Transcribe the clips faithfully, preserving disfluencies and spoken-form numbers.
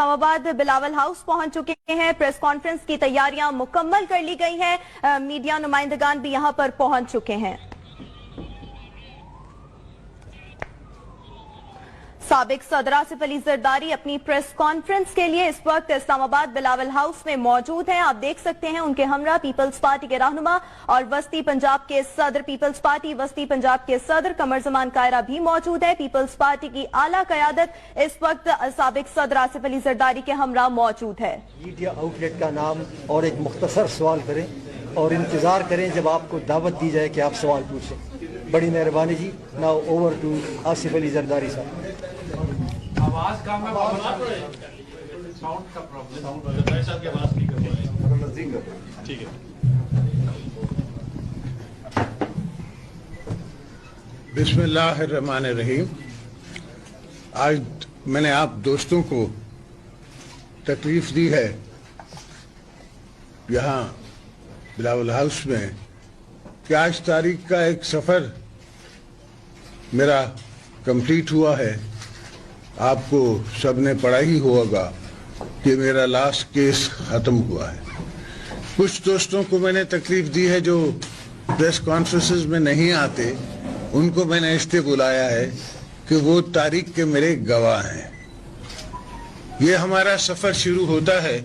اسلام آباد بلاول ہاؤس پہنچ چکے ہیں، پریس کانفرنس کی تیاریاں مکمل کر لی گئی ہیں، ا، میڈیا نمائندگان بھی یہاں پر پہنچ چکے ہیں۔ سابق صدر آصف علی زرداری اپنی پریس کانفرنس کے لیے اس وقت اسلام آباد بلاول ہاؤس میں موجود ہیں۔ آپ دیکھ سکتے ہیں ان کے ہمراہ پیپلز پارٹی کے رہنما اور وسطی پنجاب کے صدر، پیپلز پارٹی وسطی پنجاب کے صدر قمر زمان کائرہ بھی موجود ہے۔ پیپلز پارٹی کی اعلیٰ قیادت اس وقت سابق صدر آصف علی زرداری کے ہمراہ موجود ہے۔ میڈیا آؤٹ لیٹ کا نام اور ایک مختصر سوال کریں اور انتظار کریں جب آپ کو دعوت دی جائے کہ آپ سوال پوچھیں۔ بڑی مہربانی جی۔ Now over to آصف علی زرداری صاحب۔ آواز کم ہے، بابا صاحب۔ ساؤنڈ کا پرابلم۔ زرداری صاحب کی آواز نہیں کر پا رہے۔ ٹھیک ہے۔ بسم اللہ الرحمن الرحیم۔ آج میں نے آپ دوستوں کو تکلیف دی ہے یہاں بلاول ہاؤس میں کہ آج تاریخ کا ایک سفر میرا کمپلیٹ ہوا ہے۔ آپ کو سب نے پڑھا ہی ہوگا کہ میرا لاسٹ کیس ختم ہوا ہے۔ کچھ دوستوں کو میں نے تکلیف دی ہے جو پریس کانفرنسز میں نہیں آتے، ان کو میں نے اس لیے بلایا ہے کہ وہ تاریخ کے میرے گواہ ہیں۔ یہ ہمارا سفر شروع ہوتا ہے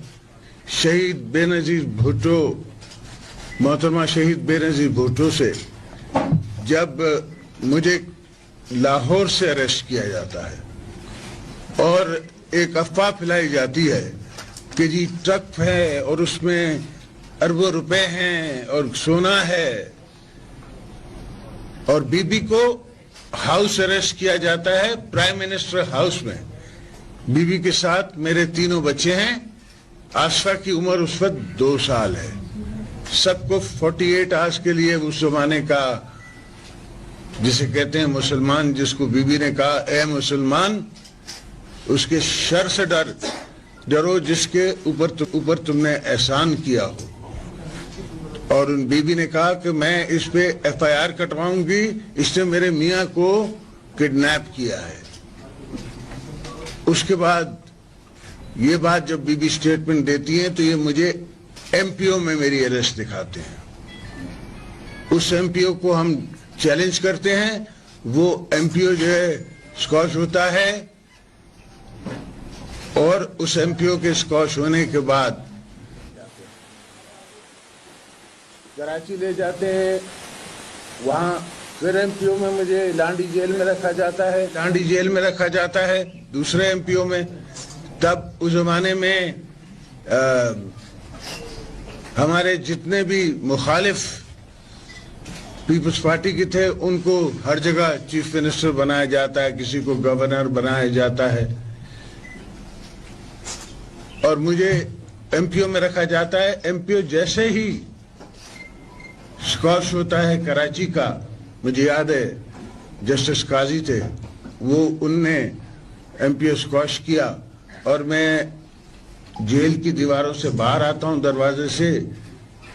شہید بینظیر بھٹو، محترمہ شہید بینظیر بھٹو سے، جب مجھے لاہور سے اریسٹ کیا جاتا ہے اور ایک افواہ پھیلائی جاتی ہے کہ جی ٹرک ہے اور اس میں اربوں روپے ہیں اور سونا ہے، اور بی بی کو ہاؤس اریسٹ کیا جاتا ہے پرائم منسٹر ہاؤس میں۔ بی بی کے ساتھ میرے تینوں بچے ہیں۔ آصفہ کی عمر اس وقت دو سال ہے۔ سب کو فورٹی ایٹ آورز کے لیے اس زمانے کا، جسے کہتے ہیں مسلمان، جس کو بی بی نے کہا، "اے مسلمان، اس کے شر سے ڈر، ڈرو جس کے اوپر تم، اوپر تم نے احسان کیا ہو۔" اور ان بی بی نے کہا کہ میں اس پہ ایف آئی آر کٹواؤں گی، اس نے میرے میاں کو کڈنیپ کیا ہے۔ اس کے بعد یہ بات جب بی بی اسٹیٹمنٹ دیتی ہیں تو یہ مجھے ایم پی او میں میری اریسٹ دکھاتے ہیں۔ اس ایم پی او کو ہم چیلنج کرتے ہیں، وہ ایم پی او جو ہے اسکواش ہوتا ہے، اور اس ایم پی او کے اسکواش ہونے کے بعد کراچی لے جاتے ہیں، وہاں پھر ایم پی او میں مجھے لانڈی جیل میں رکھا جاتا ہے، لانڈی جیل میں رکھا جاتا ہے، دوسرے ایم پی او میں۔ تب اس زمانے میں، آ، ہمارے جتنے بھی مخالف پیپلز پارٹی کے تھے، ان کو ہر جگہ چیف منسٹر بنایا جاتا ہے، کسی کو گورنر بنایا جاتا ہے، اور مجھے ایم پی او میں رکھا جاتا ہے۔ ایم پی او جیسے ہی اسکواش ہوتا ہے کراچی کا، مجھے یاد ہے جسٹس قاضی تھے، وہ، ان نے ایم پی او اسکواش کیا اور میں جیل کی دیواروں سے باہر آتا ہوں دروازے سے،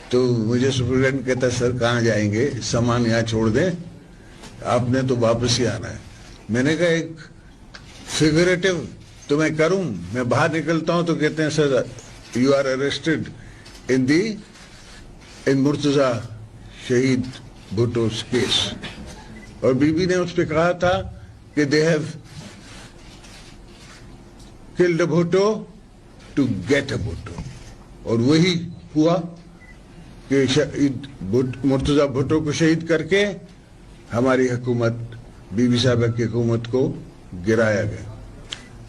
تو مجھے سپرنٹنڈنٹ کہتا ہے، "سر، کہاں جائیں گے؟ سامان یہاں چھوڑ دیں، آپ نے تو واپس ہی آنا ہے۔" میں نے کہا، ایک فگریٹو تو میں کروں، میں باہر نکلتا ہوں تو کہتے ہیں، "سر، you are arrested in the, in مرتضی شہید بھٹوز کیس۔" اور بی بی نے اس پہ کہا تھا کہ they have killed a Bhutto to get a Bhutto، اور وہی ہوا کہ شہید بھٹ-، مرتضی بھٹو کو شہید کر کے ہماری حکومت، بی بی صاحبہ کی حکومت کو گرایا گیا۔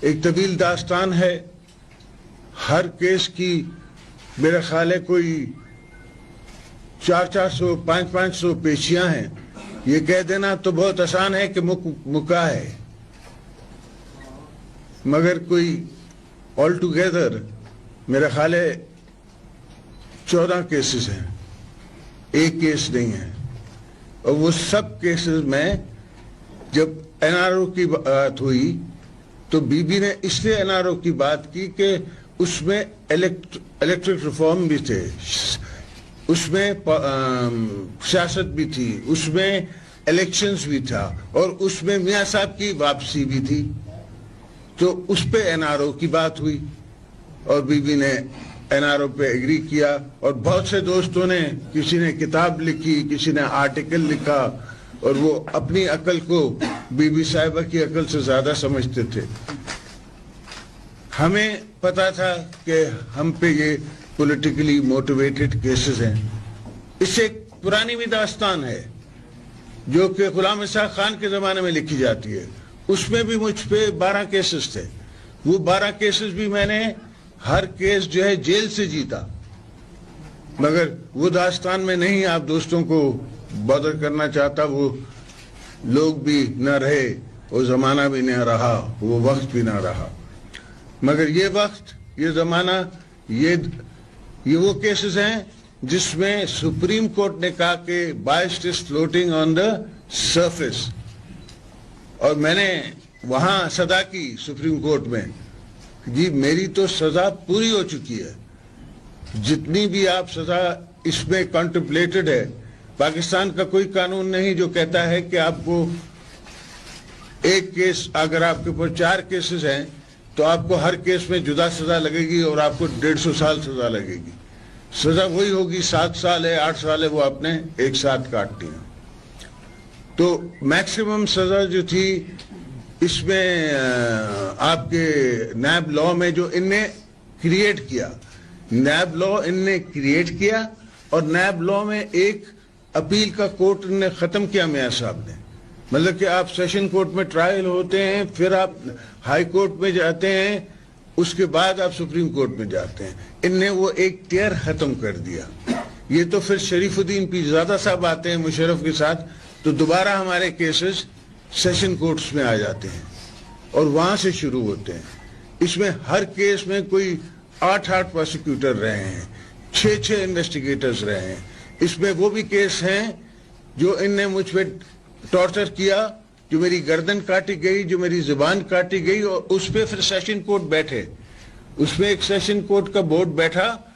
ایک طویل داستان ہے، ہر کیس کی میرا خیال ہے کوئی چار چار سو، پانچ پانچ سو پیچیاں ہیں۔ یہ کہہ دینا تو بہت آسان ہے کہ مک-، مکا ہے، مگر کوئی آل ٹوگیدر میرا خیال ہے چودہ کیسز ہیں، ایک کیس نہیں ہے۔ اور وہ سب کیسز میں جب این آر او کی بات ہوئی تو بی بی نے اس لیے این آر او کی بات کی کہ اس میں الیکٹ-، الیکٹرک ریفارم بھی تھے، اس میں پ-، ام، سیاست بھی تھی، اس میں الیکشنز بھی تھا اور اس میں میاں صاحب کی واپسی بھی تھی۔ تو اس پہ این آر او کی بات ہوئی۔ और बीबी ने एनआरओ पे एग्री किया, और बहुत से दोस्तों ने, किसी ने किताब लिखी, किसी ने आर्टिकल लिखा, और वो अपनी अकल को बीबी साहिबा की अकल से ज्यादा समझते थे। हमें पता था कि हम पे ये पॉलिटिकली मोटिवेटेड केसेस हैं। इससे एक पुरानी भी दास्तान है, जो कि गुलाम इसहाक खान के जमाने में लिखी जाती है। उसमें भी मुझ पे बारह केसेस थे। वो बारह केसेस भी मैंने हर केस जो है जेल से जीता। मगर वो दास्तान में नहीं आप दोस्तों को बॉदर करना चाहता, वो लोग भी ना रहे, वो जमाना भी ना रहा, वो वक्त भी ना रहा। मगर ये वक्त, ये जमाना, ये ये वो केसेस हैं जिसमें सुप्रीम कोर्ट ने कहा कि bias is floating on the surface। और मैंने वहाँ सदा की सुप्रीम कोर्ट में, जी, मेरी तो सजा पूरी हो चुकी है। जितनी भी आप सजा इसमें कॉन्टेम्पलेटेड है, पाकिस्तान का कोई कानून नहीं जो कहता है कि आपको एक केस, अगर आपके ऊपर चार केसेस हैं, तो आपको हर केस में जुदा सजा लगेगी और आपको डेढ़ सौ साल सजा लगेगी। सजा वही होगी, सात साल है, आठ साल है, वो आपने एक साथ काटनी है। तो मैक्सिमम सजा जो थी इसमें, अ, आपके नैब लॉ में जो इनने क्रिएट किया, नैब लॉ इनने क्रिएट किया, और नैब लॉ में एक अपील का कोर्ट ने खत्म किया मियाँ साहब ने। मतलब कि आप सेशन कोर्ट में ट्रायल होते हैं, फिर आप हाई कोर्ट में जाते हैं, उसके बाद आप सुप्रीम कोर्ट में जाते हैं। इनने वो एक टियर खत्म कर दिया। ये तो फिर शरीफुद्दीन पीरजादा साहब आते हैं मुशर्रफ के साथ, तो दोबारा हमारे केसेस सेशन कोर्ट्स में आ जाते हैं और वहाँ से शुरू होते हैं। इसमें हर केस में कोई आठ आठ प्रोसिक्यूटर रहे हैं, छः छः इन्वेस्टिगेटर्स रहे हैं। इसमें वो भी केस हैं जो इनने मुझ पे टॉर्चर किया, जो मेरी गर्दन काटी गई, जो मेरी जुबान काटी गई, और उस पे फिर सेशन कोर्ट बैठे। उसमें एक सेशन कोर्ट का बोर्ड बैठा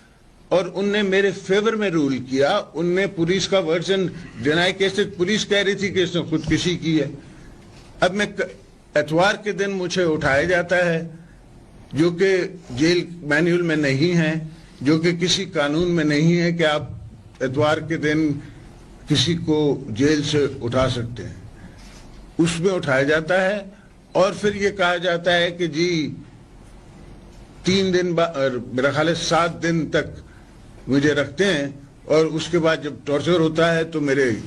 और उनने मेरे फेवर में रूल किया। उनने पुलिस का वर्जन डिनाई किया, पुलिस कह रही थी कि इसने खुदकुशी की है। अब मैं क-, एतवार के दिन मुझे उठाया जाता है, जो कि जेल मैनुअल में नहीं है, जो कि किसी कानून में नहीं है कि आप एतवार के दिन किसी को जेल से उठा सकते हैं। उसमें उठाया जाता है और फिर ये कहा जाता है कि जी, तीन दिन बा-, और मेरा ख्याल है सात दिन तक मुझे रखते हैं, और उसके बाद जब टॉर्चर होता है तो मेरे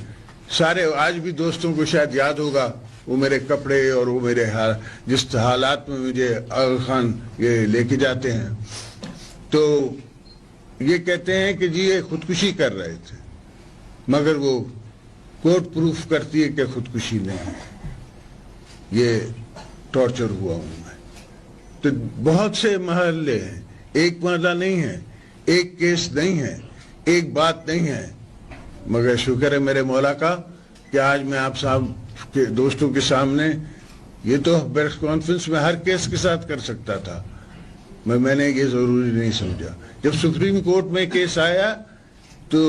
सारे, आज भी दोस्तों को शायद याद होगा, वो मेरे कपड़े और वो मेरे हाल, जिस हालात में मुझे आगा खान ये लेके जाते हैं, तो ये कहते हैं कि जी, ये खुदकुशी कर रहे थे, मगर वो कोर्ट प्रूफ करती है कि खुदकुशी नहीं है, ये टॉर्चर हुआ हूँ मैं। तो बहुत से महल्ले हैं, एक महल्ला नहीं है, एक केस नहीं है, एक बात नहीं है, मगर शुक्र है मेरे मौला का कि आज मैं आप साहब के दोस्तों के सामने, ये तो प्रेस कॉन्फ्रेंस में हर केस के साथ कर सकता था, मैं, मैंने ये जरूरी नहीं समझा। जब सुप्रीम कोर्ट में केस आया तो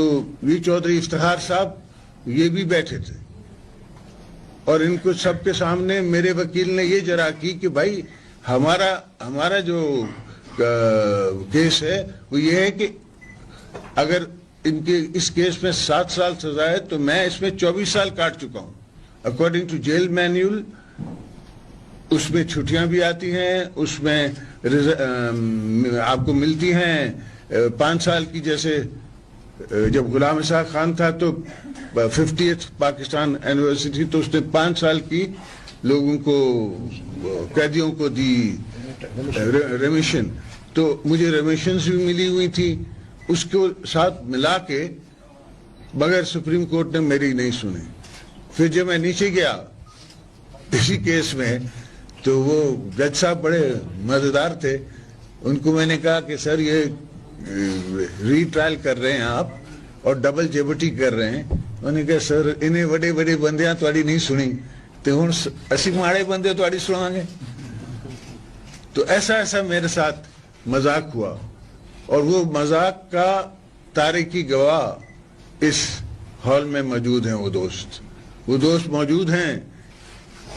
वी चौधरी इफ्तिखार साहब ये भी बैठे थे और इनको सबके सामने मेरे वकील ने ये जरा की कि भाई, हमारा हमारा जो, अ, केस है वो ये है कि अगर इनके इस केस में सात साल सजा है तो मैं इसमें चौबीस साल काट चुका हूँ। अकॉर्डिंग टू जेल मैनुअल, उसमें छुट्टियां भी आती हैं, उसमें रिज-, अम, आपको मिलती हैं, अ, पाँच साल की, जैसे, अ, जब गुलाम इसहाक खान था तो फिफ्टियथ पाकिस्तान एनिवर्सरी थी, तो उसने पाँच साल की लोगों को, अ, कैदियों को दी, अ, रे-, रेमिशन। तो मुझे रेमिशन भी मिली हुई थी, उसको साथ मिला के, मगर सुप्रीम कोर्ट ने मेरी नहीं सुनी। फिर जब मैं नीचे गया इसी केस में, तो वो जज साहब बड़े मजेदार थे। उनको मैंने कहा कि सर, ये, अ, रीट्रायल कर रहे हैं आप और डबल जेबर्टी कर रहे हैं। उन्होंने कहा, सर, इन्हें बड़े बड़े बंदियां ਤੁਹਾਡੀ नहीं सुनी, तो हुण स-, ਅਸੀਂ ਮਾੜੇ ਬੰਦੇ ਤੁਹਾਡੀ ਸੁਣਾਵਾਂਗੇ। तो ऐसा ऐसा मेरे साथ मजाक हुआ और वो मजाक का तारीखी गवाह इस हॉल में मौजूद हैं। वो दोस्त, वो दोस्त मौजूद हैं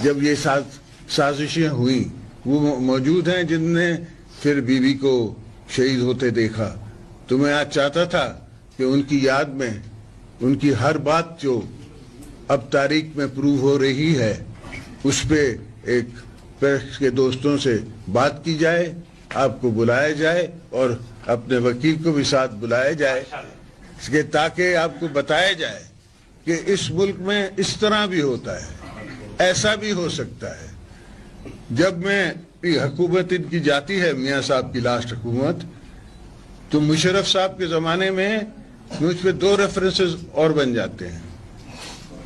जब ये साज-, साजिशें हुई। वो मौ-, मौजूद हैं जिनने फिर बीबी को शहीद होते देखा, तो मैं आज चाहता था कि उनकी याद में उनकी हर बात जो अब तारीख में प्रूव हो रही है, उस पे एक प्रेस के दोस्तों से बात की जाए, आपको बुलाया जाए और अपने वकील को भी साथ बुलाया जाए, इसके ताकि आपको बताया जाए कि इस मुल्क में इस तरह भी होता है, ऐसा भी हो सकता है। जब मैं, ये हुकूमत इनकी जाती है, मियाँ साहब की लास्ट हुकूमत, तो मुशर्रफ साहब के ज़माने में मुझ पे दो रेफरेंसेस और बन जाते हैं।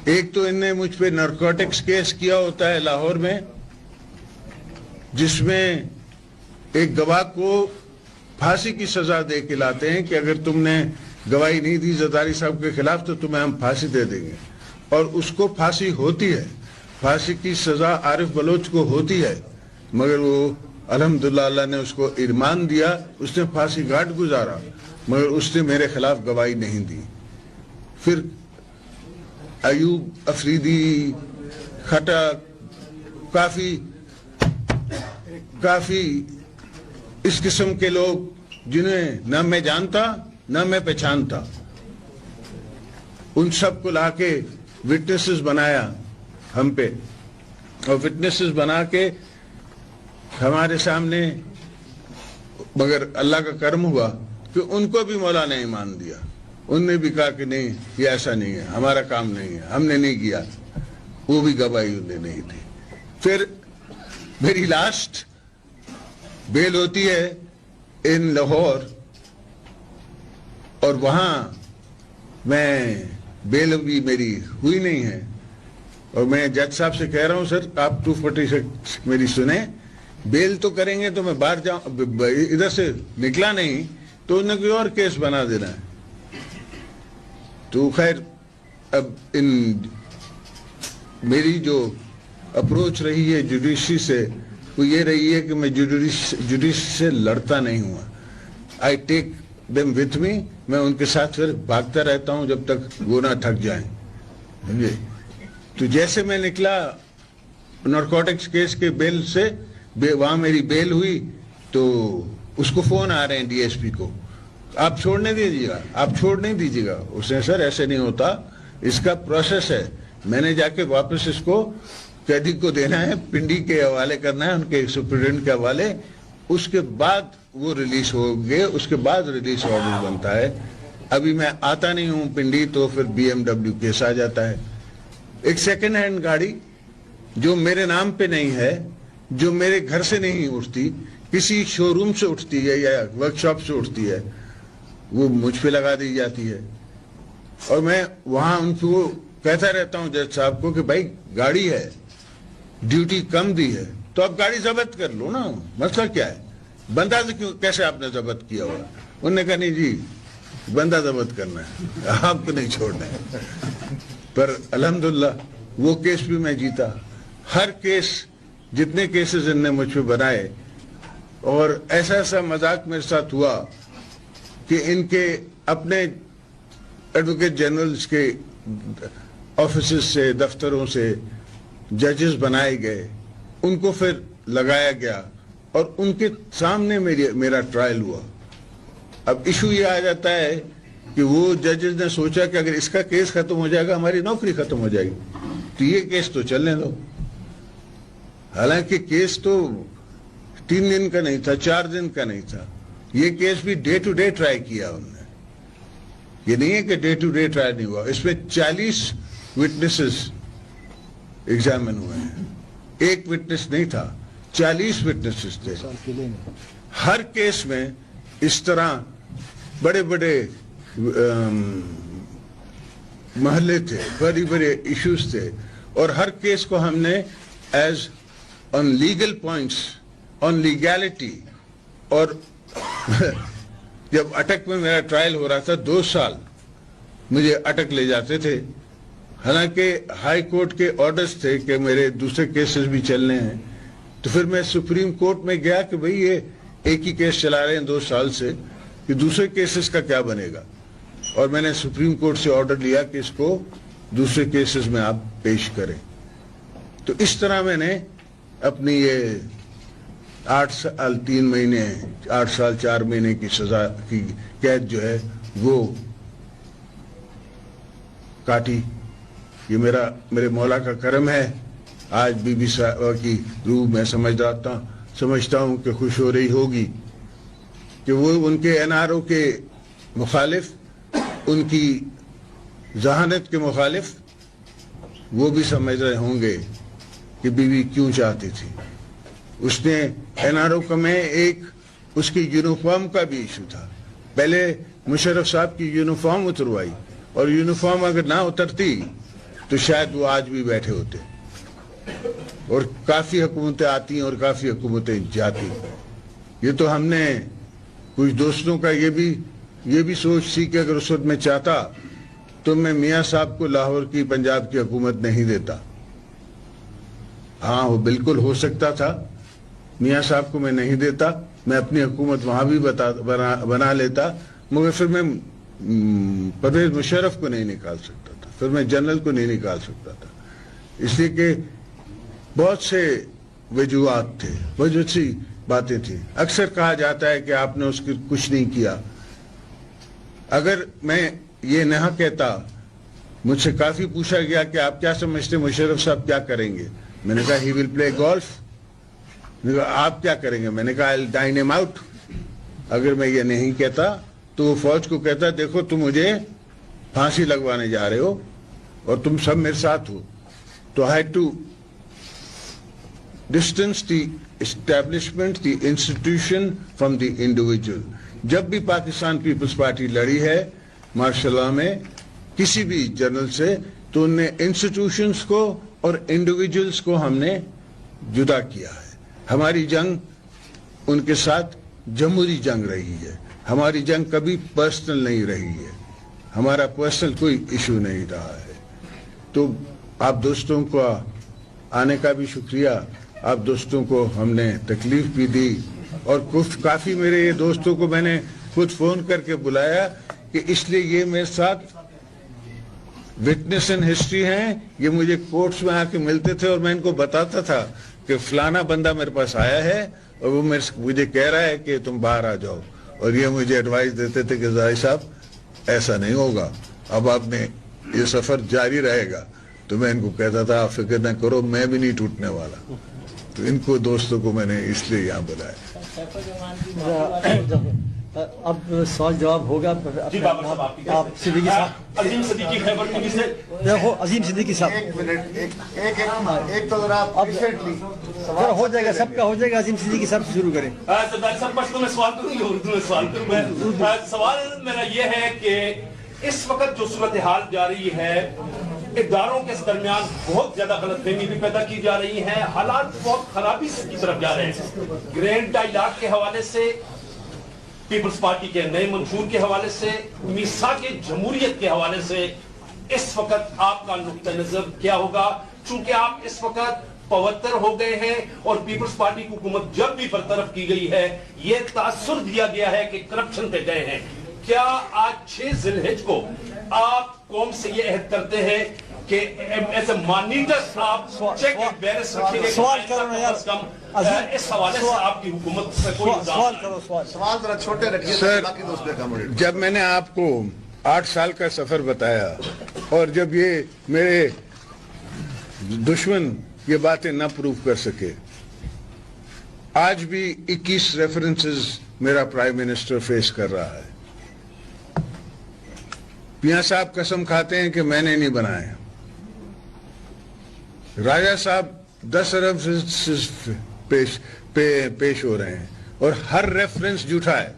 एक तो इनने मुझ पे नारकोटिक्स केस किया होता है लाहौर में, जिसमें एक गवाह को फांसी की सजा दे के लाते हैं कि अगर तुमने गवाही नहीं दी जरदारी साहब के खिलाफ तो तुम्हें हम फांसी दे देंगे। और उसको फांसी होती है, फांसी की सजा आरिफ बलोच को होती है, मगर वो अल्हम्दुलिल्लाह अल्लाह ने उसको ईमान दिया, उसने फांसी घाट गुजारा, मगर उसने मेरे खिलाफ गवाही नहीं दी। फिर अयूब अफरीदी, खटक, काफी, काफी इस किस्म के लोग जिन्हें ना मैं जानता ना मैं पहचानता, उन सब को लाके विटनेसेस बनाया हम पे, और विटनेसेस बना के हमारे सामने, मगर अल्लाह का करम हुआ कि उनको भी मौला ने ईमान दिया। उनने भी कहा कि नहीं, ये ऐसा नहीं है, हमारा काम नहीं है, हमने नहीं किया। वो भी गवाही उनने नहीं दी। फिर मेरी लास्ट बेल होती है इन लाहौर, और वहाँ मैं, बेल भी मेरी हुई नहीं है। और मैं जज साहब से कह रहा हूँ, सर, आप टू फोर्टी सिक्स मेरी सुने, बेल तो करेंगे तो मैं बाहर जाऊँ, ब-, ब-, इधर से निकला नहीं तो उन्हें कोई और केस बना देना है। तो खैर, अब इन, मेरी जो अप्रोच रही है जुडिशरी से, वो ये रही है कि मैं जुडिश-, जुडिशरी से लड़ता नहीं हुआ। I take them with me, मैं उनके साथ फिर भागता रहता हूँ जब तक वो ना थक जाएं। समझे? तो जैसे मैं निकला नारकोटिक्स केस के बेल से, बे-, वहाँ मेरी बेल हुई, तो उसको फोन आ रहे हैं डीएसपी को, आप छोड़ने दीजिएगा, आप छोड़ नहीं दीजिएगा। उसने, सर, ऐसे नहीं होता, इसका प्रोसेस है। मैंने जाके वापस इसको कैदी को देना है, पिंडी के हवाले करना है, उनके सुपरिटेंडेंट के हवाले, उसके बाद वो रिलीज होंगे, उसके बाद रिलीज ऑर्डर बनता है। अभी मैं आता नहीं हूँ पिंडी तो फिर बीएमडब्ल्यू केस आ जाता है। एक सेकंड हैंड गाड़ी जो मेरे नाम पे नहीं है, जो मेरे घर से नहीं उठती, किसी शोरूम से उठती है या वर्कशॉप से उठती है, वो मुझ पे लगा दी जाती है। और मैं वहाँ उनको कहता रहता हूँ जज साहब को कि भाई, गाड़ी है, ड्यूटी कम दी है, तो आप गाड़ी जब्त कर लो ना, मसला क्या है? बंदा तो क्यों, कैसे आपने जब्त किया हुआ? उन्होंने कहा, नहीं जी, बंदा जब्त करना है, आपको नहीं छोड़ना है। पर अल्हम्दुलिल्लाह, वो केस भी मैं जीता। हर केस, जितने केसेस इनने मुझ पे बनाए, और ऐसा ऐसा मजाक मेरे साथ हुआ कि इनके अपने एडवोकेट जनरल्स के ऑफिसेज से, दफ्तरों से जजेस बनाए गए, उनको फिर लगाया गया और उनके सामने मेरी, मेरा ट्रायल हुआ। अब इशू ये आ जाता है कि वो जजेस ने सोचा कि अगर इसका केस खत्म हो जाएगा, हमारी नौकरी खत्म हो जाएगी, तो ये केस तो चलने दो। हालांकि केस तो तीन दिन का नहीं था, चार दिन का नहीं था, ये केस भी डे टू डे ट्राई किया उनने। ये नहीं है कि डे टू डे ट्राई नहीं हुआ। इसमें चालीस विटनेसेस एग्जामिन हुए हैं, एक विटनेस नहीं था, चालीस विटनेसेस थे। हर केस में इस तरह बड़े बड़े महले थे, बड़े बड़े इश्यूज थे, और हर केस को हमने as on legal points, on legality, और जब अटक में मेरा ट्रायल हो रहा था, दो साल मुझे अटक ले जाते थे, हालांकि हाई कोर्ट के ऑर्डर्स थे कि मेरे दूसरे केसेस भी चलने हैं। तो फिर मैं सुप्रीम कोर्ट में गया कि भाई, ये एक ही केस चला रहे हैं दो साल से, कि दूसरे केसेस का क्या बनेगा? और मैंने सुप्रीम कोर्ट से ऑर्डर लिया कि इसको दूसरे केसेस में आप पेश करें। तो इस तरह मैंने अपनी ये आठ साल तीन महीने, आठ साल चार महीने की सजा की कैद जो है, वो काटी। ये मेरा, मेरे मौला का करम है। आज बीबी साहबा की रूह मैं समझ रहा था, समझता हूँ कि खुश हो रही होगी कि वो उनके एनआरओ के मुखालिफ, उनकी जहानत के मुखालिफ वो भी समझ रहे होंगे कि बीवी क्यों चाहती थी। उसने, एनआरओ का में एक उसकी यूनिफॉर्म का भी इशू था। पहले मुशर्रफ साहब की यूनिफॉर्म उतरवाई, और यूनिफॉर्म अगर ना उतरती तो शायद वो आज भी बैठे होते, और काफ़ी हुकूमतें आती और काफ़ी हुकूमतें जाती। ये तो हमने कुछ दोस्तों का ये भी, ये भी सोच थी कि अगर उस वक्त मैं चाहता तो मैं मियाँ साहब को लाहौर की, पंजाब की हुकूमत नहीं देता। हाँ, वो बिल्कुल हो सकता था, मियाँ साहब को मैं नहीं देता, मैं अपनी हुकूमत वहाँ भी बता, बना, बना लेता, मगर फिर मैं, हम्म, परवेज मुशर्रफ को नहीं निकाल सकता था, फिर मैं जनरल को नहीं निकाल सकता था, इसलिए कि बहुत से वजूहात थे, बहुत सी बातें थी। अक्सर कहा जाता है कि आपने उसकी कुछ नहीं किया। अगर मैं ये ना कहता, मुझसे काफ़ी पूछा गया कि आप क्या समझते हैं मुशर्रफ साहब क्या करेंगे? मैंने कहा, "He will play golf।" मैंने कहा, "आप क्या करेंगे?" मैंने कहा, "I'll dine him out।" अगर मैं ये नहीं कहता तो वो फौज को कहता, "देखो, तुम मुझे फांसी लगवाने जा रहे हो और तुम सब मेरे साथ हो।" तो I had to distance the establishment, the institution from the individual। जब भी पाकिस्तान पीपल्स पार्टी लड़ी है मार्शल लॉ में किसी भी जनरल से, तो उनने इंस्टीट्यूशंस को और इंडिविजुअल्स को हमने जुदा किया है। हमारी जंग उनके साथ जमहूरी जंग रही है। हमारी जंग कभी पर्सनल नहीं रही है, हमारा पर्सनल कोई इशू नहीं रहा है। तो आप दोस्तों का आने का भी शुक्रिया। आप दोस्तों को हमने तकलीफ भी दी और कुछ, काफ़ी मेरे ये दोस्तों को मैंने खुद फ़ोन करके बुलाया कि इसलिए ये मेरे साथ विटनेस इन हिस्ट्री हैं, ये मुझे कोर्ट्स में आके मिलते थे और मैं इनको बताता था कि फलाना बंदा मेरे पास आया है और वो मेरे से, मुझे कह रहा है कि तुम बाहर आ जाओ, और ये मुझे एडवाइस देते थे कि जाहिर साहब, ऐसा नहीं होगा, अब आपने, ये सफ़र जारी रहेगा। तो मैं इनको कहता था, "आप फिक्र ना करो, मैं भी नहीं टूटने वाला।" तो इनको दोस्तों को मैंने इसलिए यहाँ बुलाया। अब सवाल जवाब होगा। जी, बाबर साहब, आपकी आप तरफ से। सिद्दीकी साहब। अजीम सिद्दीकी, खैबर टीवी से। देखो, अजीम सिद्दीकी साहब। एक मिनट, एक, एक, एक, एक तो जरा अब patiently सवाल जरा हो जाएगा, सबका हो जाएगा। अजीम सिद्दीकी साहब से शुरू करें। अ, सरदार साहब, पश्तो में सवाल करूंगा, उर्दू में सवाल करूंगा। अ, सवाल मेरा ये है कि इस वक्त जो सूरत हाल जा रही है, इदारों के दरमियान बहुत ज्यादा गलतफहमी भी पैदा की जा रही है, हालात बहुत खराबी की तरफ जा रहे हैं। ग्रैंड डायलॉग के हवाले से, पीपल्स पार्टी के नए मंशूर के हवाले से, मीसाक जमहूरियत के हवाले से इस वक्त आपका नुक्ता नजर क्या होगा? चूंकि आप इस वक्त पवत्तर हो गए हैं और पीपल्स पार्टी की हुकूमत जब भी बरतरफ की गई है, ये तासुर दिया गया है कि करप्शन पे गए हैं। क्या आज छह जिलहिज को आप कौम से ये अहद करते हैं कि एज ए मॉनिटर आप चेक एंड बैलेंस रखेंगे कि सवाल करो ना यार। कम से कम, अ, इस हवाले से आपकी हुकूमत से कोई इल्जाम ना आए? सवाल करो, सवाल। सवाल जरा छोटे रखिए ताकि बाकी दोस्त भी accommodate कर सकें। जब मैंने आपको आठ साल का सफर बताया और जब ये मेरे दुश्मन ये बातें ना प्रूव कर सके, आज भी इक्कीस रेफरेंसेस मेरा प्राइम मिनिस्टर फेस कर रहा है। मियां साहब कसम खाते हैं कि मैंने नहीं बनाए। राजा साहब दस रेफरेंसेस पेश, पे, पेश हो रहे हैं और हर रेफरेंस झूठा है।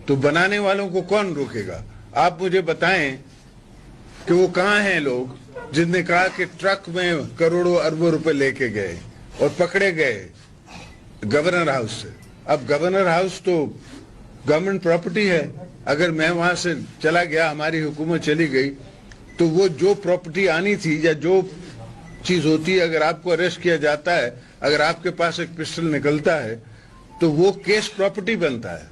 तो बनाने वालों को कौन रोकेगा? आप मुझे बताएं कि वो कहाँ हैं लोग जिनने कहा कि ट्रक में करोड़ों अरबों रुपए लेके गए और पकड़े गए गवर्नर हाउस से। अब गवर्नर हाउस तो गवर्नमेंट प्रॉपर्टी है, अगर मैं वहाँ से चला गया, हमारी हुकूमत चली गई, तो वो जो प्रॉपर्टी आनी थी या जो चीज़ होती है, अगर आपको अरेस्ट किया जाता है, अगर आपके पास एक पिस्टल निकलता है, तो वो केस प्रॉपर्टी बनता है।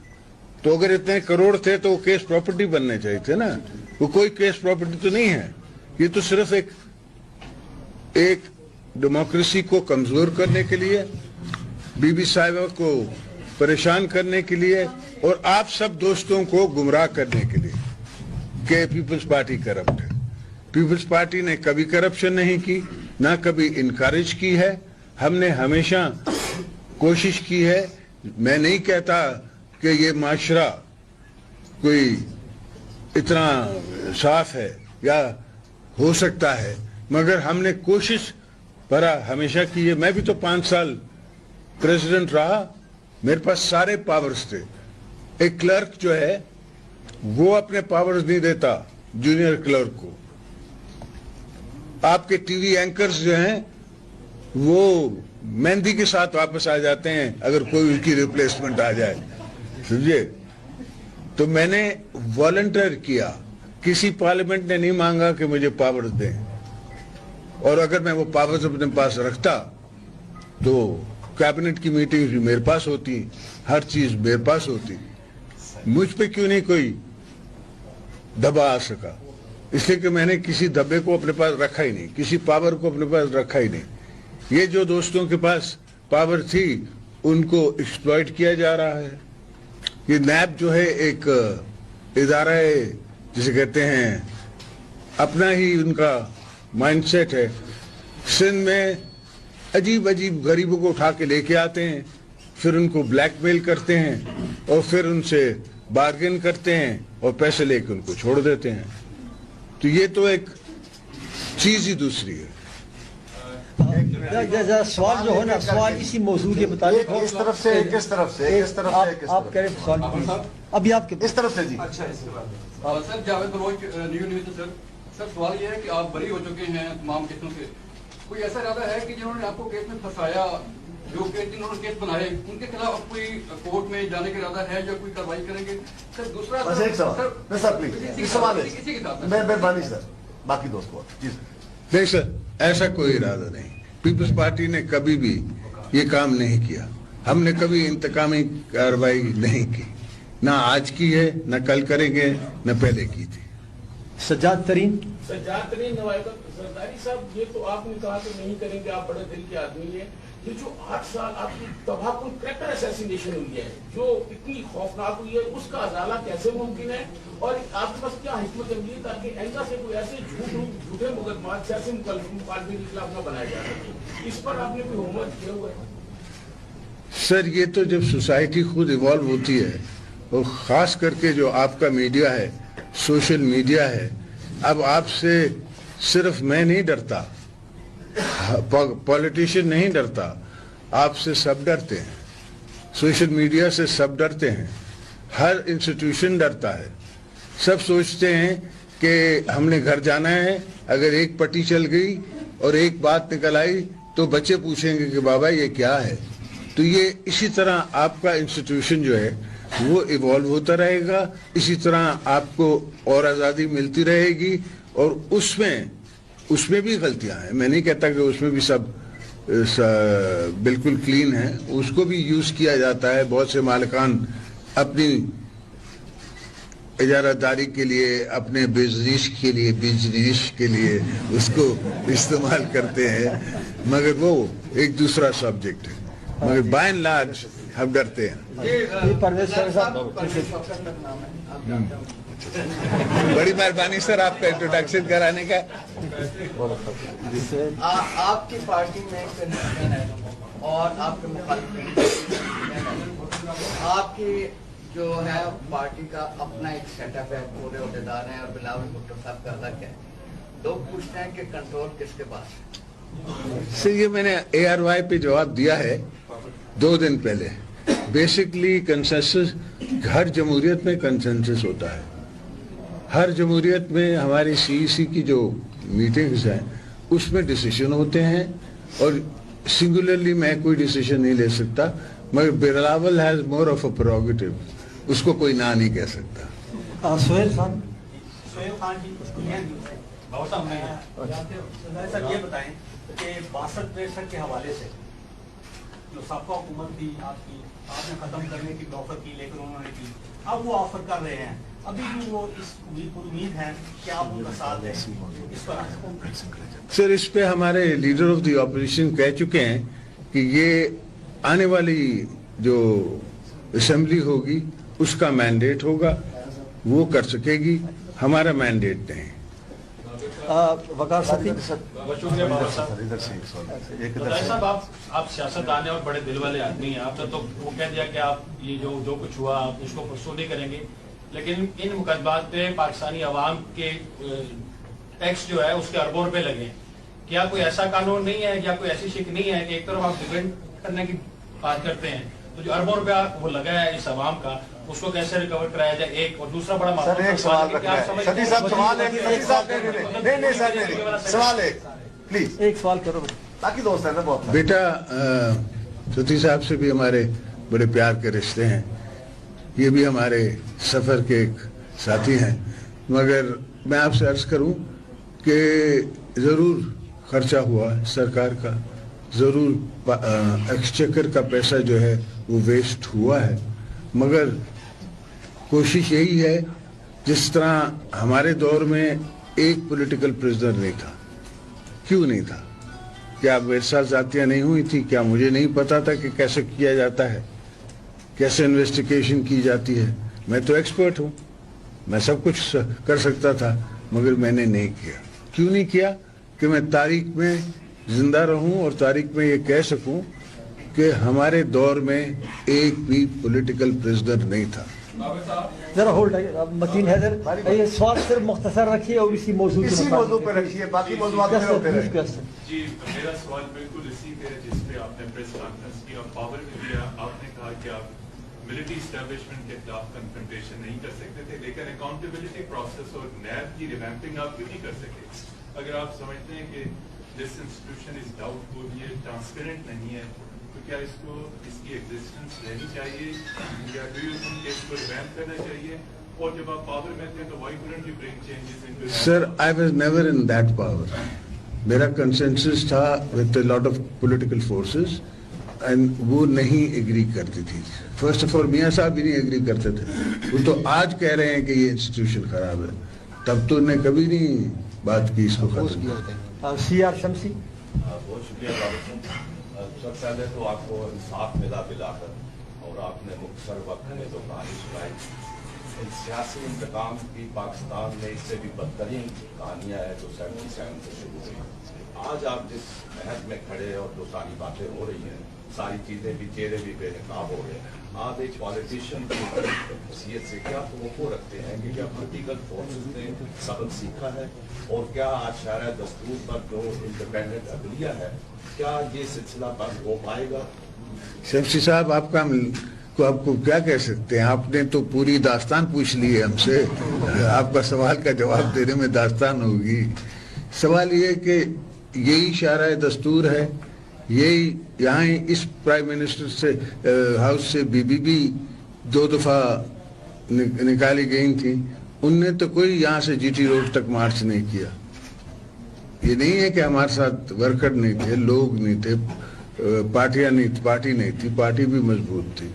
तो अगर इतने करोड़ थे तो वो केस प्रॉपर्टी बनने चाहिए थे ना, वो कोई केस प्रॉपर्टी तो नहीं है। ये तो सिर्फ एक, एक डेमोक्रेसी को कमज़ोर करने के लिए, बीबी साहिबा को परेशान करने के लिए और आप सब दोस्तों को गुमराह करने के लिए कि पीपल्स पार्टी करप्ट है। पीपल्स पार्टी ने कभी करप्शन नहीं की, ना कभी इनकरेज की है। हमने हमेशा कोशिश की है। मैं नहीं कहता कि ये माशरा कोई इतना साफ है या हो सकता है, मगर हमने कोशिश परा हमेशा की है। मैं भी तो पाँच साल प्रेसिडेंट रहा, मेरे पास सारे पावर्स थे। एक क्लर्क जो है, वो अपने पावर्स नहीं देता जूनियर क्लर्क को। आपके टीवी एंकर्स जो हैं, वो मेहंदी के साथ वापस आ जाते हैं अगर कोई उनकी रिप्लेसमेंट आ जाए, समझे? तो मैंने वॉलंटियर किया, किसी पार्लियामेंट ने नहीं मांगा कि मुझे पावर्स दें, और अगर मैं वो पावर्स अपने पास रखता तो कैबिनेट की मीटिंग्स भी मेरे पास होती, हर चीज मेरे पास होती। मुझ पे क्यों नहीं कोई धब्बा आ सका? इसलिए कि मैंने किसी धब्बे को अपने पास रखा ही नहीं, किसी पावर को अपने पास रखा ही नहीं। ये जो दोस्तों के पास पावर थी, उनको एक्सप्लॉइट किया जा रहा है। ये नैब जो है, एक इदारा है, जिसे कहते हैं, अपना ही उनका माइंडसेट है। सिंध में अजीब अजीब गरीबों को उठा के लेके आते हैं, फिर उनको ब्लैकमेल करते हैं और फिर उनसे बार्गेन करते हैं और पैसे लेके उनको छोड़ देते हैं। तो ये तो एक चीज ही दूसरी है। जरा सवाल जो हो ना, सवाल इसी मौजूद के मुताबिक हो। इस तरफ से, किस तरफ से, किस तरफ से, किस आप करें सवाल, प्लीज। अभी आपके इस तरफ से जी। अच्छा, इसके बाद sir, Javed Baloch, new news sir. Sir, सवाल ये है कि आप बरी हो चुके हैं तमाम केसों से, कोई ऐसा इरादा है कि जिन्होंने आपको केस में फंसाया, जो केस, जिन्होंने केस बनाए, उनके खिलाफ कोई कोर्ट में जाने का इरादा है या कोई कार्रवाई करेंगे? सर, दूसरा बस एक सवाल, सर, प्लीज, इस सवाल है। मेहरबानी सर, बाकी दोस्त बहुत जी सर। नहीं सर, ऐसा कोई इरादा नहीं। पीपल्स पार्टी ने कभी भी ये काम नहीं किया। हमने कभी इंतकामी कार्रवाई नहीं की, ना आज की है, ना कल करेंगे, ना पहले की थी। सज्जाद तरीन। सज्जाद तरीन नवायतम। जरदारी साहब, ये तो आपने कहा कि नहीं करेंगे, आप बड़े दिल के आदमी हैं। ये जो आठ साल आपकी तबाहकुन करैक्टर असैसिनेशन हुई है, जो इतनी खौफनाक हुई है, उसका अजाला कैसे मुमकिन है? और आपके पास क्या हिकमत अमली है ताकि आइंदा से कोई ऐसे झूठ, झूठे मुकदमात सियासी मुखालफिन के खिलाफ ना बनाए जा सके? इस पर आपने कोई होमवर्क किया हुआ है? सर, ये तो जब सोसाइटी खुद इवॉल्व होती है, और खास करके जो आपका मीडिया है, सोशल मीडिया है, अब आपसे सिर्फ मैं नहीं डरता, पॉलिटिशियन नहीं डरता, आपसे सब डरते हैं। सोशल मीडिया से सब डरते हैं, हर इंस्टीट्यूशन डरता है। सब सोचते हैं कि हमने घर जाना है, अगर एक पट्टी चल गई और एक बात निकल आई तो बच्चे पूछेंगे कि बाबा ये क्या है। तो ये इसी तरह आपका इंस्टीट्यूशन जो है वो इवॉल्व होता रहेगा, इसी तरह आपको और आज़ादी मिलती रहेगी। और उसमें उसमें भी गलतियां हैं, मैं नहीं कहता कि उसमें भी सब बिल्कुल क्लीन है, उसको भी यूज किया जाता है। बहुत से मालिकान अपनी इजारादारी के लिए, अपने बिजनेस के लिए, बिजनेस के लिए उसको इस्तेमाल करते हैं, मगर वो एक दूसरा सब्जेक्ट है। मगर बाय एंड लार्ज हम डरते हैं। परवेज साहब, बड़ी मेहरबानी सर, आपका इंट्रोडक्शन कराने का। आपकी पार्टी में कंफ्यूजन है और आपके मुखालिफिन, आपकी जो है पार्टी का अपना एक सेटअप है, पूरे अहदेदार हैं और बिलावल भुट्टो साहब का अलग है। लोग पूछते हैं कि कंट्रोल किसके पास है? सर, ये मैंने एआरवाई पे जवाब दिया है दो दिन पहले। बेसिकली कंसेंसस, हर जमहूरियत में कंसेंसस होता है। हर जमहूरियत में हमारी सीईसी की जो मीटिंग्स हैं, उसमें डिसीजन होते हैं और सिंगुलरली मैं कोई डिसीजन नहीं ले सकता, मगर Bilawal has more of a prerogative, उसको कोई ना नहीं कह सकता। सोहेल खान। सोहेल खान जी, बहुत हमने सर, ये बताएं कि बासठ तिरसठ के हवाले से जो साबका हुकूमत थी आपकी, आपने खत्म करने की भी ऑफर की, लेकिन उन्होंने की, अब वो ऑफर कर रहे हैं, अभी भी वो इस उम्मीद, उम्मीद है कि आप उनका साथ दें इस पर? सर, इस पे हमारे लीडर ऑफ द ऑपोजिशन कह चुके हैं कि ये आने वाली जो असेंबली होगी, उसका मैंडेट होगा, वो कर सकेगी, हमारा मैंडेट नहीं। आ, वकार साथी। बहुत शुक्रिया बाबा साहब। इधर से एक सवाल। एक इधर बताइए से। साहब, आप, आप सियासतदान हैं और बड़े दिल वाले आदमी हैं। आपने तो वो कह दिया कि आप ये जो, जो कुछ हुआ, आप उसको परसों नहीं करेंगे। लेकिन इन मुकदमात पे पाकिस्तानी अवाम के, अ, टैक्स जो है, उसके अरबों रुपए लगे हैं। क्या कोई ऐसा कानून नहीं है या कोई ऐसी शिक नहीं है कि एक तरफ आप डिफेंड करने की बात करते हैं, तो जो अरबों रुपया वो लगा है इस अवाम का, उसको कैसे रिकवर कराया जाए? एक, और दूसरा बड़ा सर, महत्वपूर्ण एक सवाल सवाल है कि रखना आप है। समझते सती हैं साहब, सवाल है, सती साहब, नहीं, नहीं, नहीं, नहीं, सर, नहीं, नहीं, सवाल है, प्लीज। एक सवाल करो बेटा। बाकी दोस्त हैं ना बहुत सारे। बेटा, अ, सती साहब से भी हमारे बड़े प्यार के रिश्ते हैं, ये भी हमारे सफर के एक साथी हैं, मगर मैं आपसे अर्ज करूं कि जरूर खर्चा हुआ है सरकार का, जरूर पा-, अ, एक्सचेकर का पैसा जो है वो वेस्ट हुआ है, मगर कोशिश यही है, जिस तरह हमारे दौर में एक पॉलिटिकल प्रिजनर नहीं था। क्यों नहीं था? क्या मेरे साथ ज्यादतियां नहीं हुई थी? क्या मुझे नहीं पता था कि कैसे किया जाता है, कैसे इन्वेस्टिगेशन की जाती है? मैं तो एक्सपर्ट हूं, मैं सब कुछ स-, कर सकता था, मगर मैंने नहीं किया। क्यों नहीं किया? कि मैं तारीख में जिंदा रहूं और तारीख में ये कह सकूं कि हमारे दौर में एक भी पॉलिटिकल प्रिजनर नहीं था। जरा होल्ड है, अब मतीन हैदर, ये सवाल सिर्फ मुख्तसर रखिए और इसी मौजू पे इसी मौजू पे रखिए, बाकी मौजूआत पे होते रहेंगे। जी, मेरा सवाल बिल्कुल इसी पे है जिस पे आपने प्रेस कॉन्फ्रेंस की, आप पावर में भी हैं, आपने कहा कि आप मिलिट्री एस्टैब्लिशमेंट के खिलाफ कन्फ्रंटेशन नहीं कर सकते थे, लेकिन अकाउंटेबिलिटी प्रोसेस और नैब की रिवैम्पिंग आप क्यों नहीं कर सके? अगर आप समझते हैं कि दिस इंस्टीट्यूशन इज डाउटफुल, ये ट्रांसपेरेंट नहीं है, तो क्या इसको, इसकी एग्जिस्टेंस रहनी चाहिए, या डू यू थिंक इसको रिवैम्प करना चाहिए? और जब आप पावर में थे, तो why couldn't you bring changes into that? Sir, I was never in that power. मेरा कंसेंसस था with a lot of political forces, and वो नहीं एग्री करती थी। फर्स्ट ऑफ ऑल, मियाँ साहब भी नहीं एग्री करते थे। वो तो आज कह रहे हैं कि ये इंस्टीट्यूशन खराब है, तब तो उन्हें कभी नहीं बात की इसको खत्म करने की। अ, सी आर शमसी। अ, बहुत शुक्रिया बाबा साहब। अ, सर, पहले तो आपको इंसाफ मिला दिलाकर, और आपने मुख्तसर वक्त में जो कहानी सुनाई, इन सियासी इंतकाम की पाकिस्तान में इससे भी बदतरीन कहानियां हैं जो सेवेंटी सेवन से शुरू हुई। आज आप जिस महज में खड़े और जो सारी बातें हो रही हैं, सारी चीजें भी, चेहरे भी बेनकाब हो रहे हैं। आप एक पॉलिटिशियन की हैसियत से क्या तवक्को रखते हैं कि क्या पॉलिटिकल फोर्सेस ने सबक सीखा है, और क्या आज शायरा दस्तूर पर जो इंडिपेंडेंट अदलिया है, क्या ये सिलसिला बंद हो पाएगा? शमसी साहब, आपका हम, को आपको क्या कह सकते हैं? आपने तो पूरी दास्तान पूछ ली है हमसे। आपका सवाल का जवाब देने में दास्तान होगी। सवाल ये है कि यही शायरा दस्तूर है, यही यहाँ इस प्राइम मिनिस्टर से, अ, हाउस से बीबीबी दो दफा नि-, निकाली गई थी, उनने तो कोई यहाँ से जीटी रोड तक मार्च नहीं किया। ये नहीं है कि हमारे साथ वर्कर नहीं थे, लोग नहीं थे, अ, पार्टियां नहीं, पार्टी नहीं थी, पार्टी भी मजबूत थी।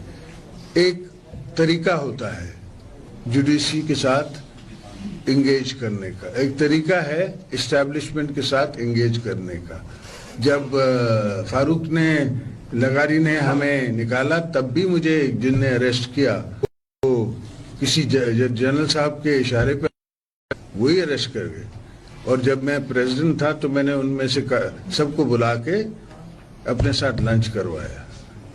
एक तरीका होता है जुडिशरी के साथ एंगेज करने का, एक तरीका है एस्टैब्लिशमेंट के साथ एंगेज करने का। जब, अ, फारूक ने, लगारी ने हमें निकाला, तब भी मुझे जिनने अरेस्ट किया, वो किसी ज-, ज-, जनरल साहब के इशारे पे वही अरेस्ट कर गए। और जब मैं प्रेसिडेंट था, तो मैंने उनमें से का-, सबको बुला के अपने साथ लंच करवाया,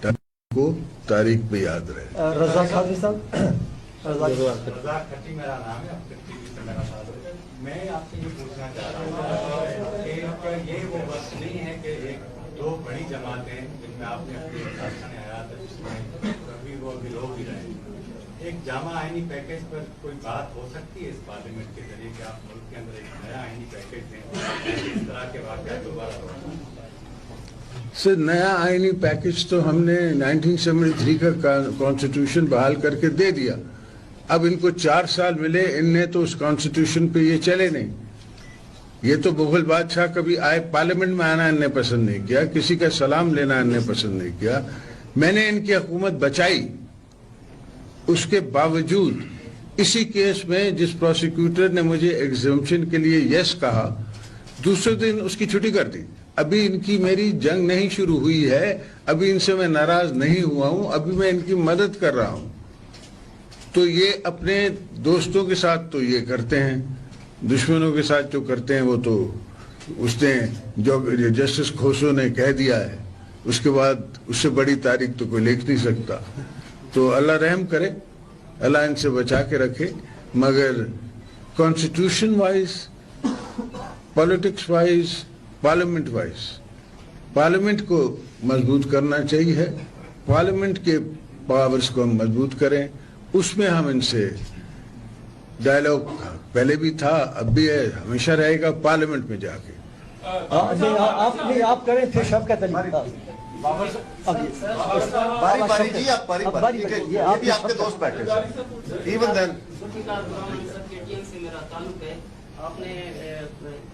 ताकि उनको तारीख पे याद रहे। अ, रज़ा काजी साहब, रज़ा रज़ा खट्टी मेरा नाम है, अब तक टीवी से मेरा साथ है। मैं आपसे ये पूछना चाह रहा हूँ कि क्या ये वो वक्त नहीं है कि एक दो बड़ी जमातें, जिनमें आपने अपनी अरकान हयात है, जिसमें अभी वो अभी लोग भी रहे, एक जामा आइनी पैकेज पर कोई बात हो सकती है इस पार्लियामेंट के जरिए कि आप मुल्क के अंदर एक नया आइनी पैकेज दें, ताकि इस तरह के वाक़यात दोबारा हो? सर, नया आइनी पैकेज तो हमने नाइनटीन सेवेंटी थ्री का कॉन-, कॉन्स्टिट्यूशन बहाल करके दे दिया। अब इनको चार साल मिले, इनने तो उस कॉन्स्टिट्यूशन पे ये चले नहीं। ये तो मुगल बादशाह कभी आए, पार्लियामेंट में आना इनने पसंद नहीं किया, किसी का सलाम लेना इनने पसंद नहीं किया। मैंने इनकी हुकूमत बचाई, उसके बावजूद इसी केस में जिस प्रोसिक्यूटर ने मुझे एग्जम्पशन के लिए यस कहा, दूसरे दिन उसकी छुट्टी कर दी। अभी इनकी मेरी जंग नहीं शुरू हुई है, अभी इनसे मैं नाराज नहीं हुआ हूं, अभी मैं इनकी मदद कर रहा हूं। तो ये अपने दोस्तों के साथ तो ये करते हैं, दुश्मनों के साथ जो करते हैं वो तो उसने, जो जस्टिस खोसो ने कह दिया है, उसके बाद उससे बड़ी तारीख तो कोई लिख नहीं सकता। तो अल्लाह रहम करे, अल्लाह इनसे बचा के रखे, मगर constitution wise, politics wise, parliament wise, parliament को मजबूत करना चाहिए, पार्लियामेंट के पावर्स को हम मजबूत करें, उसमें हम इनसे डायलॉग पहले भी था, अब भी है, हमेशा रहेगा पार्लियामेंट में जाके। आप, नहीं, आप, आप, नहीं, आप करें, फिर शौकत अली। हाँ। अभी, बारी बारी जी, आप बारी अब बारी, बारी ठीक है? बारी, ये ये आप भी आपके दोस्त बैठे हैं। Even then, जुल्फिकार गुलाम अली सर के टीएम से मेरा ताल्लुक है। आपने, अ,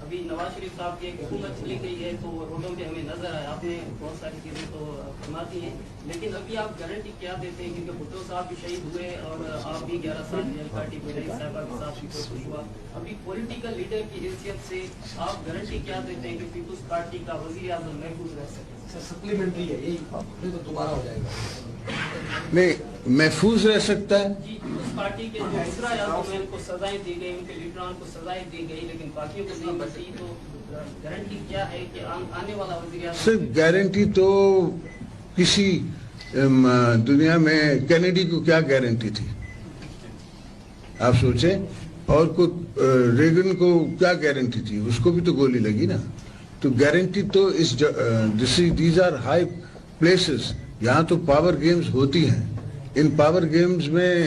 अभी नवाज शरीफ साहब की एक हुकूमत चली गई है, तो वो रोडों पे हमें नजर आया। आपने बहुत सारी चीजें तो, अ, फरमा दी हैं, लेकिन अभी आप गारंटी क्या देते हैं, क्योंकि भुट्टो साहब भी शहीद हुए और आप भी ग्यारह साल जेल काटी, गुरैश साहबा के साथ भी सब कुछ हुआ। अभी पॉलिटिकल लीडर की हैसियत से आप गारंटी क्या देते हैं कि पीपल्स पार्टी का वजीर आजम महफूज रह सके? सर, सप्लीमेंट्री है, यही नहीं तो दोबारा हो जाएगा। नहीं, महफूज रह सकता है। जी, पीपल्स पार्टी के जो वज़ीर आज़म हैं, उनको सजाएं दी गई, उनके लीडरान को सजाएं दी गई, लेकिन बाकियों को नहीं मिलती, तो गारंटी क्या है कि आन-, आने वाला वज़ीर आज़म सर, गारंटी तो किसी, अम, दुनिया में केनेडी को क्या गारंटी थी, आप सोचें, और को, अ, रेगन को क्या गारंटी थी, उसको भी तो गोली लगी ना। तो गारंटी तो इस, this, these are high places, यहाँ तो पावर गेम्स होती हैं। इन पावर गेम्स में,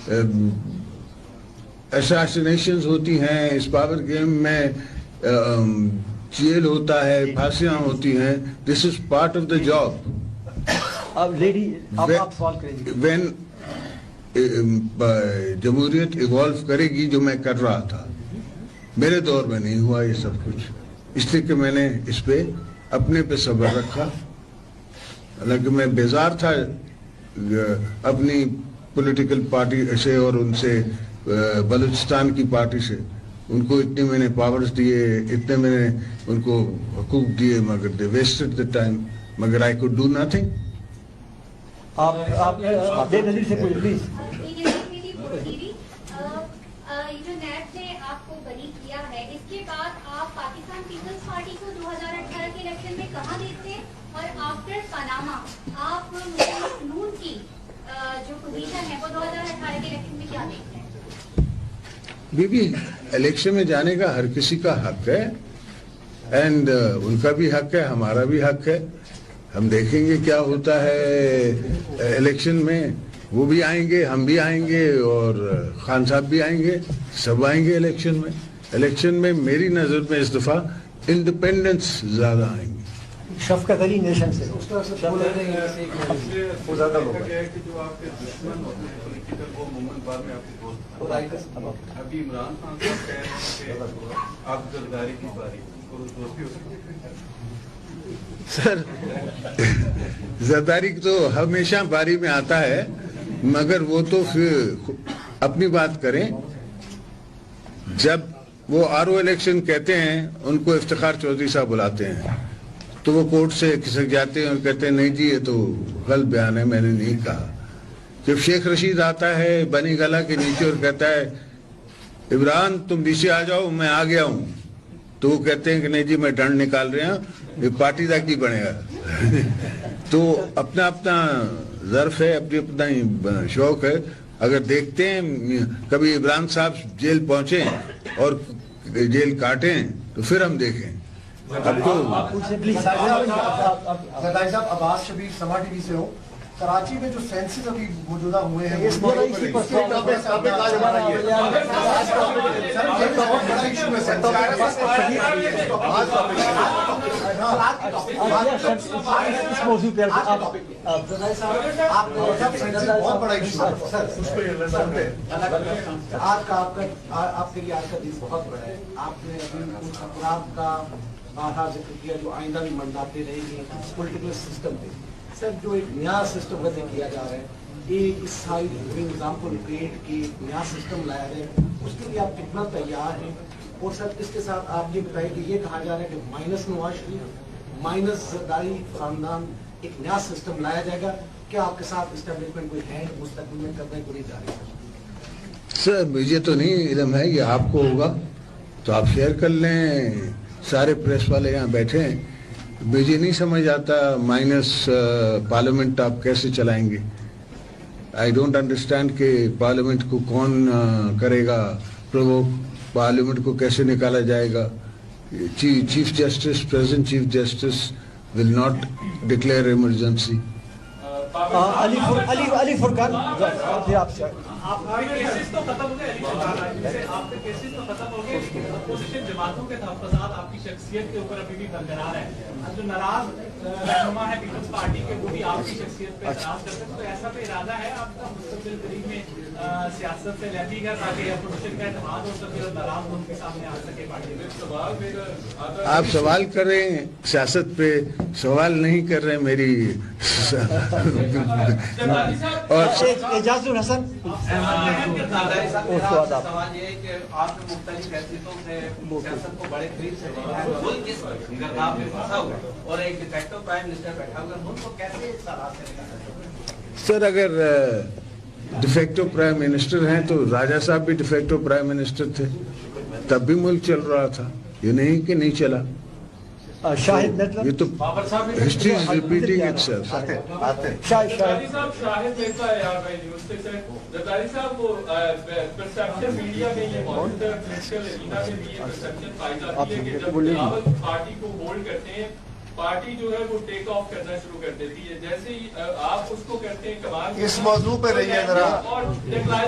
अम, असैसिनेशंस होती हैं, इस पावर गेम में, अम, जेल होता है, फांसियां होती हैं। This is part of the job. अब लेडी, अब आप सवाल करेंगे। When, अम, ब-, जमहूरियत इवॉल्व करेगी, जो मैं कर रहा था, मेरे दौर में नहीं हुआ ये सब कुछ, इसलिए कि मैंने इस पे, अपने पे सब्र रखा। हालांकि मैं बेजार था, अ, अपनी पॉलिटिकल पार्टी से और उनसे, अ, बलूचिस्तान की पार्टी से। उनको इतने मैंने पावर्स दिए, इतने मैंने उनको हकूक दिए, मगर they wasted the time, मगर I could do nothing. आप, आप, आप बेनजीर से पूछिए, प्लीज। ये मेरी बोल रही थी, अ, अ, ये जो नैब ने आपको बरी किया है, इसके बाद आप पाकिस्तान पीपल्स पार्टी को दो हज़ार अठारह के इलेक्शन में कहाँ देखते हैं? और आफ्टर पनामा आप मुस्लिम नून की, अ, जो पोजीशन है, वो दो हज़ार अठारह के इलेक्शन में क्या देखते हैं? बीबी, इलेक्शन में जाने का हर किसी का हक है, एंड, अ, उनका भी हक है, हमारा भी हक है। हम देखेंगे क्या होता है, अ, इलेक्शन में। वो भी आएंगे, हम भी आएंगे और खान साहब भी आएंगे, सब आएंगे इलेक्शन में। इलेक्शन में मेरी नज़र में इस दफ़ा इंडिपेंडेंट्स ज़्यादा आएंगे। शफकत अली नेशन से। उसका सर बोला नहीं, वो ज्यादा लोग हैं। कि जो आपके दुश्मन होते हैं पॉलिटिकल, वो मूवमेंट बाद में आपके दोस्त बनते हैं। अभी इमरान खान साहब कह रहे हैं कि आप जरदारी की बारी, उनको दोस्ती हो सकती है। सर, जरदारी तो हमेशा बारी में आता है, मगर वो तो फिर अपनी बात करें। जब वो आरओ इलेक्शन कहते हैं, उनको इफ्तिखार चौधरी साहब बुलाते हैं, तो वो कोर्ट से खिसक जाते हैं और कहते हैं, "नहीं जी, ये तो गलत बयान है, मैंने नहीं कहा।" जब शेख रशीद आता है बनी गला के नीचे और कहता है, "इमरान, तुम नीचे आ जाओ, मैं आ गया हूं," तो वो कहते हैं कि, "नहीं जी, मैं डंड निकाल रहे हैं, ये पार्टी का की बनेगा?" तो अपना अपना ज़र्फ है, अपनी अपना ही, अ, शौक है। अगर देखते हैं, कभी इमरान साहब जेल पहुंचे और जेल काटें, तो फिर हम देखें। अब तो पूछिए, प्लीज। आप, आप, आप, आप, जरदारी साहब, अब्बास शबीर, समा टीवी से हो। कराची में जो सेंसस अभी मौजूदा हुए हैं, इस, मेरा इसी पर सवाल है। टॉपिक आज हमारा ये है। आज टॉपिक, सर, ये टॉपिक बड़ा इशू है, सेंसस। आज टॉपिक, आज, आज, सर, इस, इस मौजू पे आप, आप, जरदारी साहब, आप, सेंसस बहुत बड़ा इशू है, सर। उसको ये लेना है। आज का आपका, आ-, आपके लिए आज का दिन बहुत बड़ा है। आपने अभी उन अफराद का बारहा जिक्र किया जो आइंदा भी मंडाते रहेंगे पॉलिटिकल सिस्टम पे। सर, जो एक नया सिस्टम का जिक्र किया जा रहा है, एक साइड एग्जाम्पल क्रिएट के एक नया सिस्टम लाया जाए, उसके लिए आप कितना तैयार हैं? और सर, इसके साथ आप ये बताइए कि ये कहा जा रहा है कि माइनस नवाज शरीफ, माइनस जरदारी खानदान, एक नया सिस्टम लाया जाएगा, क्या आपके साथ एस्टेब्लिशमेंट कोई है मुस्तकबिल में करने को नहीं जा रही? सर, मुझे तो नहीं इल्म है, ये आपको होगा तो आप शेयर कर लें, सारे प्रेस वाले यहाँ बैठे हैं। मुझे नहीं समझ आता माइनस पार्लियामेंट आप कैसे चलाएंगे। आई डोंट अंडरस्टैंड कि पार्लियामेंट को कौन अ, करेगा प्रोवोक, पार्लियामेंट को कैसे निकाला जाएगा। Chief justice, present chief justice will not declare emergency. अ, अली फुर-, अली, अली फुरकान, आप, आप, आपके केसेस तो खत्म हो गए, अली फुरकान, आपके केसेस तो खत्म हो गए, लेकिन अपोजिशन जमातों के तहफ्फुजात आपकी शख्सियत के ऊपर अभी भी बरकरार है। अब जो नाराज, अ, रहनुमा है पीपल्स पार्टी के, वो भी आपकी शख्सियत पे एतराज करते हैं, तो ऐसा कोई इरादा है आपका मुस्तकबिल करीब में, अ, सियासत से अलहदगी का, ताकि अपोजिशन का इत्तेहाद हो सके और नाराज लोग भी सामने आ सके पार्टी में? आप सवाल कर रहे हैं सियासत पे, सवाल नहीं कर रहे मेरी और ए-, एजाजुल हसन। उसके बाद आप। सवाल ये है कि आपने मुख्तलिफ हैसियतों से सियासत को बड़े करीब से देखा है, मुल्क इस गर्दाब में फंसा हुआ है और एक डिफैक्टो प्राइम मिनिस्टर बैठा हुआ है, मुल्क को कैसे इस हालात से निकाला जाए? सर, अगर डिफैक्टो प्राइम मिनिस्टर हैं तो राजा साहब भी डिफैक्टो प्राइम मिनिस्टर थे, तब भी मुल्क चल रहा था, ये नहीं कि नहीं चला। अ, शाहिद मेहता। ये तो history is repeating itself. Shahid, Shahid. Shahid Mehta है यार भाई, न्यूज़ से सर। जरदारी साहब, वो, अ, प-, परसेप्शन मीडिया में ये मौजूद है, पॉलिटिकल एरिना में भी ये परसेप्शन पाई जाती है कि जब बिलावल पार्टी को होल्ड करते हैं, पार्टी जो है वो टेक ऑफ करना शुरू कर देती है। जैसे ही, अ, आप उसको करते हैं, कमाल इस मौजू पे रहिए जरा।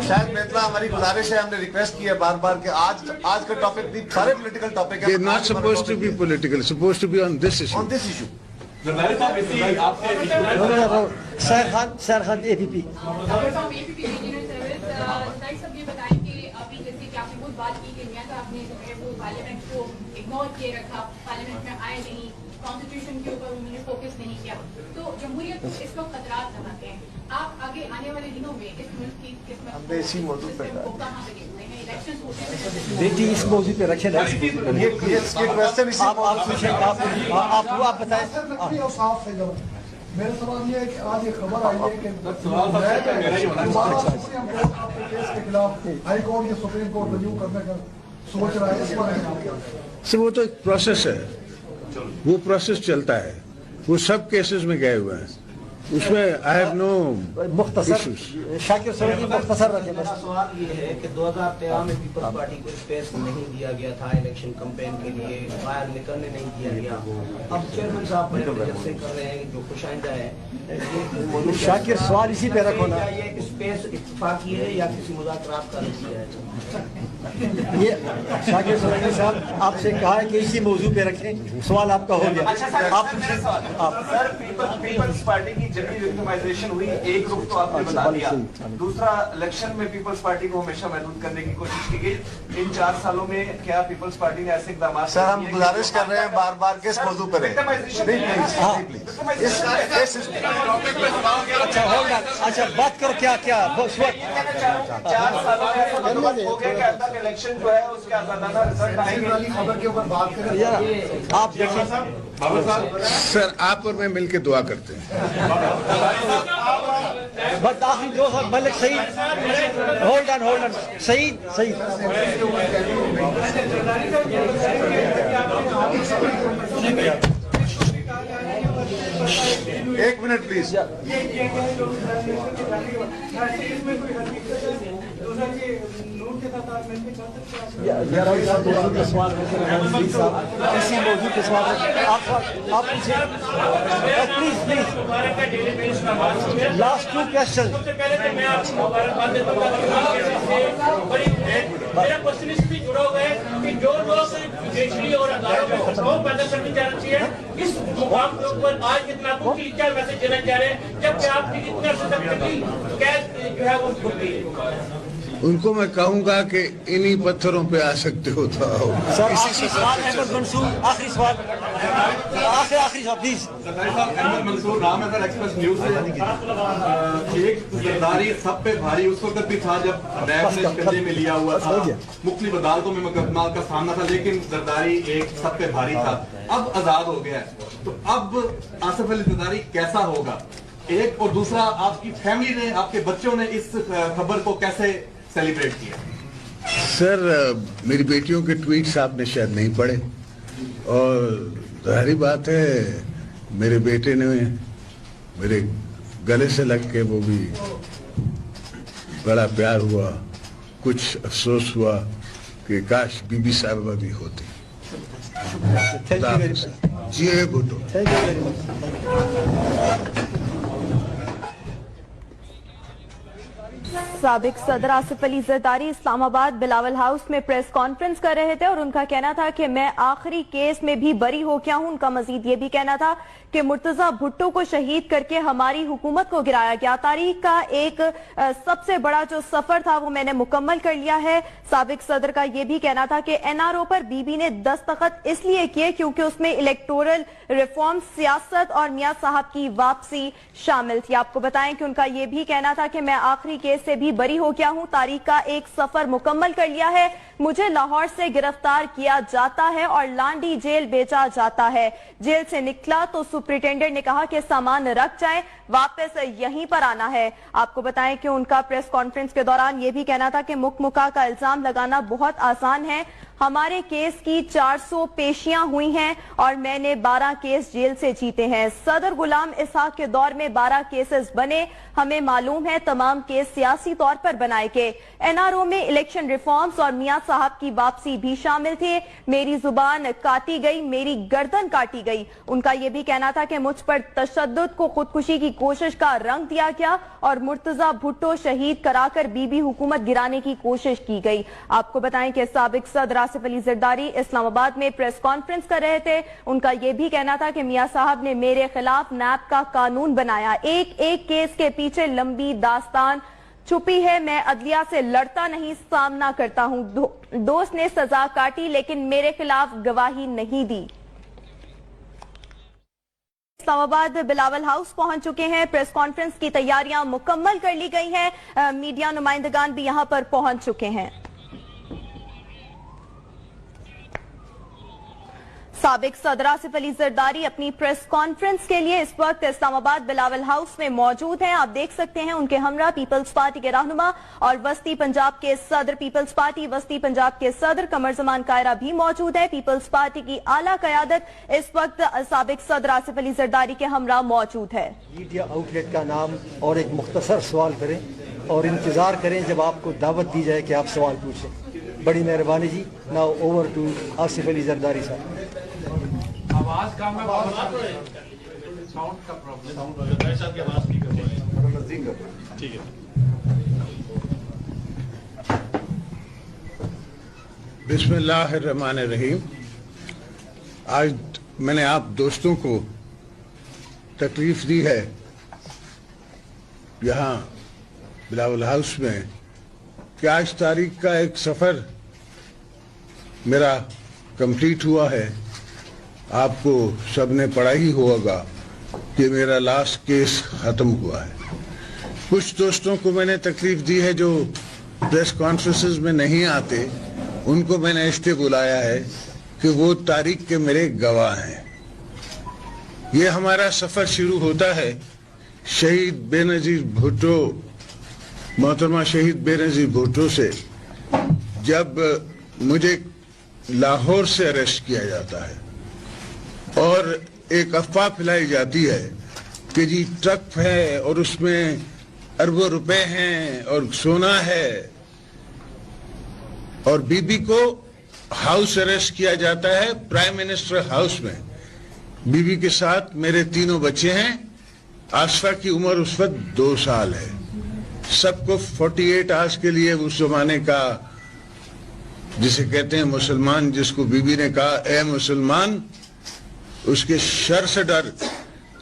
शाहिद मेहता, हमारी गुजारिश है, हमने रिक्वेस्ट की है बार-बार कि आज, आज का टॉपिक भी सारे पॉलिटिकल टॉपिक है। They're not supposed to be political, supposed to be on this issue. On this issue. Zardari साहब, इसी आपसे issue। Sair Khan, Sair Khan, ABP. From ABP regional service, अ, जरदारी साहब, ये बताएं कि अभी जैसे कि आपने बहुत बात की कि मियां साहब ने जो है वो पार्लियामेंट को इग्नोर किए रखा, पार्लियामेंट में आए नहीं, कॉन्स्टिट्यूशन के ऊपर उन्होंने फोकस नहीं किया। तो जमहूरियत को इस वक्त खतरात कहाँ पे हैं? आप आगे आने वाले दिनों में इस मुल्क की किस्मत को, इस सिस्टम को कहाँ पे देखते हैं? इलेक्शंस होते हुए नजर नहीं आ रहे? बेटी, इस मौजू पे रखें ना। ये, ये, ये क्वेश्चन इसी आप, आप पूछें, आप, आप, आप बताएं। सर, मैं क्लियर और साफ से जवाब। मेरा सवाल ये है कि आज ये खबर आई है कि दोबारा सुप्रीम कोर्ट आपके केस के खिलाफ, हाई कोर्ट या सुप्रीम कोर्ट रिव्यू करने का सोच रहा है, इस बारे में आप क्या कहें? सर, वो तो एक प्रोसेस है, वो प्रोसेस चलता है, वो सब केसेस में गए हुए हैं, उसमें I have no मुख्तसर, issues। शाकिर सर जी, मुख्तसर रखें बस। मेरा सवाल ये है कि दो हज़ार तेरह में पीपल्स पार्टी को स्पेस नहीं दिया गया था इलेक्शन कैंपेन के लिए, बाहर निकलने नहीं दिया गया। अब चेयरमैन साहब बड़े तजस्सुस कर रहे हैं, जो खुशाइंदा है। शाकिर, सवाल इसी पे रखो ना। क्या ये स्पेस इत्तफाकी है या किसी मुज़ाकरात का नतीजा है? ये शाकिर सुरैनी साहब, आपसे कहा है कि इसी मौजू पे रखें, सवाल आपका हो गया। अच्छा सर, आप सर, पूछिए। मेरा सवाल। आप। सर, पीपल-, पीपल्स पार्टी की जमीन विक्टिमाइजेशन हुई, एक रुख तो आपने अच्छा, बता दिया। दूसरा, इलेक्शन में पीपल्स पार्टी को हमेशा महदूद करने की कोशिश की गई। इन चार सालों में क्या पीपल्स पार्टी ने ऐसे इकदाम किए? सर, हम गुजारिश कर रहे हैं बार-बार कि इस मौजू पर रहे। विक्टिमाइजेशन नहीं, नहीं, हाँ। प्लीज। इस, इस, इस अच्छा, होल्ड ऑन। अच्छा, बात करो, क्या, क्या, बस, what? चार सालों में ऐसा बंदोबस्त हो गया कि अब तक इलेक्शन जो है, उसके आजादाना रिजल्ट आएंगे। वाली खबर के ऊपर बात करें। या, आप देखिए। सर, आप और मैं मिलके दुआ करते हैं। बस आखिरी दो साल, Malik Saeed, hold on, hold on, Saeed, Saeed. एक मिनट प्लीज। या, या, राहुल साहब, मौजू पे सवाल रखे, रणजीत साहब, इसी मौजू पे सवाल रखे। आप, आप पूछे। Please, please. Last two question. सबसे पहले तो मैं आपको मुबारकबाद देता हूँ। बड़ी, मेरा क्वेश्चन इससे जुड़ा हुआ है कि जो लोग जुडिशरी और अदालतों में खौफ पैदा करने जा रहे हैं, इस عوام کے اوپر آج اتنا کچھ کیا میسج دینا چاہ رہے ہیں، جبکہ آپ کی اتنا سخت تکلیف کیسے جو ہے وہ چھوٹ گئی ہے؟ ان کو میں کہوں گا کہ انہی پتھروں پہ آ سکتے ہو تو آؤ۔ سر، آخری سوال، احمد منصور، آخری سوال۔ آخر، آخری سوال، پلیز۔ زرداری صاحب، احمد منصور نام ہے سر، ایکسپریس نیوز سے۔ آ، ایک زرداری سب پہ بھاری اس وقت بھی تھا جب نیب نے شکنجے میں لیا ہوا تھا، مختلف عدالتوں میں مقدمات کا سامنا تھا، لیکن زرداری ایک سب پہ بھاری تھا، اب آزاد ہو گیا ہے، تو اب آصف علی زرداری کیسا ہوگا؟ ایک، اور دوسرا، آپ کی فیملی نے، آپ کے بچوں نے اس، آ، خبر کو کیسے سیلیبریٹ کیا؟ سر، آ، میری بیٹیوں کے ٹویٹس آپ نے شاید نہیں پڑھے، اور ظاہری بات ہے، میرے بیٹے نے میرے گلے سے لگ کے وہ بھی بڑا پیار ہوا، کچھ افسوس ہوا کہ کاش بی بی صاحبہ بھی ہوتی۔ تھینک یو ویری مچ۔ جی اے بھٹو۔ تھینک یو ویری مچ۔ سابق صدر آصف علی زرداری اسلام آباد بلاول ہاؤس میں پریس کانفرنس کر رہے تھے اور ان کا کہنا تھا کہ میں آخری کیس میں بھی بری ہو گیا ہوں۔ ان کا مزید یہ بھی کہنا تھا کہ مرتضی بھٹو کو شہید کر کے ہماری حکومت کو گرایا گیا۔ تاریخ کا ایک، آ، سب سے بڑا جو سفر تھا وہ میں نے مکمل کر لیا ہے۔ سابق صدر کا یہ بھی کہنا تھا کہ این آر او پر بی بی نے دستخط اس لیے کیے کیونکہ اس میں الیکٹورل ریفارم، سیاست اور میاں صاحب کی واپسی شامل تھی۔ آپ کو بتائیں کہ ان کا یہ بھی کہنا تھا کہ میں آخری کیس سے بھی بری ہو گیا ہوں، تاریخ کا ایک سفر مکمل کر لیا ہے، مجھے لاہور سے گرفتار کیا جاتا ہے اور لانڈی جیل بھیجا جاتا ہے۔ جیل سے نکلا تو سپرنٹنڈنٹ نے کہا کہ سامان رکھ جائیں، واپس یہیں پر آنا ہے۔ آپ کو بتائیں کہ ان کا پریس کانفرنس کے دوران یہ بھی کہنا تھا کہ مک مکا کا الزام لگانا بہت آسان ہے، ہمارے کیس کی چار سو پیشیاں ہوئی ہیں اور میں نے بارہ کیس جیل سے جیتے ہیں۔ صدر غلام اسحاق کے دور میں بارہ کیسز بنے، ہمیں معلوم ہے تمام کیس سیاسی طور پر بنائے گئے۔ این آر او میں الیکشن ریفارمز اور میاں صاحب کی واپسی بھی شامل تھے۔ میری زبان کاٹی گئی، میری گردن کاٹی گئی۔ ان کا یہ بھی کہنا تھا کہ مجھ پر تشدد کو خودکشی کی کوشش کا رنگ دیا گیا اور مرتضی بھٹو شہید کرا کر بی بی حکومت گرانے کی کوشش کی گئی۔ آپ کو بتائیں کہ سابق صدر آصف علی زرداری اسلام آباد میں پریس کانفرنس کر رہے تھے۔ ان کا یہ بھی کہنا تھا کہ میاں صاحب نے میرے خلاف نیب کا قانون بنایا۔ ایک ایک کیس کے پیچھے لمبی داستان چھپی ہے۔ میں عدلیہ سے لڑتا نہیں، سامنا کرتا ہوں۔ دو-، دوست نے سزا کاٹی لیکن میرے خلاف گواہی نہیں دی۔ اسلام آباد بلاول ہاؤس پہنچ چکے ہیں، پریس کانفرنس کی تیاریاں مکمل کر لی گئی ہیں، آ، میڈیا نمائندگان بھی یہاں پر پہنچ چکے ہیں۔ سابق صدر آصف علی زرداری اپنی پریس کانفرنس کے لیے اس وقت اسلام آباد بلاول ہاؤس میں موجود ہیں۔ آپ دیکھ سکتے ہیں ان کے ہمراہ پیپلز پارٹی کے رہنما اور وسطی پنجاب کے صدر، پیپلز پارٹی وسطی پنجاب کے صدر قمر زمان کائرہ بھی موجود ہے۔ پیپلز پارٹی کی اعلیٰ قیادت اس وقت سابق صدر آصف علی زرداری کے ہمراہ موجود ہے۔ میڈیا آؤٹ لیٹ کا نام اور ایک مختصر سوال کریں اور انتظار کریں جب آپ کو دعوت دی جائے کہ آپ سوال پوچھیں۔ بڑی مہربانی جی۔ Now over to آصف علی زرداری صاحب۔ آواز کم ہے، بہت ساؤنڈ کا پرابلم۔ زرداری صاحب کی آواز ٹھیک ہے۔ ٹھیک ہے۔ بسم اللہ الرحمن الرحیم۔ آج میں نے آپ دوستوں کو تکلیف دی ہے یہاں بلاول ہاؤس میں کہ آج تاریخ کا ایک سفر میرا کمپلیٹ ہوا ہے۔ آپ کو سب نے پڑھا ہی ہوگا کہ میرا لاسٹ کیس ختم ہوا ہے۔ کچھ دوستوں کو میں نے تکلیف دی ہے جو پریس کانفرنسز میں نہیں آتے، ان کو میں نے اس لیے بلایا ہے کہ وہ تاریخ کے میرے گواہ ہیں۔ یہ ہمارا سفر شروع ہوتا ہے شہید بینظیر بھٹو، محترمہ شہید بینظیر بھٹو سے، جب مجھے لاہور سے اریسٹ کیا جاتا ہے اور ایک افواہ پھیلائی جاتی ہے کہ جی ٹرک ہے اور اس میں اربوں روپے ہیں اور سونا ہے، اور بی بی کو ہاؤس اریسٹ کیا جاتا ہے پرائم منسٹر ہاؤس میں۔ بی بی کے ساتھ میرے تینوں بچے ہیں۔ آصفہ کی عمر اس وقت دو سال ہے۔ سب کو فورٹی ایٹ آورز کے لیے اس زمانے کا، جسے کہتے ہیں مسلمان، جس کو بی بی نے کہا، "اے مسلمان، उसके शर से डर,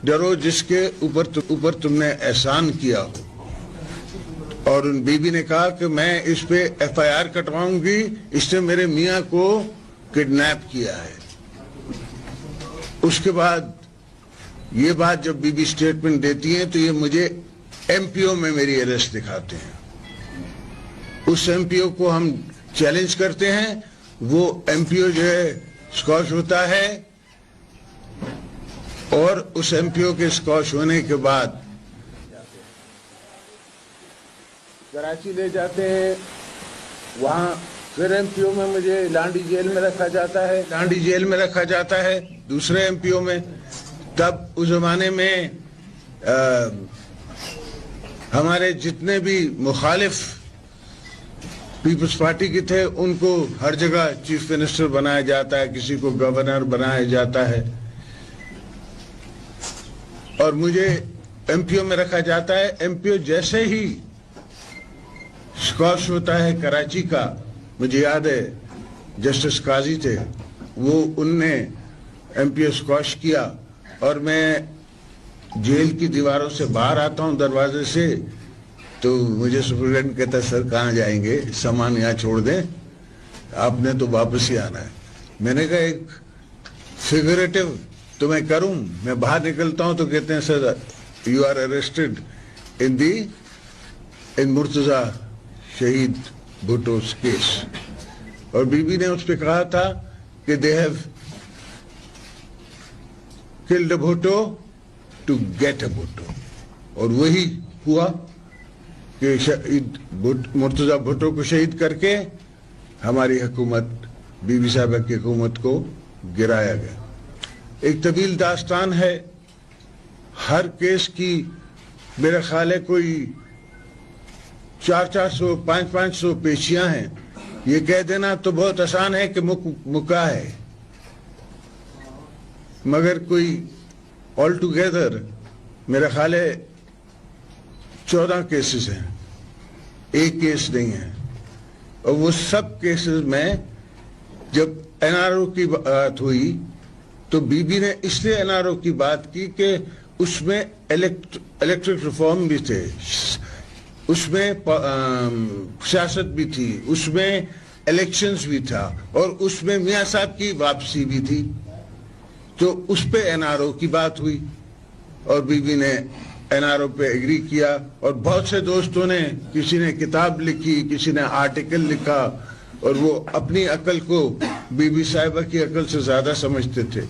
डरो जिसके ऊपर तु-, ऊपर तुमने एहसान किया हो। और उन बीबी ने कहा कि मैं इस पे एफआईआर कटवाऊंगी, इसने मेरे मियाँ को किडनैप किया है। उसके बाद ये बात जब बीबी स्टेटमेंट देती हैं तो ये मुझे एमपीओ में मेरी अरेस्ट दिखाते हैं। उस एमपीओ को हम चैलेंज करते हैं, वो एमपीओ जो है स्क्वॉश होता है और उस एमपीओ के स्क्वॉश होने के बाद कराची ले जाते हैं, वहाँ फिर एमपीओ में मुझे लांडी जेल में रखा जाता है, लांडी जेल में रखा जाता है, दूसरे एमपीओ में। तब उस जमाने में, अ, हमारे जितने भी मुखालिफ पीपल्स पार्टी के थे, उनको हर जगह चीफ मिनिस्टर बनाया जाता है, किसी को गवर्नर बनाया जाता है। और मुझे एमपीओ में रखा जाता है। एमपीओ जैसे ही स्क्वॉश होता है कराची का, मुझे याद है जस्टिस काजी थे, वो उनने एमपीओ स्क्वॉश किया और मैं जेल की दीवारों से बाहर आता हूँ दरवाजे से, तो मुझे सुपरिटेंडेंट कहता है, "सर, कहाँ जाएंगे? सामान यहाँ छोड़ दें, आपने तो वापस ही आना है।" मैंने कहा, एक फिगरेटिव तो मैं करूं, मैं बाहर निकलता हूं तो कहते हैं, "Sir, you are arrested in the, in Murtaza Shaheed Bhutto's case।" और बीबी ने उस पे कहा था कि they have killed a Bhutto to get a Bhutto। और वही हुआ कि शहीद भुट-, मुर्तजा भुट्टो को शहीद करके हमारी हुकूमत, बीबी साहबा की हुकूमत को गिराया गया। एक तवील दास्तान है, हर केस की मेरा ख्याल है कोई चार चार सौ, पाँच पाँच सौ पेशियां हैं। ये कह देना तो बहुत आसान है कि मुक-, मुका है, मगर कोई ऑल टुगेदर मेरा ख्याल है चौदह केसेस हैं, एक केस नहीं है। और वो सब केसेस में जब एनआरओ की बात हुई तो बीबी ने इसलिए एनआरओ की बात की कि उसमें इलेक्ट-, इलेक्टोरल रिफॉर्म भी थे, उसमें प-, अम, सियासत भी थी, उसमें इलेक्शंस भी था और उसमें मियाँ साहब की वापसी भी थी। तो उस पे एनआरओ की बात हुई और बीबी ने एनआरओ पे एग्री किया और बहुत से दोस्तों ने, किसी ने किताब लिखी, किसी ने आर्टिकल लिखा और वो अपनी अकल को बीबी साहिबा की अकल से ज्यादा समझते थे।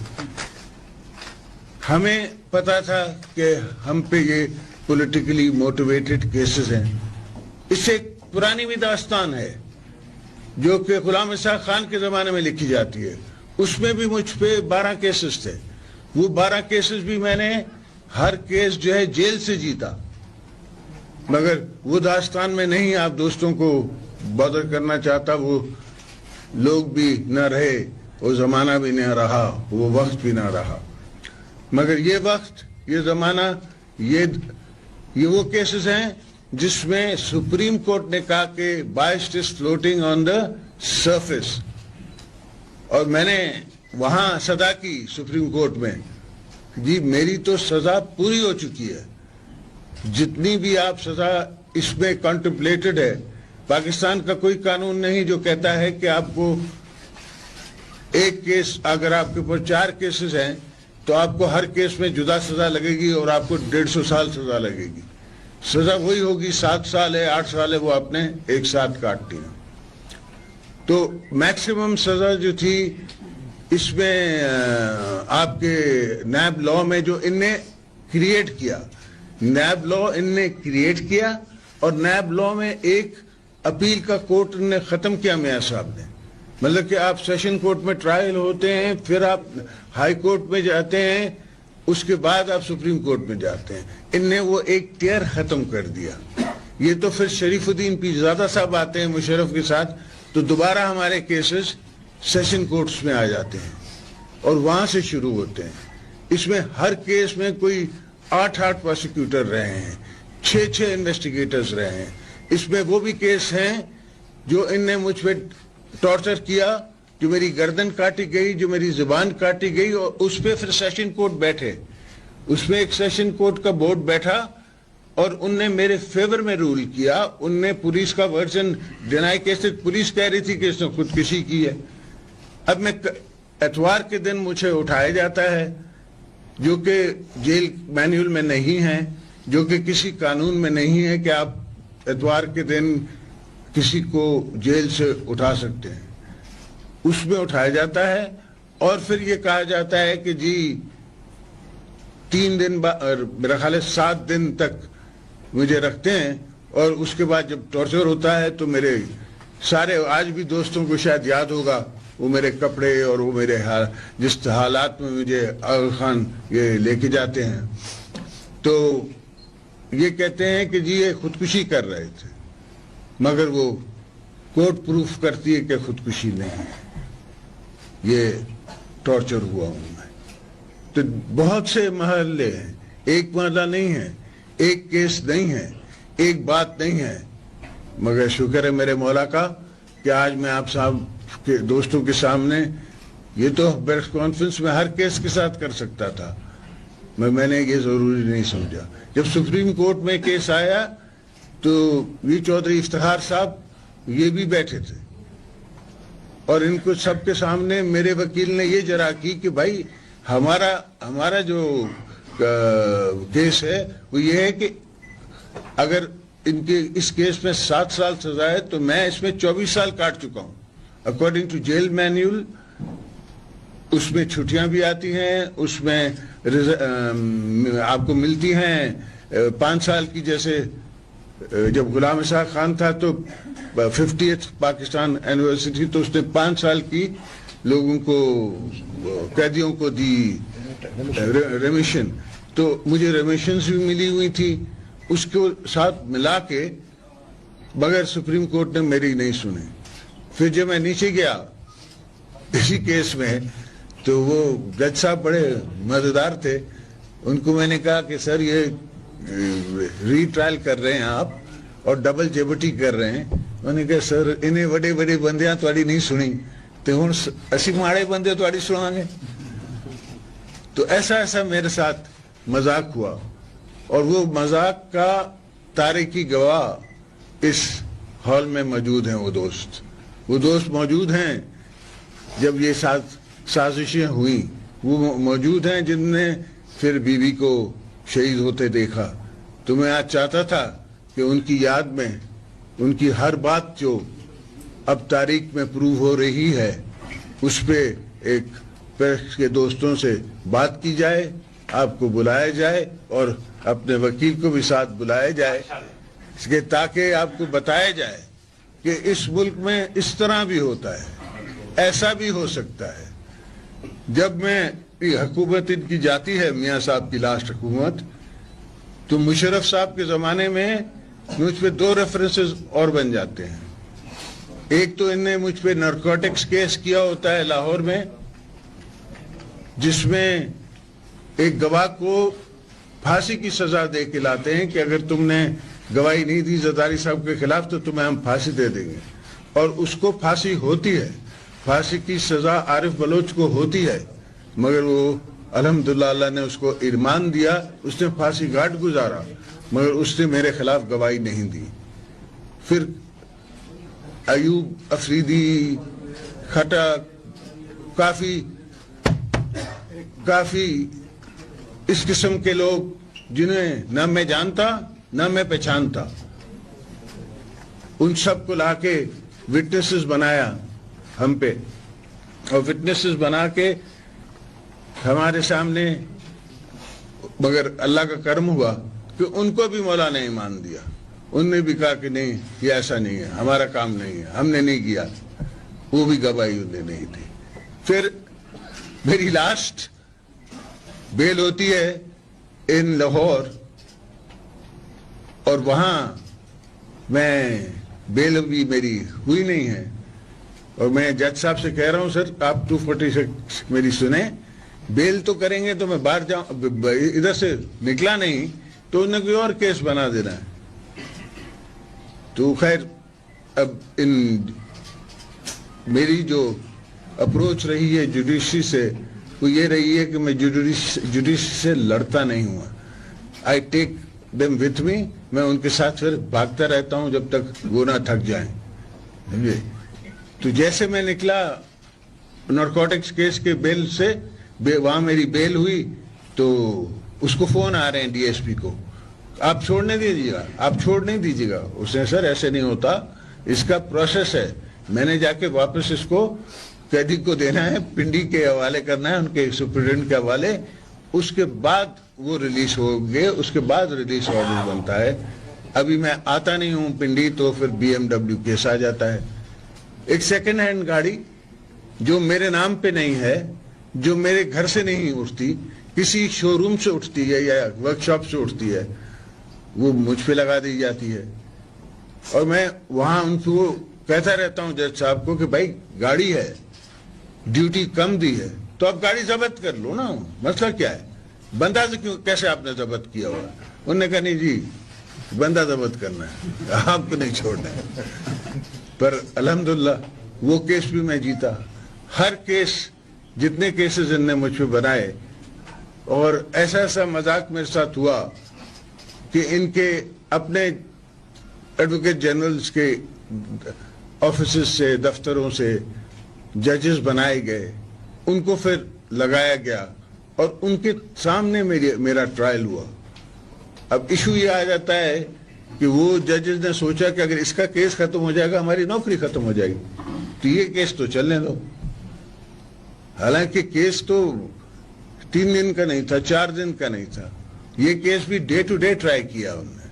हमें पता था कि हम पे ये पॉलिटिकली मोटिवेटेड केसेस हैं। इससे एक पुरानी भी दास्तान है जो कि गुलाम इसहाक खान के जमाने में लिखी जाती है। उसमें भी मुझ पे बारह केसेस थे। वो बारह केसेस भी मैंने हर केस जो है जेल से जीता, मगर वो दास्तान मैं नहीं आप दोस्तों को बॉदर करना चाहता। वो लोग भी ना रहे, वो जमाना भी ना रहा, वो वक्त भी ना रहा। मगर ये वक्त, ये जमाना, ये, ये वो केसेस हैं जिसमें सुप्रीम कोर्ट ने कहा कि बायस is floating on the surface. और मैंने वहाँ सजा की सुप्रीम कोर्ट में, जी, मेरी तो सजा पूरी हो चुकी है। जितनी भी आप सजा इसमें कॉन्टेम्पलेटेड है, पाकिस्तान का कोई कानून नहीं जो कहता है कि आपको एक केस, अगर आपके ऊपर चार केसेस हैं, तो आपको हर केस में जुदा सजा लगेगी और आपको डेढ़ सौ साल सजा लगेगी। सजा वही होगी, सात साल है, आठ साल है, वो आपने एक साथ काटनी है। तो मैक्सिमम सजा जो थी इसमें, अ, आपके नैब लॉ में जो इनने क्रिएट किया, नैब लॉ इनने क्रिएट किया और नैब लॉ में एक अपील का कोर्ट ने खत्म किया मियाँ साहब ने। मतलब कि आप सेशन कोर्ट में ट्रायल होते हैं, फिर आप हाई कोर्ट में जाते हैं, उसके बाद आप सुप्रीम कोर्ट में जाते हैं। इनने वो एक टियर खत्म कर दिया। ये तो फिर शरीफुद्दीन पीरजादा साहब आते हैं मुशर्रफ के साथ, तो दोबारा हमारे केसेस सेशन कोर्ट्स में आ जाते हैं और वहाँ से शुरू होते हैं। इसमें हर केस में कोई आठ आठ प्रोसिक्यूटर रहे हैं, छः छः इन्वेस्टिगेटर्स रहे हैं। इसमें वो भी केस हैं जो इनने मुझ पे टॉर्चर किया जो मेरी गर्दन काटी गई, जो मेरी जुबान काटी गई, और उस पे फिर सेशन कोर्ट बैठे। उसमें एक सेशन कोर्ट का बोर्ड बैठा और उनने मेरे फेवर में रूल किया। उनने पुलिस का वर्जन डिनाई किया, पुलिस कह रही थी कि इसने खुदकुशी की है। अब मैं क-, एतवार के दिन मुझे उठाया जाता है, जो कि जेल मैनुअल में नहीं है, जो कि किसी कानून में नहीं है कि आप एतवार के दिन किसी को जेल से उठा सकते हैं। उसमें उठाया जाता है और फिर ये कहा जाता है कि जी, तीन दिन बा-, और मेरा ख्याल है सात दिन तक मुझे रखते हैं और उसके बाद जब टॉर्चर होता है तो मेरे सारे, आज भी दोस्तों को शायद याद होगा, वो मेरे कपड़े और वो मेरे हाल, जिस हालात में मुझे आगा खान ये लेके जाते हैं, तो ये कहते हैं कि जी, ये खुदकुशी कर रहे थे, मगर वो कोर्ट प्रूफ करती है कि खुदकुशी नहीं है, ये टॉर्चर हुआ उनमें। तो बहुत से महले हैं, एक महला नहीं है, एक केस नहीं है, एक बात नहीं है, मगर शुक्र है मेरे मौला का कि आज मैं आप साहब के दोस्तों के सामने, ये तो प्रेस कॉन्फ्रेंस में हर केस के साथ कर सकता था, मैं, मैंने ये जरूरी नहीं समझा। जब सुप्रीम कोर्ट में केस आया तो ये चौधरी इफ्तिखार साहब ये भी बैठे थे और इनको सबके सामने मेरे वकील ने ये जरा की कि भाई, हमारा, हमारा जो, अ, केस है वो ये है कि अगर इनके इस केस में सात साल सजा है तो मैं इसमें चौबीस साल काट चुका हूँ। अकॉर्डिंग टू जेल मैनुअल, उसमें छुट्टियां भी आती हैं, उसमें रिज-, अम, आपको मिलती हैं, अ, पाँच साल की, जैसे, अ, जब गुलाम इसहाक खान था तो फिफ्टियथ पाकिस्तान एनिवर्सरी थी, तो उसने पाँच साल की लोगों को, अ, कैदियों को दी, अ, रे-, रिमिशन। तो मुझे रिमिशंस भी मिली हुई थी, उसको साथ मिला के, मगर सुप्रीम कोर्ट ने मेरी नहीं सुनी। फिर जब मैं नीचे गया इसी केस में, तो वो जज साहब बड़े मजेदार थे। उनको मैंने कहा कि सर, ये, अ, रीट्रायल कर रहे हैं आप और डबल जेबर्टी कर रहे हैं। उन्होंने कहा, सर, इन्हें बड़े बड़े बंदियां ਤੁਹਾਡੀ नहीं सुनी, तो ਹੁਣ ਸ-, ਅਸੀਂ ਮਾੜੇ ਬੰਦੇ ਤੁਹਾਡੀ ਸੁਣਾਂਗੇ। तो ऐसा, ऐसा मेरे साथ मजाक हुआ और वो मजाक का तारीखी गवाह इस हॉल में मौजूद हैं। वो दोस्त, वो दोस्त मौजूद हैं, जब ये साज-, साजिशें हुई, वो मौ-, मौजूद हैं जिनने फिर बीबी को शहीद होते देखा। तो मैं आज चाहता था कि उनकी याद में उनकी हर बात जो अब तारीख में प्रूव हो रही है, उस पे एक प्रेस के दोस्तों से बात की जाए, आपको बुलाया जाए और अपने वकील को भी साथ बुलाया जाए, इसके, ताकि आपको बताया जाए कि इस मुल्क में इस तरह भी होता है, ऐसा भी हो सकता है। जब मैं, ये हुकूमत इनकी जाती है, मियाँ साहब की लास्ट हुकूमत, तो मुशर्रफ साहब के ज़माने में मुझ पे दो रेफरेंसेस और बन जाते हैं। एक तो इनने मुझ पे नारकोटिक्स केस किया होता है लाहौर में, जिसमें एक गवाह को फांसी की सजा दे के लाते हैं कि अगर तुमने गवाही नहीं दी जरदारी साहब के खिलाफ तो तुम्हें हम फांसी दे देंगे। और उसको फांसी होती है, फांसी की सजा आरिफ बलोच को होती है, मगर वो अल्हम्दुलिल्लाह अल्लाह ने उसको ईमान दिया, उसने फांसी घाट गुजारा, मगर उसने मेरे खिलाफ गवाही नहीं दी। फिर अयूब अफरीदी, खटक, काफी, काफी इस किस्म के लोग जिन्हें ना मैं जानता ना मैं पहचानता, उन सब को लाके विटनेसेस बनाया हम पे, और विटनेसेस बना के हमारे सामने, मगर अल्लाह का करम हुआ कि उनको भी मौला ने ईमान दिया। उनने भी कहा कि नहीं, ये ऐसा नहीं है, हमारा काम नहीं है, हमने नहीं किया, वो भी गवाही उनने नहीं दी। फिर मेरी लास्ट बेल होती है इन लाहौर, और वहाँ मैं, बेल भी मेरी हुई नहीं है, और मैं जज साहब से कह रहा हूँ, सर, आप टू फोर्टी सिक्स मेरी सुने, बेल तो करेंगे तो मैं बाहर जाऊँ, ब-, ब-, इधर से निकला नहीं तो उन्हें कोई और केस बना देना है। तो खैर, अब इन, मेरी जो अप्रोच रही है जुडिशरी से, वो ये रही है कि मैं जुडिशरी से लड़ता नहीं हूँ। I take them with me, मैं उनके साथ फिर भागता रहता हूँ जब तक वो ना थक जाएं। समझे? तो जैसे मैं निकला नारकोटिक्स केस के बेल से, वहाँ मेरी बेल हुई, तो उसको फोन आ रहे हैं डीएसपी को, आप छोड़ने दीजिएगा, आप छोड़ नहीं दीजिएगा। उसने, सर, ऐसे नहीं होता, इसका प्रोसेस है। मैंने जाके वापस इसको कैदी को देना है, पिंडी के हवाले करना है, उनके सुपरिटेंडेंट के हवाले, उसके बाद वो रिलीज होंगे, उसके बाद रिलीज ऑर्डर बनता है। अभी मैं आता नहीं हूँ पिंडी, तो फिर बीएमडब्ल्यू केस आ जाता है। एक सेकंड हैंड गाड़ी जो मेरे नाम पे नहीं है, जो मेरे घर से नहीं उठती, किसी शोरूम से उठती है या वर्कशॉप से उठती है, वो मुझ पे लगा दी जाती है। और मैं वहाँ उनको कहता रहता हूँ जज साहब को कि भाई, गाड़ी है, ड्यूटी कम दी है, तो आप गाड़ी जब्त कर लो ना, मसला क्या है? बंदा से क्यों, कैसे आपने जब्त किया हुआ? उन्होंने कहा, नहीं जी, बंदा जब्त करना है, आपको नहीं छोड़ना है। पर अल्हम्दुलिल्लाह, वो केस भी मैं जीता। हर केस, जितने केसेस इनने मुझ पे बनाए, और ऐसा ऐसा मजाक मेरे साथ हुआ कि इनके अपने एडवोकेट जनरल्स के ऑफिसेस से, दफ्तरों से जजेस बनाए गए, उनको फिर लगाया गया और उनके सामने मेरे, मेरा ट्रायल हुआ। अब इशू ये आ जाता है कि वो जजेस ने सोचा कि अगर इसका केस खत्म हो जाएगा, हमारी नौकरी खत्म हो जाएगी, तो ये केस तो चलने दो। हालांकि केस तो तीन दिन का नहीं था, चार दिन का नहीं था, ये केस भी डे टू डे ट्राई किया उनने।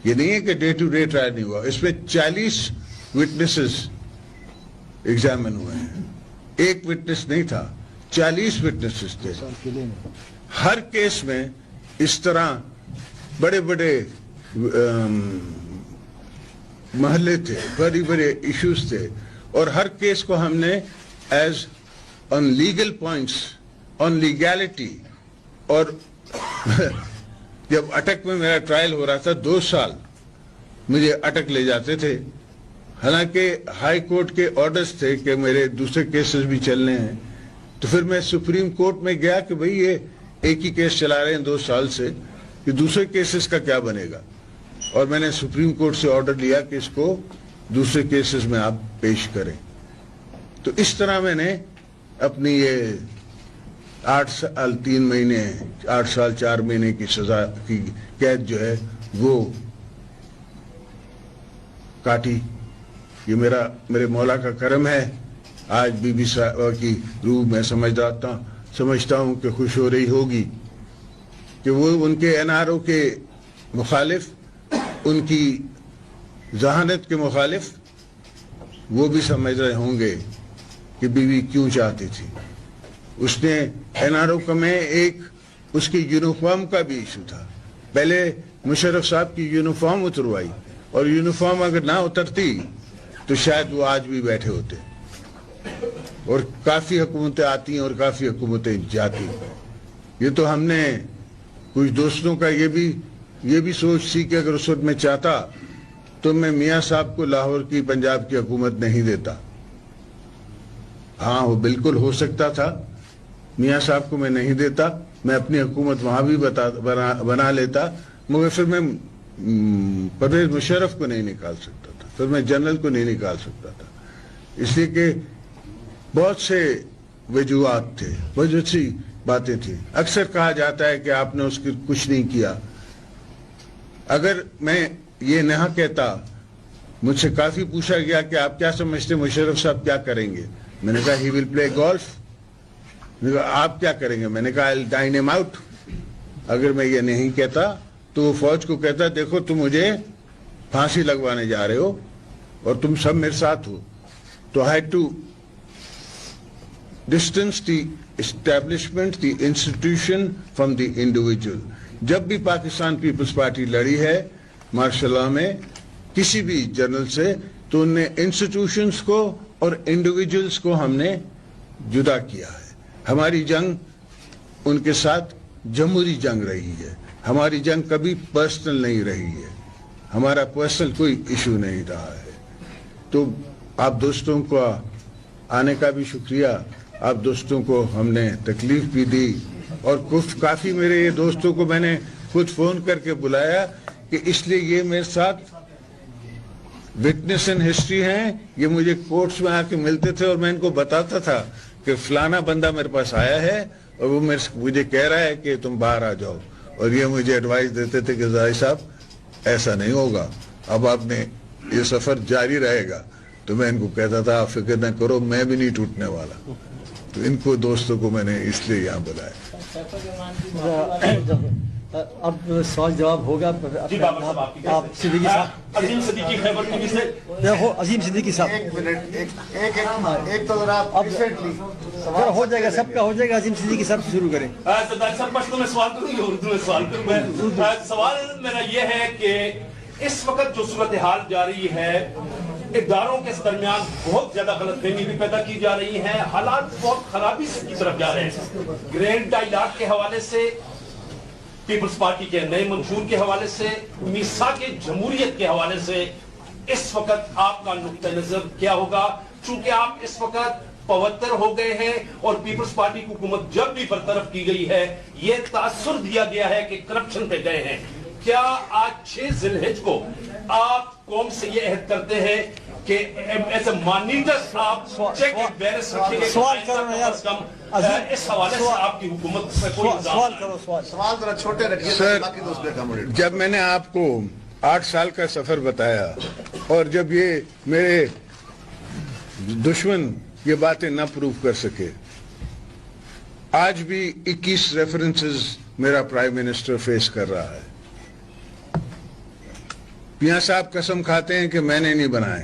ये नहीं है कि डे टू डे ट्राई नहीं हुआ। इसमें चालीस विटनेसेस एग्जामिन हुए हैं, एक विटनेस नहीं था, चालीस विटनेसेस थे। हर केस में इस तरह बड़े बड़े महले थे, बड़े बड़े इश्यूज थे, और हर केस को हमने as on legal points, on legality, और जब अटक में मेरा ट्रायल हो रहा था, दो साल मुझे अटक ले जाते थे, हालांकि हाई कोर्ट के ऑर्डर्स थे कि मेरे दूसरे केसेस भी चलने हैं। तो फिर मैं सुप्रीम कोर्ट में गया कि भाई, ये एक ही केस चला रहे हैं दो साल से, कि दूसरे केसेस का क्या बनेगा? और मैंने सुप्रीम कोर्ट से ऑर्डर लिया कि इसको दूसरे केसेस में आप पेश करें। तो इस तरह मैंने अपनी ये आठ साल तीन महीने, आठ साल चार महीने की सजा की कैद जो है, वो काटी। ये मेरा, मेरे मौला का करम है। आज बीबी साहबा की रूह मैं समझदाता, समझता हूँ कि खुश हो रही होगी कि वो उनके एनआरओ के मुखालिफ, उनकी जहानत के मुखालिफ वो भी समझ रहे होंगे कि बीवी क्यों चाहती थी। उसने एनआरओ का में एक उसकी यूनिफॉर्म का भी इशू था। पहले मुशर्रफ साहब की यूनिफॉर्म उतरवाई, और यूनिफॉर्म अगर ना उतरती तो शायद वो आज भी बैठे होते। और काफ़ी हुकूमतें आती और काफ़ी हुकूमतें जाती। ये तो हमने कुछ दोस्तों का ये भी, ये भी सोच थी कि अगर उस वक्त मैं चाहता तो मैं मियाँ साहब को लाहौर की, पंजाब की हुकूमत नहीं देता। हाँ, वो बिल्कुल हो सकता था, मियाँ साहब को मैं नहीं देता, मैं अपनी हुकूमत वहाँ भी बता, बना, बना लेता, मगर फिर मैं, हम्म, परवेज मुशर्रफ को नहीं निकाल सकता था, फिर मैं जनरल को नहीं निकाल सकता था, इसलिए कि बहुत से वजूहात थे, बहुत सी बातें थी। अक्सर कहा जाता है कि आपने उसकी कुछ नहीं किया। अगर मैं ये ना कहता, मुझसे काफ़ी पूछा गया कि आप क्या समझते हैं मुशर्रफ साहब क्या करेंगे? मैंने कहा, "He will play golf।" मैंने कहा, "आप क्या करेंगे?" मैंने कहा, "I'll dine him out।" अगर मैं ये नहीं कहता तो वो फौज को कहता, "देखो, तुम मुझे फांसी लगवाने जा रहे हो और तुम सब मेरे साथ हो।" तो I had to distance the establishment, the institution from the individual। जब भी पाकिस्तान पीपल्स पार्टी लड़ी है मार्शल लॉ में किसी भी जनरल से, तो उनने इंस्टीट्यूशंस को और इंडिविजुअल्स को हमने जुदा किया है। हमारी जंग उनके साथ जमहूरी जंग रही है, हमारी जंग कभी पर्सनल नहीं रही है, हमारा पर्सनल कोई इशू नहीं रहा है। तो आप दोस्तों का आने का भी शुक्रिया। आप दोस्तों को हमने तकलीफ भी दी और कुछ, काफ़ी मेरे ये दोस्तों को मैंने खुद फ़ोन करके बुलाया कि इसलिए ये मेरे साथ विटनेस इन हिस्ट्री हैं। ये मुझे कोर्ट्स में आके मिलते थे और मैं इनको बताता था कि फलाना बंदा मेरे पास आया है और वो मेरे, मुझे कह रहा है कि तुम बाहर आ जाओ, और ये मुझे एडवाइस देते थे कि जाहिर साहब, ऐसा नहीं होगा, अब आपने, ये सफ़र जारी रहेगा। तो मैं इनको कहता था, आप फिक्र ना करो, मैं भी नहीं टूटने वाला। तो इनको दोस्तों को मैंने इसलिए यहाँ बुलाया। अब सवाल जवाब होगा। जी, बाबर साहब, आपकी तरफ से। सिद्दीकी साहब। अजीम सिद्दीकी, खैबर टीवी से। देखो, अजीम सिद्दीकी साहब। एक मिनट, एक, एक, एक, एक तो जरा अब पेशेंटली जरा हो जाएगा, सबका हो जाएगा। अजीम सिद्दीकी साहब से शुरू करें। अ, सरदार साहब, बस तो मैं सवाल करूँ या उर्दू में सवाल करूँ मैं? अ, सवाल मेरा ये है कि इस वक्त जो सूरत हाल जा रही है, इदारों के दरमियान बहुत ज्यादा गलतफहमी भी पैदा की जा रही है, हालात बहुत खराबी से की तरफ जा रहे हैं। ग्रेड डायलॉग के हवाले से, पीपल्स पार्टी के नए मंशूर के हवाले से, मीसाक जमहूरियत के हवाले से इस वक्त आपका नुक्ता नजर क्या होगा? चूंकि आप इस वक्त पवत्तर हो गए हैं और पीपल्स पार्टी की हुकूमत जब भी बरतरफ की गई है, ये तासुर दिया गया है कि करप्शन पे गए हैं। क्या आज छह जिलहिज को आप कौम से ये अहद करते हैं कि एज ए मॉनिटर आप चेक एंड बैलेंस रखेंगे कि सवाल करो ना यार। कम से कम, अ, इस हवाले से आपकी हुकूमत पे कोई इल्जाम ना आए? सवाल करो, सवाल। सवाल जरा छोटे रखिए ताकि बाकी दोस्त भी अकोमोडेट कर सकें। जब मैंने आपको आठ साल का सफर बताया और जब ये मेरे दुश्मन ये बातें ना प्रूव कर सके, आज भी इक्कीस रेफरेंसेस मेरा प्राइम मिनिस्टर फेस कर रहा है। मियां साहब कसम खाते हैं कि मैंने नहीं बनाए।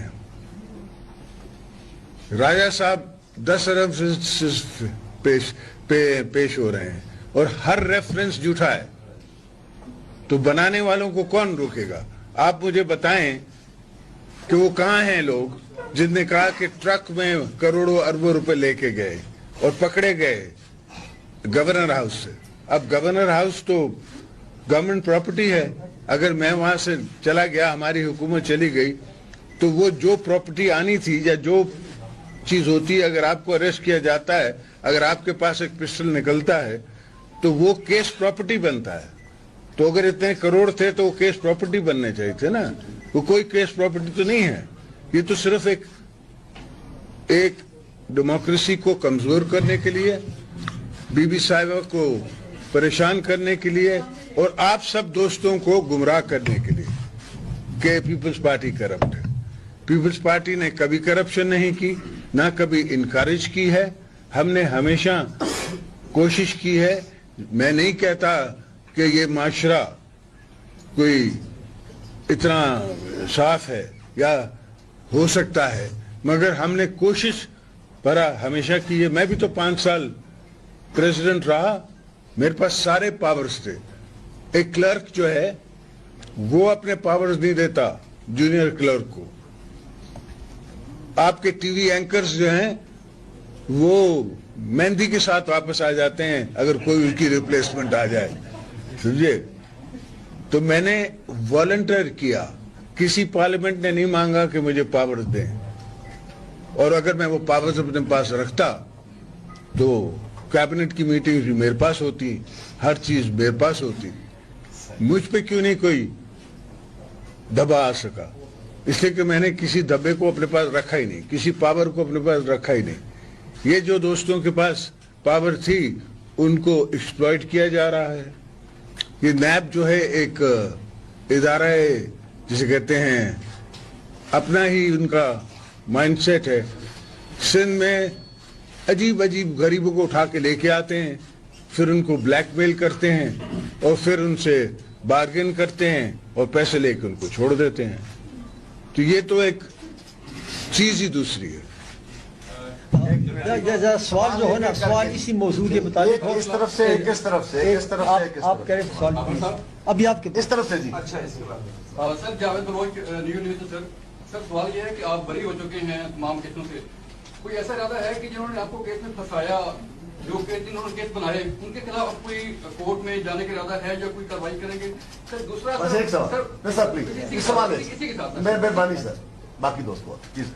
राजा साहब दस रेफरेंसेस पेश, पे, पेश हो रहे हैं और हर रेफरेंस झूठा है। तो बनाने वालों को कौन रोकेगा? आप मुझे बताएं कि वो कहाँ हैं लोग जिनने कहा कि ट्रक में करोड़ों अरबों रुपए लेके गए और पकड़े गए गवर्नर हाउस से। अब गवर्नर हाउस तो गवर्नमेंट प्रॉपर्टी है, अगर मैं वहाँ से चला गया, हमारी हुकूमत चली गई, तो वो जो प्रॉपर्टी आनी थी या जो चीज़ होती है, अगर आपको अरेस्ट किया जाता है, अगर आपके पास एक पिस्टल निकलता है, तो वो केस प्रॉपर्टी बनता है। तो अगर इतने करोड़ थे तो वो केस प्रॉपर्टी बनने चाहिए थे ना, वो कोई केस प्रॉपर्टी तो नहीं है। ये तो सिर्फ एक, एक डेमोक्रेसी को कमजोर करने के लिए, बीबी साहिबा को परेशान करने के लिए और आप सब दोस्तों को गुमराह करने के लिए कि पीपल्स पार्टी करप्ट है। पीपल्स पार्टी ने कभी करप्शन नहीं की, ना कभी इनकरेज की है। हमने हमेशा कोशिश की है। मैं नहीं कहता कि ये माशरा कोई इतना साफ है या हो सकता है, मगर हमने कोशिश पर हमेशा की है। मैं भी तो पाँच साल प्रेसिडेंट रहा, मेरे पास सारे पावर्स थे। एक क्लर्क जो है, वो अपने पावर्स नहीं देता जूनियर क्लर्क को। आपके टीवी एंकर्स जो हैं, वो मेहंदी के साथ वापस आ जाते हैं अगर कोई उनकी रिप्लेसमेंट आ जाए, समझे? तो मैंने वॉलंटियर किया, किसी पार्लियामेंट ने नहीं मांगा कि मुझे पावर्स दें, और अगर मैं वो पावर्स अपने पास रखता तो कैबिनेट की मीटिंग्स भी मेरे पास होती, हर चीज मेरे पास होती। मुझ पे क्यों नहीं कोई धब्बा आ सका? इसलिए कि मैंने किसी धब्बे को अपने पास रखा ही नहीं, किसी पावर को अपने पास रखा ही नहीं। ये जो दोस्तों के पास पावर थी, उनको एक्सप्लॉइट किया जा रहा है। ये नैब जो है, एक इदारा है, जिसे कहते हैं, अपना ही उनका माइंडसेट है। सिंध में अजीब अजीब गरीबों को उठा के लेके आते हैं, फिर उनको ब्लैकमेल करते हैं और फिर उनसे बार्गेन करते हैं और पैसे लेके उनको छोड़ देते हैं। तो ये तो एक चीज ही दूसरी है। या, या, या सवाल जो है ना, सवाल इसी मौजू के मुताबिक हो। एक इस तरफ से, एक इस तरफ से, एक इस तरफ से, आप, एक इस आप तरफ कह रहे से। सवाल, अभी आपके इस तरफ से जी। अच्छा, इसके बाद। सर, जावेद बलोच, अ, न्यू न्यूज़ से सर। सर, सवाल ये है कि आप बरी हो चुके हैं तमाम केसों से। कोई ऐसा इरादा है कि जिन्होंने आपको केस में फंसाया, जो केस, जिन्होंने केस बनाए, उनके खिलाफ कोई कोर्ट में जाने का इरादा है या कोई कार्रवाई करेंगे? सर, दूसरा बस सर, एक सवाल। सर, नहीं सर, प्लीज। इसी के साथ, सवाल है। इसी के साथ, सर। मेहरबानी सर। बाकी दोस्त को, प्लीज।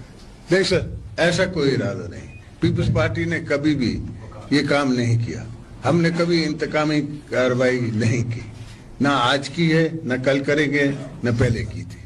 नहीं सर, ऐसा कोई इरादा नहीं। पीपल्स पार्टी ने कभी भी ये काम नहीं किया। हमने कभी इंतकामी कार्रवाई नहीं की, ना आज की है, ना कल करेंगे, ना पहले की थी।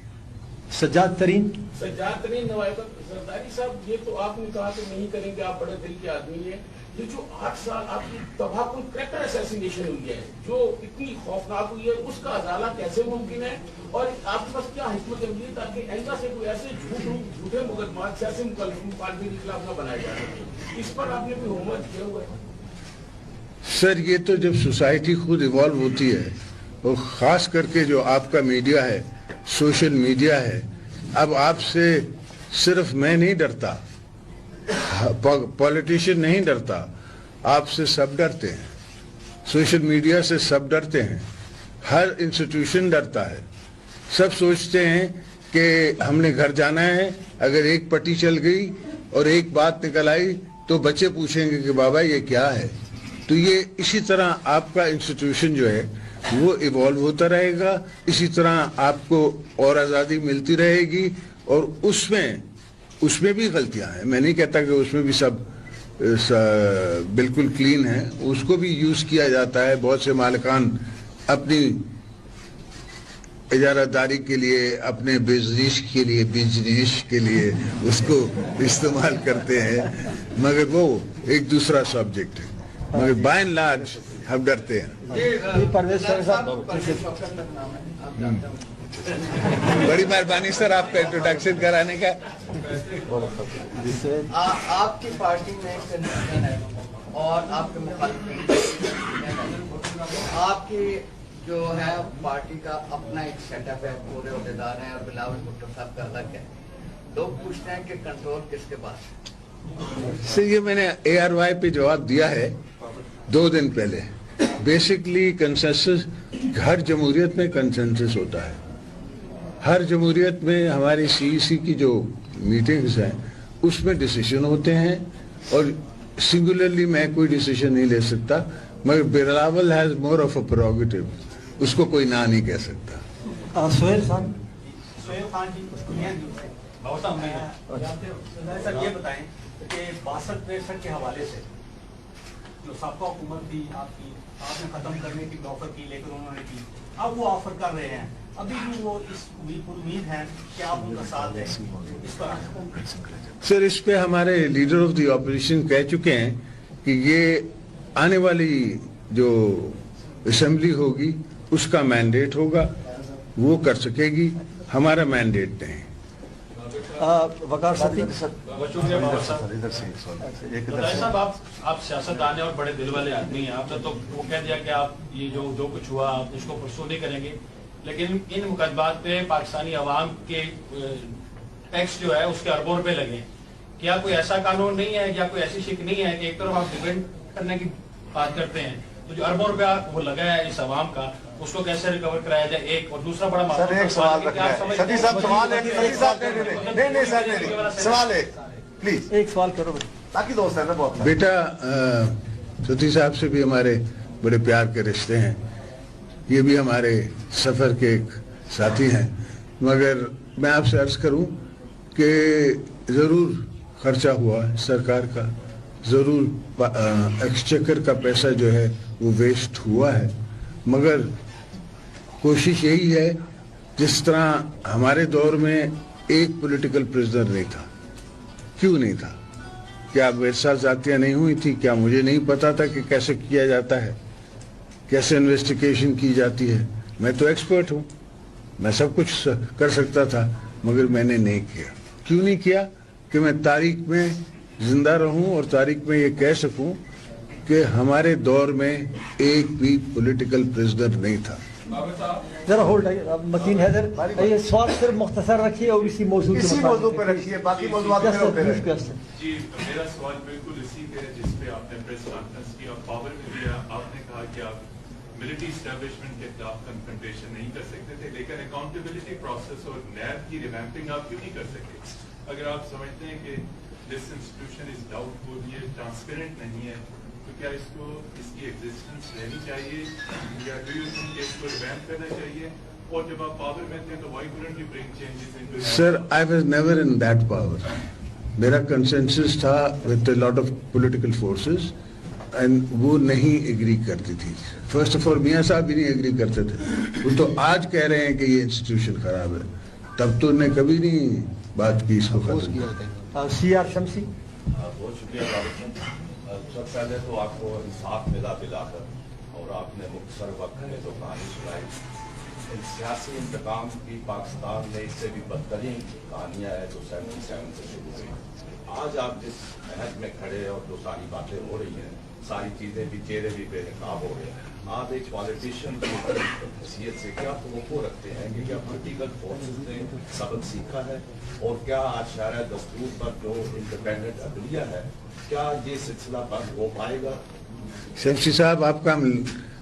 सज्जाद तरीन। सज्जाद तरीन नवायतुल जरदारी साहब, ये तो आपने कहा कि नहीं करेंगे, आप बड़े दिल के आदमी हैं। ये जो आठ साल आपकी तबाहकुन character assassination हुई है, जो इतनी खौफनाक हुई है, उसका अजाला कैसे मुमकिन है? और आपके पास क्या हिकमत अमली है ताकि आइंदा से कोई ऐसे झूठ, झूठे मुकदमा सियासी मुखालिफ, मुखालिफिन के खिलाफ ना बनाए जा सके? इस पर आपने कोई होमवर्क किया हुआ है? सर, ये तो जब सोसाइटी खुद इवॉल्व होती है, और खास करके जो आपका मीडिया है, सोशल मीडिया है, अब आपसे सिर्फ मैं नहीं डरता, पॉलिटिशियन नहीं डरता, आपसे सब डरते हैं, सोशल मीडिया से सब डरते हैं, हर इंस्टीट्यूशन डरता है। सब सोचते हैं कि हमने घर जाना है, अगर एक पट्टी चल गई और एक बात निकल आई तो बच्चे पूछेंगे कि बाबा ये क्या है। तो ये इसी तरह आपका इंस्टीट्यूशन जो है वो इवॉल्व होता रहेगा, इसी तरह आपको और आज़ादी मिलती रहेगी और उसमें उसमें भी गलतियां हैं, मैं नहीं कहता कि उसमें भी सब, अ, स-, बिल्कुल क्लीन है, उसको भी यूज़ किया जाता है। बहुत से मालिकान अपनी इजारादारी के लिए, अपने बिजनेस के लिए, बिजनेस के लिए उसको इस्तेमाल करते हैं, मगर वो एक दूसरा सब्जेक्ट है। मगर बाय एंड लार्ज हम डरते हैं। ये परवेज सर साहब, परवेज सर का नाम है, आप जानते हो। बड़ी मेहरबानी सर, आपका इंट्रोडक्शन कराने का। आ, आपकी पार्टी में कन्फ्यूजन है और आपके मुखालिफिन, आपके जो है पार्टी का अपना एक सेटअप है, पूरे अहदेदार हैं और बिलावल भुट्टो साहब का अलग है। लोग पूछते हैं कि कंट्रोल किसके पास है? सर, ये मैंने एआरवाई पे जवाब दिया है दो दिन पहले। बेसिकली कंसेंसस, हर जमहूरियत में कंसेंसस होता है। हर जमहूरियत में हमारी सीईसी की जो मीटिंग्स हैं, उसमें डिसीजन होते हैं और सिंगुलरली मैं कोई डिसीजन नहीं ले सकता, मगर Bilawal has more of a prerogative, उसको कोई ना नहीं कह सकता। अ, सोहेल खान। सोहेल खान जी, दुनिया न्यूज़ से। बहुत सामने है। अच्छा। सर, ये बताएं कि बासठ तिरसठ के हवाले से जो साबका हुकूमत थी आपकी, आपने खत्म करने की भी ऑफर की, लेकिन उन्होंने की। अब वो ऑफर कर रहे हैं, अभी भी वो इस उम्मीद, उम्मीद है कि आप उनका साथ दें इस पर? सर, इस पे हमारे लीडर ऑफ द ऑपोजिशन कह चुके हैं कि ये आने वाली जो असेंबली होगी, उसका मैंडेट होगा, वो कर सकेगी, हमारा मैंडेट नहीं। आ, वकार सती। इधर से, इधर से एक सवाल। एक इधर बताएं से। साहब, आप, आप सियासतदान हैं और बड़े दिल वाले आदमी हैं। आपने तो वो कह दिया कि आप ये जो, जो कुछ हुआ, आप उसको परसू नहीं करेंगे। लेकिन इन मुकदमात पे पाकिस्तानी अवाम के, अ, टैक्स जो है, उसके अरबों रुपए लगे हैं। क्या कोई ऐसा कानून नहीं है या कोई ऐसी शिक नहीं है कि एक तरफ आप डिफेंड करने की बात करते हैं, तो जो अरबों रुपया वो लगा है इस अवाम का, उसको कैसे रिकवर कराया जाए? एक, और दूसरा बड़ा सर, महत्वपूर्ण एक सवाल सवाल है कि रखना क्या आप है। समझते सतीश हैं साहब, सवाल है कि सतीश साहब, नहीं, नहीं, नहीं, नहीं, नहीं, सर, नहीं, नहीं। सवाल है, प्लीज। एक सवाल करो। बाकी दोस्त हैं ना बहुत सारे। बेटा, अ, सतीश साहब से भी हमारे बड़े प्यार के रिश्ते हैं, ये भी हमारे सफर के एक साथी हैं, मगर मैं आपसे अर्ज करूं कि जरूर खर्चा हुआ है सरकार का, जरूर प-, अ, एक्सचेकर का पैसा जो है वो वेस्ट हुआ है, मगर कोशिश यही है, जिस तरह हमारे दौर में एक पॉलिटिकल प्रिजनर नहीं था। क्यों नहीं था? क्या मेरे साथ ज्यादतियां नहीं हुई थी? क्या मुझे नहीं पता था कि कैसे किया जाता है, कैसे इन्वेस्टिगेशन की जाती है? मैं तो एक्सपर्ट हूं, मैं सब कुछ स-, कर सकता था, मगर मैंने नहीं किया। क्यों नहीं किया? कि मैं तारीख में जिंदा रहूं और तारीख में ये कह सकूं कि हमारे दौर में एक भी पॉलिटिकल प्रिजनर नहीं था। जरा होल्ड है, अब मतीन हैदर, ये सवाल सिर्फ मुख्तसर रखिए और इसी मौजू के इसी मुताबिक मौजू पे रखिए। रखिए, बाकी मौजूआत फिर होते रहेंगे। जी, मेरा सवाल बिल्कुल इसी पे है जिस पे आपने प्रेस कॉन्फ्रेंस की, आप पावर में भी हैं, आपने कहा कि आप मिलिट्री एस्टैब्लिशमेंट के खिलाफ कन्फ्रंटेशन नहीं कर सकते थे, लेकिन अकाउंटेबिलिटी प्रोसेस और नैब की रिवैम्पिंग आप क्यों नहीं कर सके? अगर आप समझते हैं कि दिस इंस्टीट्यूशन इज डाउटफुल, ये ट्रांसपेरेंट नहीं है, तो क्या इसको, इसकी एग्जिस्टेंस रहनी चाहिए या डू यू थिंक इसको रिवैम्प करना चाहिए? और जब आप पावर में थे, तो why couldn't you bring changes into Sir, I was never in that power. मेरा कंसेंसस था with a lot of political forces, and वो नहीं एग्री करती थी। फर्स्ट ऑफ ऑल, मियाँ साहब भी नहीं एग्री करते थे। वो तो आज कह रहे हैं कि ये इंस्टीट्यूशन खराब है, तब तो उन्होंने कभी नहीं बात की इसको खत्म। सी आर शमसी। बहुत शुक्रिया बाबा साहब। सबसे पहले तो आपको इंसाफ मिला बिलाकर, और आपने मुख्तसर वक्त में जो कहानी सुनाई, इन सियासी इंतकाम की पाकिस्तान में इससे भी बदतरीन कहानियां हैं जो सेवेंटी सेवन से शुरू हुई। आज आप जिस महज में खड़े और जो सारी बातें हो रही हैं, सारी चीजें भी, चेहरे भी बेनकाब हो रहे हैं, आप एक पॉलिटिशियन की हैसियत से क्या तवक्को रखते हैं कि क्या पॉलिटिकल फोर्सेस ने सबक सीखा है और क्या आज शारा दस्तूर पर जो इंडिपेंडेंट अदलिया है, क्या ये सिलसिला बंद हो पाएगा? शमसी साहब, आपका हम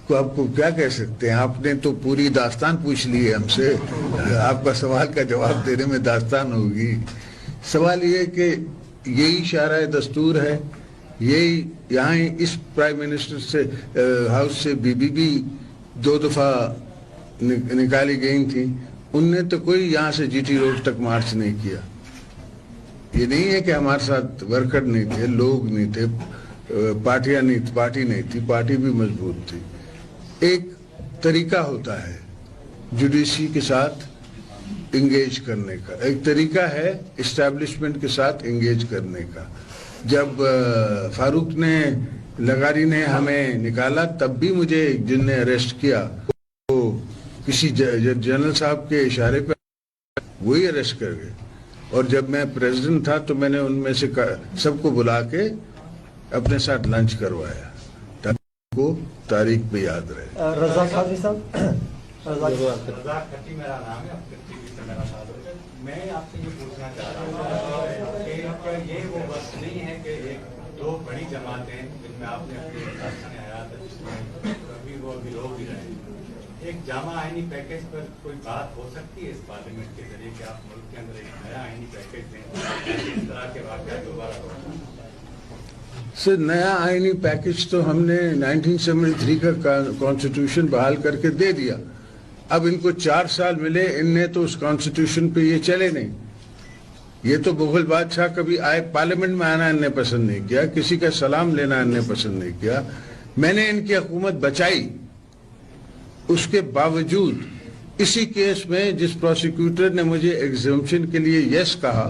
को आपको क्या कह सकते हैं? आपने तो पूरी दास्तान पूछ ली है हमसे। आपका सवाल का जवाब देने में दास्तान होगी। सवाल ये है कि यही शारा दस्तूर है, यही यहाँ इस प्राइम मिनिस्टर से, अ, हाउस से बीबी भी दो दफा नि-, निकाली गई थी। उनने तो कोई यहाँ से जीटी रोड तक मार्च नहीं किया। ये नहीं है कि हमारे साथ वर्कर नहीं थे, लोग नहीं थे, अ, पार्टियां नहीं, पार्टी नहीं थी, पार्टी भी मजबूत थी। एक तरीका होता है जुडिशरी के साथ एंगेज करने का, एक तरीका है एस्टैब्लिशमेंट के साथ एंगेज करने का। जब, अ, फारूक ने, लगारी ने हमें निकाला, तब भी मुझे जिनने अरेस्ट किया, वो किसी ज-, ज-, जनरल साहब के इशारे पे वही अरेस्ट कर गए। और जब मैं प्रेसिडेंट था तो मैंने उनमें से का-, सबको बुला के अपने साथ लंच करवाया ताकि उनको तारीख में याद रहे। अ, रजाक काजी साहब, रजाक। रजाक खट्टी मेरा नाम है, आप खट्टी भी से मेरा साथ हो। मैं आपसे ये पूछना चाह रहा हूँ कि क्या ये वो वक्त नहीं है कि एक दो बड़ी जमातें जिनमें आपने अपनी हयात है, अभी वो अभी लोग भी रहे, एक जामा आईनी पैकेज पर कोई बात हो सकती है इस पार्लियामेंट के जरिए कि आप मुल्क के अंदर एक नया आईनी पैकेज दें, ताकि इस तरह के वाकया दोबारा हो? सर, नया आईनी पैकेज तो हमने नाइनटीन सेवेंटी थ्री का कॉन्स्टिट्यूशन बहाल करके दे दिया। अब इनको चार साल मिले, इनने तो उस कॉन्स्टिट्यूशन पे ये चले नहीं। ये तो मुगल बादशाह कभी आए, पार्लियामेंट में आना इनने पसंद नहीं किया, किसी का सलाम लेना इनने पसंद नहीं किया। मैंने इनकी हुकूमत बचाई, उसके बावजूद इसी केस में जिस प्रोसिक्यूटर ने मुझे एग्जम्पशन के लिए यस कहा,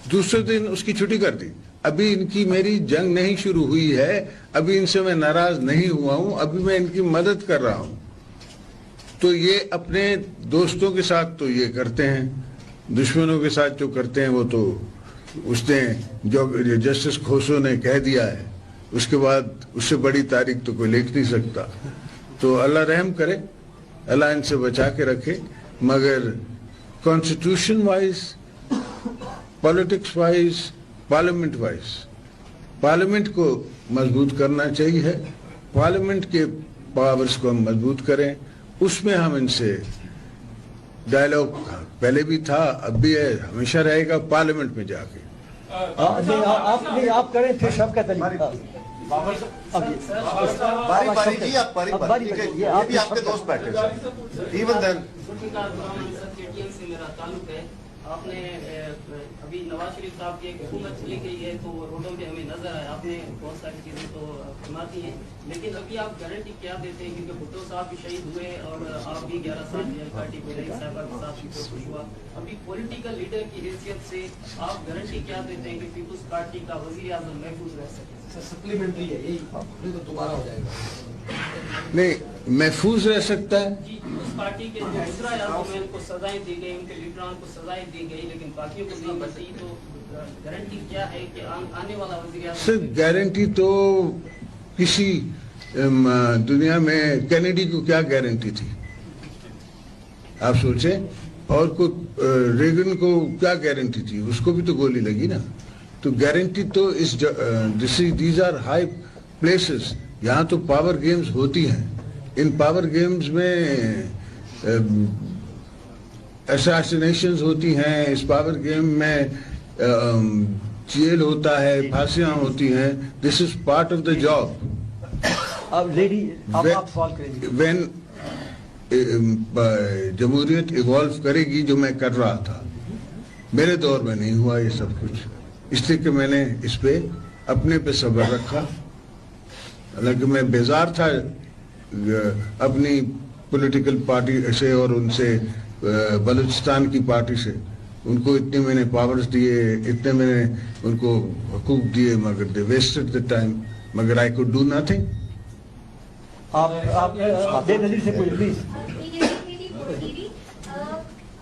दूसरे दिन उसकी छुट्टी कर दी। अभी इनकी मेरी जंग नहीं शुरू हुई है, अभी इनसे मैं नाराज नहीं हुआ हूं, अभी मैं इनकी मदद कर रहा हूं। तो ये अपने दोस्तों के साथ तो ये करते हैं, दुश्मनों के साथ जो करते हैं वो तो उसने, जो जस्टिस खोसो ने कह दिया है, उसके बाद उससे बड़ी तारीख तो कोई लिख नहीं सकता। तो अल्लाह रहम करे, अल्लाह इनसे बचा के रखे, मगर constitution wise, politics wise, parliament wise, parliament को मजबूत करना चाहिए, पार्लियामेंट के पावर्स को हम मजबूत करें, उसमें हम इनसे डायलॉग पहले भी था, अब भी है, हमेशा रहेगा पार्लियामेंट में जाके। आ, नहीं, आ, आप, नहीं, आप करें, फिर शौकत अली। हाँ। अब ये, बारी, बारी जी, आप बारी, अब बारी, बारी, ठीक है, ये ये आप भी आपके दोस्त बैठे हैं। Even then। जुल्फिकार गुलाम अली सर, केटीएम से मेरा ताल्लुक है। आपने, अ, अभी नवाज शरीफ साहब की एक हुकूमत चली गई है, तो वो रोडों पे हमें नजर आए। आपने बहुत सारी चीजें तो, अ, फरमा दी हैं, लेकिन अभी आप गारंटी क्या देते हैं? क्योंकि भुट्टो साहब भी शहीद हुए और आप भी ग्यारह साल जेल काटी, बेलाही साहबा के साथ भी जो कुछ हुआ, अभी पॉलिटिकल लीडर की हैसियत से आप गारंटी क्या देते हैं कि पीपुल्स पार्टी का वजीर आजम महफूज रह सके? सर, सप्लीमेंट्री है, यही, नहीं तो दोबारा हो जाएगा। नहीं, महफूज रह सकता है। जी, उस पार्टी के जो वज़ीर आज़म हैं, उनको सजाएं दी गई, उनके लीडरान को सजाएं दी गई, लेकिन बाकियों को नहीं बख्शी, तो गारंटी क्या है कि आन-, आने वाला वज़ीर आज़म सर, गारंटी तो किसी, अम, दुनिया में केनेडी को क्या गारंटी थी? आप सोचें, और को, अ, रेगन को क्या गारंटी थी? उसको भी तो गोली लगी ना। तो गारंटी तो इस ज-, अ, this is, these are high places, यहाँ तो पावर गेम्स होती हैं। इन पावर गेम्स में, अम, असैसिनेशंस होती हैं, इस पावर गेम में, अम, जेल होता है, फांसियां होती हैं। This is part of the job। अब लेडी, अब when, आप सवाल करेंगे। When, अम, ब-, जमहूरियत इवॉल्व करेगी, जो मैं कर रहा था, मेरे दौर में नहीं हुआ ये सब कुछ। इसलिए कि मैंने इस पे, अपने पे सब्र रखा। हालांकि मैं बेजार था, अ, अपनी पॉलिटिकल पार्टी से और उनसे, अ, बलूचिस्तान की पार्टी से। उनको इतने मैंने पावर्स दिए, इतने मैंने उनको हकूक दिए, मगर they wasted the time, मगर I could do nothing। आप, आप, आप बेनजीर से पूछिए, प्लीज।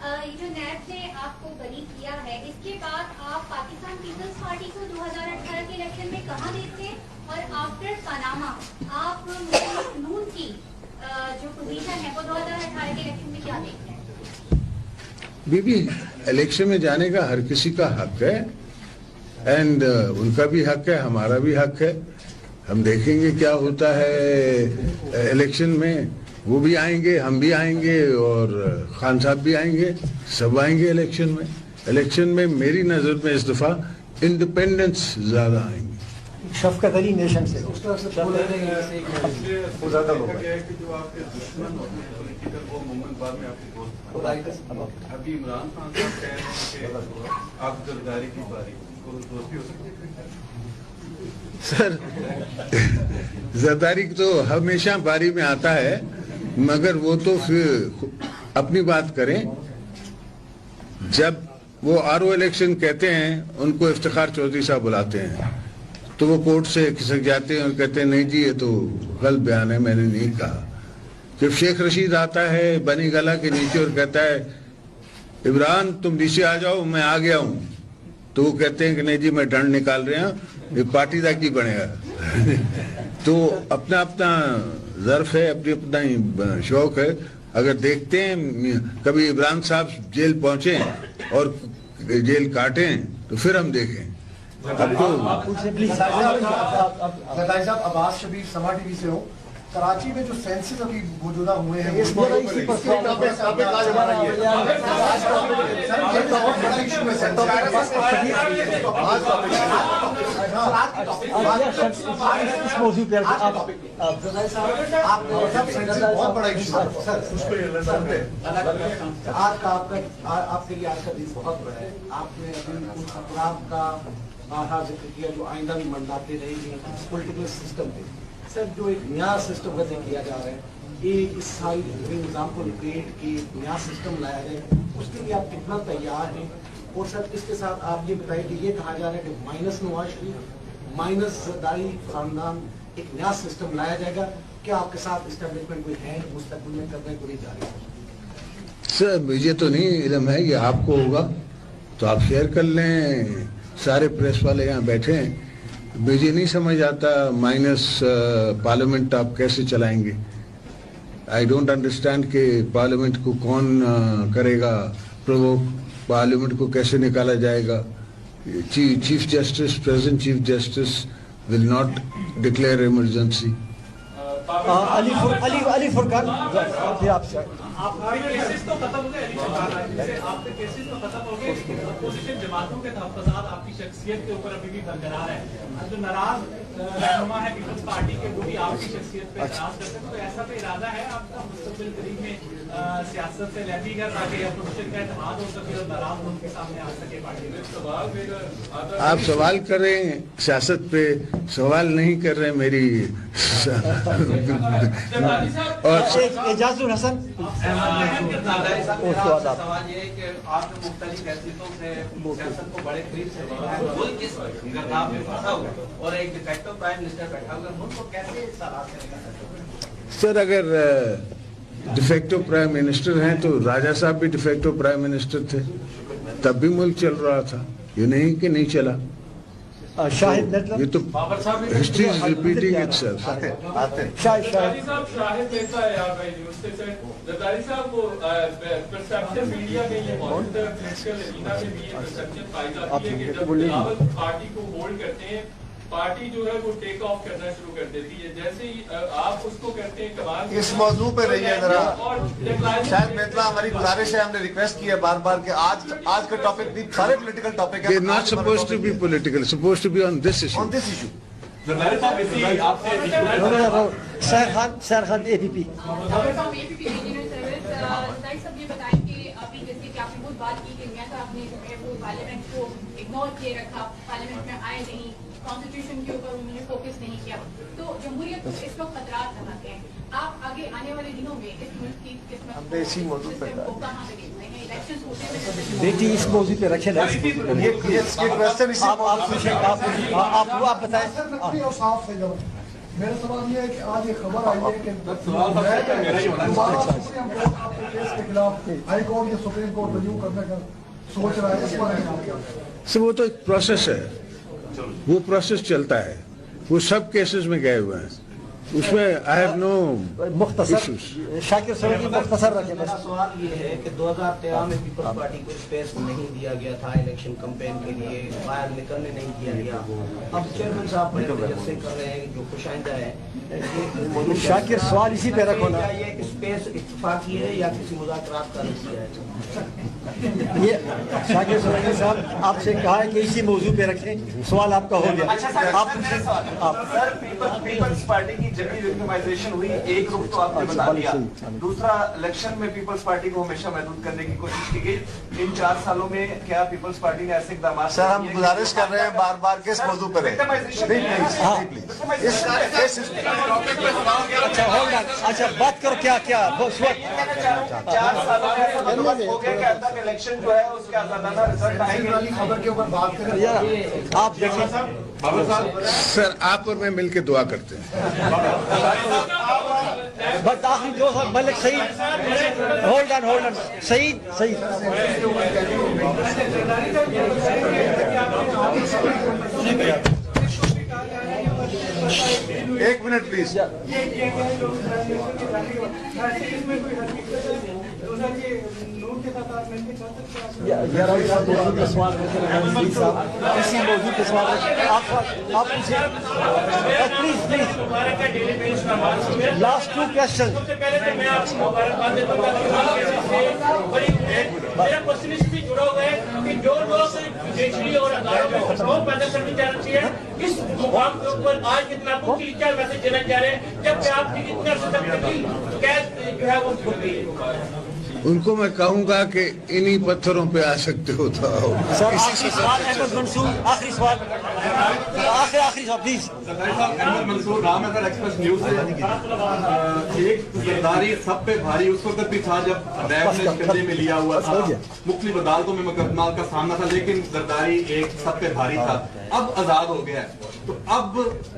अ, ये जो नैब ने आपको बरी किया है, इसके बाद आप पाकिस्तान पीपल्स पार्टी को दो हज़ार अठारह के इलेक्शन में कहाँ देखते हैं? और आफ्टर पनामा आप मुस्लिम नून की, अ, जो पोजीशन है, वो दो हज़ार अठारह के इलेक्शन में क्या देखते हैं? बीबी, इलेक्शन में जाने का हर किसी का हक है, एंड, अ, उनका भी हक है, हमारा भी हक है। हम देखेंगे क्या होता है, अ, इलेक्शन में। वो भी आएंगे, हम भी आएंगे और खान साहब भी आएंगे, सब आएंगे इलेक्शन में। इलेक्शन में मेरी नज़र में इस दफ़ा इंडिपेंडेंट्स ज़्यादा आएंगे। शफकत अली नेशन से। उस तरह से बोल रहे हैं, वो ज़्यादा लोग हैं। कि जो आपके दुश्मन होते हैं पॉलिटिकल, वो मोमेंट बाद में आपके दोस्त बनते हैं। अभी इमरान खान साहब कह रहे हैं कि आप जरदारी की बारी, तो दोस्ती हो सकती है? सर, जरदारी तो हमेशा बारी में आता है, मगर वो तो फिर अपनी बात करें। जब वो आरओ इलेक्शन कहते हैं, उनको इफ्तिखार चौधरी साहब बुलाते हैं, तो वो कोर्ट से खिसक जाते हैं और कहते हैं, "नहीं जी, ये तो गलत बयान है, मैंने नहीं कहा।" जब शेख रशीद आता है बनी गला के नीचे और कहता है, "इमरान, तुम नीचे आ जाओ, मैं आ गया हूँ," तो वो कहते हैं कि, "नहीं जी, मैं डंड निकाल रहे हैं, ये पार्टी का की बनेगा?" तो अपना अपना ज़र्फ है, अपनी अपना ही, अ, शौक है। अगर देखते हैं, कभी इमरान साहब जेल पहुंचे और जेल काटें, तो फिर हम देखें। अब तो आप, आप, आप, आप, आप, आप, जरदारी साहब, अब्बास शबीर, समा टीवी से हूँ। कराची में जो सेंसस अभी मौजूदा हुए हैं, इस वो पर, इसी पर इसके टॉपिक, टॉपिक आज हमारा ये है। आज टॉपिक, सर, ये तो बहुत बड़ा इशू है, सर। आज टॉपिक, आज टॉपिक, आज टॉपिक, आज टॉपिक, आज टॉपिक, इस मौजू पे आज आप, टॉपिक। आप, जरदारी साहब, आप, जरदारी साहब, बहुत बड़ा इशू है। सर, सर, सर, आज का आपका, आ-, आपके लिए आज का दिन बहुत बड़ा है। आपने अभी उन अफराद का बारहा जिक्र किया जो आइंदा भी मंडलाते रहेंगे इस पॉलिटिकल सिस्टम पे। सर, जो एक नया सिस्टम वजह किया जा रहा है, एक इस सारी लिविंग एग्जाम्पल क्रिएट के एक नया सिस्टम लाया जाए, उसके लिए आप कितना तैयार हैं? और सर, इसके साथ आप ये बताइए कि ये कहा जा रहा है कि माइनस नवाज शरीफ, माइनस जरदारी खानदान, एक नया सिस्टम लाया जाएगा। क्या आपके साथ एस्टेब्लिशमेंट कोई है, मुस्तकबिल में करने को नहीं जा रही? सर, मुझे तो नहीं इल्म है, ये आपको होगा, तो आप शेयर कर लें सारे प्रेस वाले यहाँ बैठे हैं। मुझे नहीं समझ आता, माइनस, अ, पार्लियामेंट आप कैसे चलाएंगे? I don't understand कि पार्लियामेंट को कौन, अ, करेगा प्रोवोक, पार्लियामेंट को कैसे निकाला जाएगा? ची-, chief justice, present chief justice will not declare emergency। अ, अली फुर-, अली, अली फुरकान, फिर आपसे। आपके केसेस तो खत्म हो गए, अली फुरकान, आपके केसेस तो खत्म हो गए, लेकिन अपोजिशन जमातों के तहफ्फुजात आपकी शख्सियत के ऊपर अभी भी बरकरार है। अब जो नाराज, अ, रहनुमा है पीपल्स पार्टी के, वो भी आपकी शख्सियत पे एतराज करते हैं, तो ऐसा कोई इरादा है आपका मुस्तकबिल करीब में, अ, सियासत से अलहदगी का, ताकि अपोजिशन का इत्तेहाद हो सके और नाराज लोग के सामने आ सके पार्टी में? आप सवाल कर रहे हैं सियासत पे, सवाल नहीं कर रहे मेरी और एजाजुल हसन। सवाल ये है कि आप जो मुख्तलिफ हैसियतों से सियासत को बड़े करीब से देखा है, मुल्क इस गर्दाब में फंसा हुआ है और एक डिफेक्टिव प्राइम मिनिस्टर बैठा हुआ है, मुल्क को कैसे इस हालात से निकाला जाए? सर, अगर, अ, डिफेक्टिव प्राइम मिनिस्टर हैं तो राजा साहब भी डिफेक्टिव प्राइम मिनिस्टर थे, तब भी मुल्क चल रहा था, ये नहीं कि नहीं चला। अ, शाहिद तो नदलत। ये तो history is repeating itself। आते, आते। शाहिद, शाहिद। जरदारी साहब, शाहिद मेहता है यार भाई न्यूज़ से, सर। जरदारी साहब, वो, अ, प-, परसेप्शन मीडिया में ये मौजूद है, पॉलिटिकल अरीना में भी ये परसेप्शन पाई जाती है कि जब बिलावल पार्टी को होल्ड करते हैं, पार्टी जो है वो टेक ऑफ करना शुरू कर देती है। जैसे ही, अ, आप उसको करते हैं, कमाल इस मौजू पे रहिए जरा। शाहिद मेहता, हमारी गुजारिश है, हमने रिक्वेस्ट की है बार बार कि आज, आज का टॉपिक भी सारे पॉलिटिकल टॉपिक है। They're not supposed to be political, supposed to be on this issue. On this issue. Zardari साहब, इसी आपसे issue No, no, no, no. सैर खान, सैर खान, एबीपी। जरदारी साहब, एबीपी रीजनल सर्विस, अ, जरदारी साहब, ये बताएं कि अभी जैसे कि आपने बहुत बात की कि मियां साहब ने जो है वो पार्लियामेंट को एक नौ चेयर रखा, पार्लियामेंट में आए नहीं, कॉन्स्टिट्यूशन के ऊपर उन्होंने फोकस नहीं किया, तो जमहूरियत को इस वक्त खतरात लगाते हैं। आप आगे आने वाले दिनों में इस मुल्क की किस्मत को, सिस्टम को कहाँ पे देखते हैं? इलेक्शंस होते हुए नजर नहीं आते। बेटी, इस मौजू पे रखें ना, इस मौजू पे। ये, ये, ये क्वेश्चन इसी आप, आप पूछें, आप, आप, आप, आप बताएं। साफ है जवाब। मेरा सवाल ये है कि आज ये खबर आई है कि दोबारा सुप्रीम कोर्ट आपके केस के खिलाफ, हाई कोर्ट या सुप्रीम कोर्ट रिव्यू करने का सोच रहा है, इस बारे में क्या? सर, वो तो एक प्रोसेस है, वो प्रोसेस चलता है, वो सब केसेस में गए हुए हैं, उसमें I have no मुख्तसर, issues। शाकिर सर की मुख्तसर रखें बस। मेरा सवाल ये है कि दो हज़ार तेरह में पीपल्स पार्टी को स्पेस नहीं दिया गया था इलेक्शन कैंपेन के लिए, बाहर निकलने नहीं दिया गया। अब चेयरमैन साहब बड़े प्रयास कर रहे हैं, जो खुशाइंदा है। शाकिर, सवाल इसी पे रखो ना। क्या ये स्पेस इत्तफाकी है या किसी मुज़ाकरात का नतीजा है? ये शाकिर सुरंगी साहब, आपसे कहा है कि इसी मौजू पे रखें, सवाल आपका हो गया। अच्छा सर, आप, सर, मेरा सवाल। आप सर, पीपल्स, पीपल्स पार्टी की जमीन रिकग्नाइजेशन हुई, एक रुख तो आपने अच्छा, बता दिया। सही। दूसरा, इलेक्शन में पीपल्स पार्टी को हमेशा महदूद करने की कोशिश की गई। इन चार सालों में क्या पीपल्स पार्टी ने ऐसे इकदाम सर, हम किए गुजारिश कर रहे हैं बार-बार के इस मौजू पे रहे। विक्टिमाइजेशन प्लीज, प्लीज, हाँ। Please, please. इस, इस, इस अच्छा, होल्ड ऑन। अच्छा, बात करो, क्या, क्या? बस, what? चार सालों में ऐसा बंदोबस्त हो गया कि अब तक इलेक्शन जो है, उसके आजादाना रिजल्ट आएंगे? खबर के ऊपर बात करें। या, आप देखिए। बाबा साहब। सर, आप और मैं मिलके दुआ करते हैं। बस आखिरी दो सवाल, Malik Saeed, hold on, hold on, Saeed, Saeed. एक मिनट प्लीज। या, या, राहुल साहब, दो सौ का सवाल है, सर, प्लीज, प्लीज। आप, आप पूछिए। Please, please. Last two question. सबसे पहले तो मैं आपको मुबारकबाद देता हूँ कि बड़ी उम्मीद। मेरा क्वेश्चन इससे जुड़ा हुआ है कि जो लोग जुडिशरी और अदालतों में सफाई पैदा करनी चाह रही है, इस मुकाम के ऊपर आज के दिन आपको क्या मैसेज देना चाह रहे हैं, जबकि आपकी इतने अरसे तक कैद जो है वो छूट गई है? उनको मैं कहूंगा कि इन्हीं पत्थरों पे आ सकते हो तो आओ। सर, आखिरी सवाल, अहमद मंसूर, आखिरी सवाल। आखिरी, आखिरी सवाल, प्लीज। सरदारी साहब, अहमद मंसूर, राम नजर एक्सप्रेस न्यूज से। अ, एक जरदारी सब पे भारी उस वक्त भी था जब नैब ने कंधे में लिया हुआ था, मुख्तलिफ अदालतों में मुकदमा का सामना था, लेकिन जरदारी एक सब पे भारी था, अब आजाद हो गया है, तो अब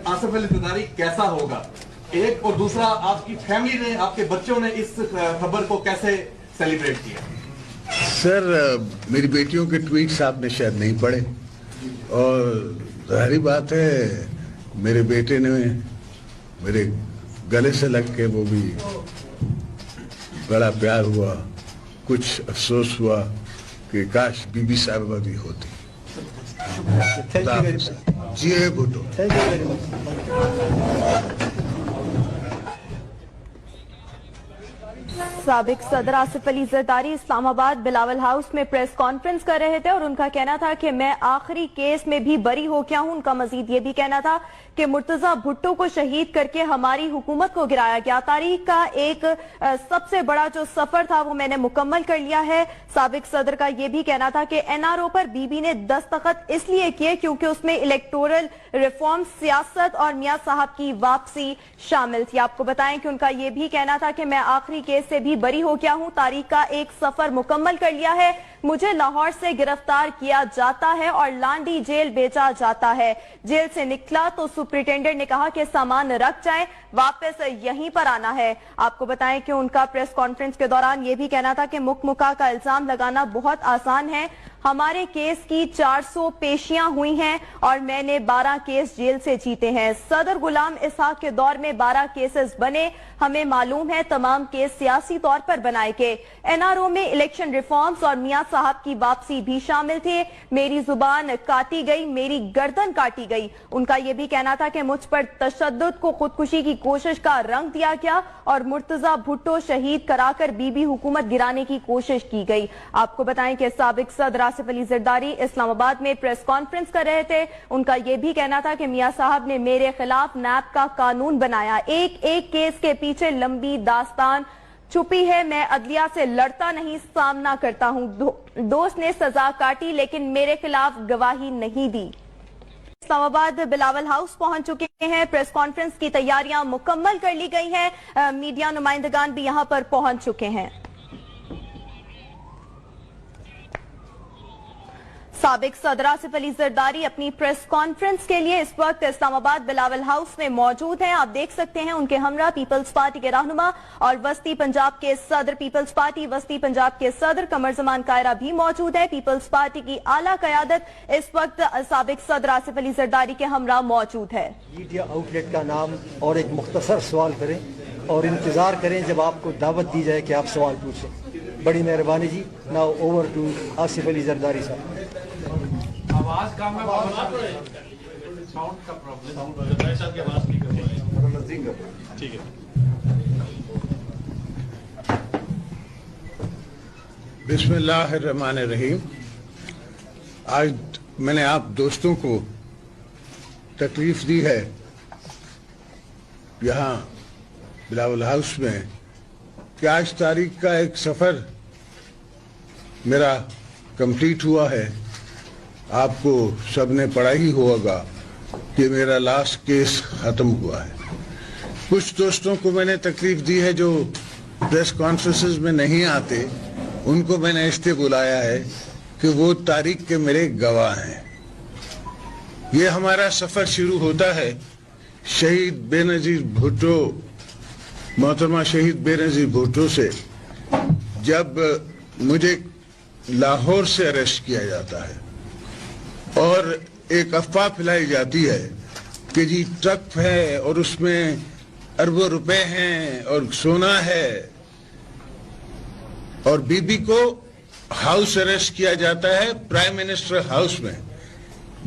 आसिफ अली जरदारी कैसा होगा? एक और दूसरा, आपकी फैमिली ने, आपके बच्चों ने इस, अ, खबर को कैसे सेलिब्रेट किया? सर, अ, मेरी बेटियों के ट्वीट्स आपने शायद नहीं पढ़े, और जाहिर बात है, मेरे बेटे ने मेरे गले से लग के वो भी बड़ा प्यार हुआ। कुछ अफसोस हुआ कि काश बीबी साहिबा भी होती। Thank you very much. Ji Bhutto. Thank you very much. साबिक सदर आसिफ अली जरदारी इस्लामाबाद बिलावल हाउस में प्रेस कॉन्फ्रेंस कर रहे थे और उनका कहना था कि मैं आखिरी केस में भी बरी हो गया हूं। उनका मजीद ये भी कहना था कि मुर्तजा भुट्टो को शहीद करके हमारी हुकूमत को गिराया गया। तारीख का एक, अ, सबसे बड़ा जो सफर था वो मैंने मुकम्मल कर लिया है। साबिक सदर का ये भी कहना था कि एनआरओ पर बीबी ने दस्तखत इसलिए किए क्योंकि उसमें इलेक्टोरल रिफॉर्म, सियासत और मियां साहब की वापसी शामिल थी। आपको बताएं कि उनका ये भी कहना था कि मैं आखिरी केस से भी बरी हो गया हूं, तारीख का एक सफर मुकम्मल कर लिया है, मुझे लाहौर से गिरफ्तार किया जाता है और लांडी जेल भेजा जाता है। जेल से निकला तो सुपरिटेंडेंट ने कहा कि सामान रख जाएं, वापस यहीं पर आना है। आपको बताएं कि उनका प्रेस कॉन्फ्रेंस के दौरान ये भी कहना था कि मुकमुका का इल्जाम लगाना बहुत आसान है, हमारे केस की चार सौ पेशियां हुई हैं और मैंने बारह केस जेल से जीते हैं। सदर गुलाम इसहाक के दौर में बारह केसेस बने, हमें मालूम है तमाम केस सियासी तौर पर बनाए गए। एनआरओ में इलेक्शन रिफॉर्म्स और मियां साहब की वापसी भी शामिल थे। मेरी जुबान काटी गई, मेरी गर्दन काटी गई। उनका ये भी कहना था कि मुझ पर तशद्दुद को खुदकुशी की कोशिश का रंग दिया गया और मुर्तजा भुट्टो शहीद कराकर बीबी हुकूमत गिराने की कोशिश की गई। आपको बताएं कि साबिक सदर आसिफ अली जरदारी इस्लामाबाद में प्रेस कॉन्फ्रेंस कर रहे थे। उनका ये भी कहना था कि मियां साहब ने मेरे खिलाफ नैब का कानून बनाया। एक एक केस के पीछे लंबी दास्तान छुपी है, मैं अदलिया से लड़ता नहीं, सामना करता हूं। दो, दोस्त ने सजा काटी, लेकिन मेरे खिलाफ गवाही नहीं दी। इस्लामाबाद बिलावल हाउस पहुंच चुके हैं, प्रेस कॉन्फ्रेंस की तैयारियां मुकम्मल कर ली गई हैं। अ, मीडिया नुमाइंदगान भी यहां पर पहुंच चुके हैं। साबिक सदर आसिफ अली जरदारी अपनी प्रेस कॉन्फ्रेंस के लिए इस वक्त इस्लामाबाद बिलावल हाउस में मौजूद हैं। आप देख सकते हैं, उनके हमरा पीपल्स पार्टी के रहनुमा और वस्ती पंजाब के सदर, पीपल्स पार्टी वस्ती पंजाब के सदर कमर जमान कायरा भी मौजूद है। पीपल्स पार्टी की आला क़यादत इस वक्त साबिक सदर आसिफ अली जरदारी के हमरा मौजूद है। मीडिया आउटलेट का नाम और एक मुख्तसर सवाल करें और इंतज़ार करें जब आपको दावत दी जाए कि आप सवाल पूछें। बड़ी मेहरबानी जी। Now over to आसिफ अली जरदारी साहब। आवाज कम है, बहुत साउंड का प्रॉब्लम। जरदारी साहब की आवाज नहीं कर पा रहे। ठीक है। बिस्मिल्लाहिर्रहमानिर्रहीम। आज मैंने आप दोस्तों को तकलीफ दी है यहाँ बिलावल हाउस में कि आज तारीख का एक सफ़र मेरा कंप्लीट हुआ है। आपको सबने पढ़ा ही होगा कि मेरा लास्ट केस ख़त्म हुआ है। कुछ दोस्तों को मैंने तकलीफ दी है जो प्रेस कॉन्फ्रेंसेस में नहीं आते, उनको मैंने इसलिए बुलाया है कि वो तारीख के मेरे गवाह हैं। ये हमारा सफ़र शुरू होता है शहीद बेनज़ीर भुट्टो, मोहतरमा शहीद बेनज़ीर भुट्टो से, जब मुझे लाहौर से अरेस्ट किया जाता है और एक अफवाह फैलाई जाती है कि जी ट्रक है और उसमें अरबों रुपए हैं और सोना है, और बीबी को हाउस अरेस्ट किया जाता है प्राइम मिनिस्टर हाउस में।